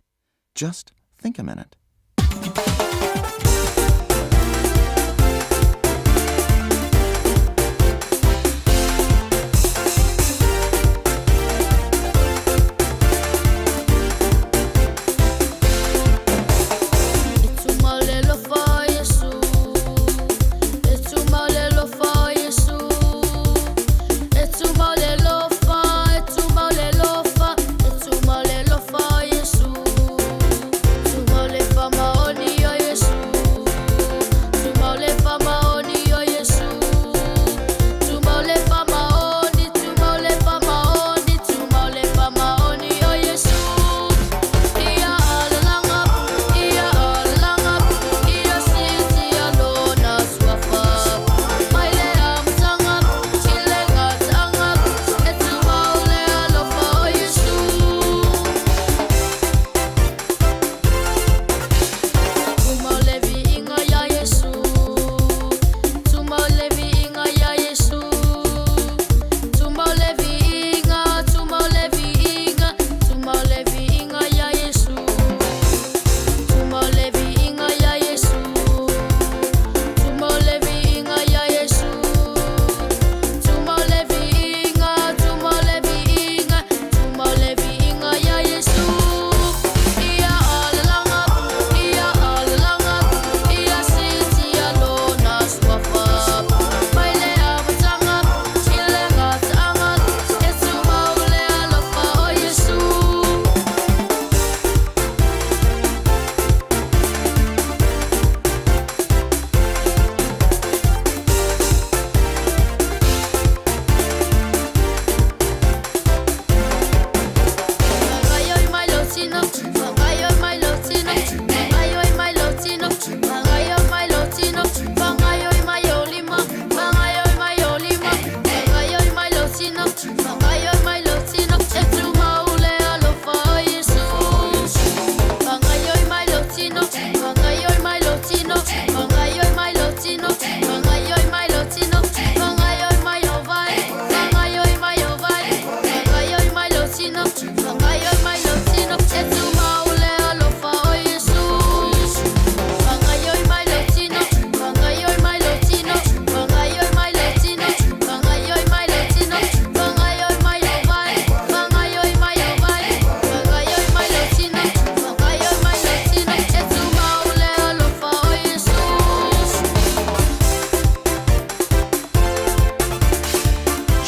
Just think a minute.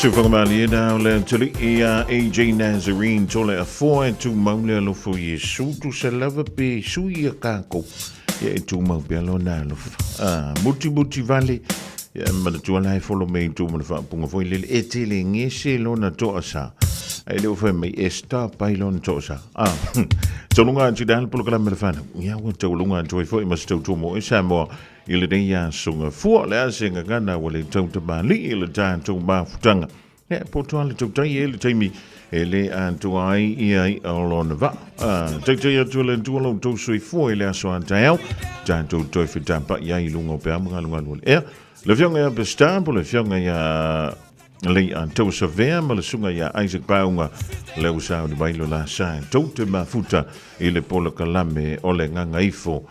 Sufagamalie na o le tuli i a AJ Nazarene tole a foa e tu mau le alofo Iesu tu se lava pe sui a kākou. Ia e tu mau pea lona alofa. Ah, muti muti vale. Ia manatua la e folo me i tu mana whaapunga foi lele e tele ngese lona toa sa. Ai leo whai mai e stop ai lona toa sa. Ah, taulunga atu dal polokalame le whanau. Ia ua taulunga atu ai foi mas tautua mo e Samoa i lenei aso gafua. O le a se gagana ua le tautamali'i i le tatou mafutaga. Ia, e poto lava le tautai e le taimi e le atoa ai ia i'a o lona vaa. A, taitai atu e le Atua lo outou soifua i le aso a taeao, tatou toe fetapa'i ai i luga o peau ma galugalu o le ea. Le Afioga ia Pestar po o le Afioga ia Lei'a Tausavea ma le Susuga ia Isaac Paauga, lea ua sauni mai lo la sa e tou te mafuta i le polokalame o le Gagaifo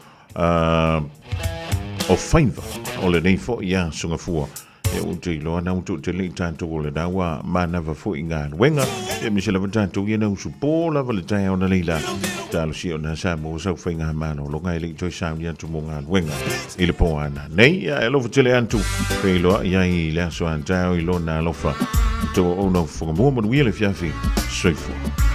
o Faiva o lenei foi aso gafua. E ou te iloa na utu te lei tātou o le naua manava foi galuega. E mise lava tātou ia na usu pō lava le taeao na leila. Talosia o nā sa mō sau whainga malologa e lei toi sauni atu mō galuega. I le pō ana nei, ia e alofa tele atu. Pe iloa i ai i le aso a taeao i lona alofa. Tō ona whangamua manuia le fiafi. Soifua.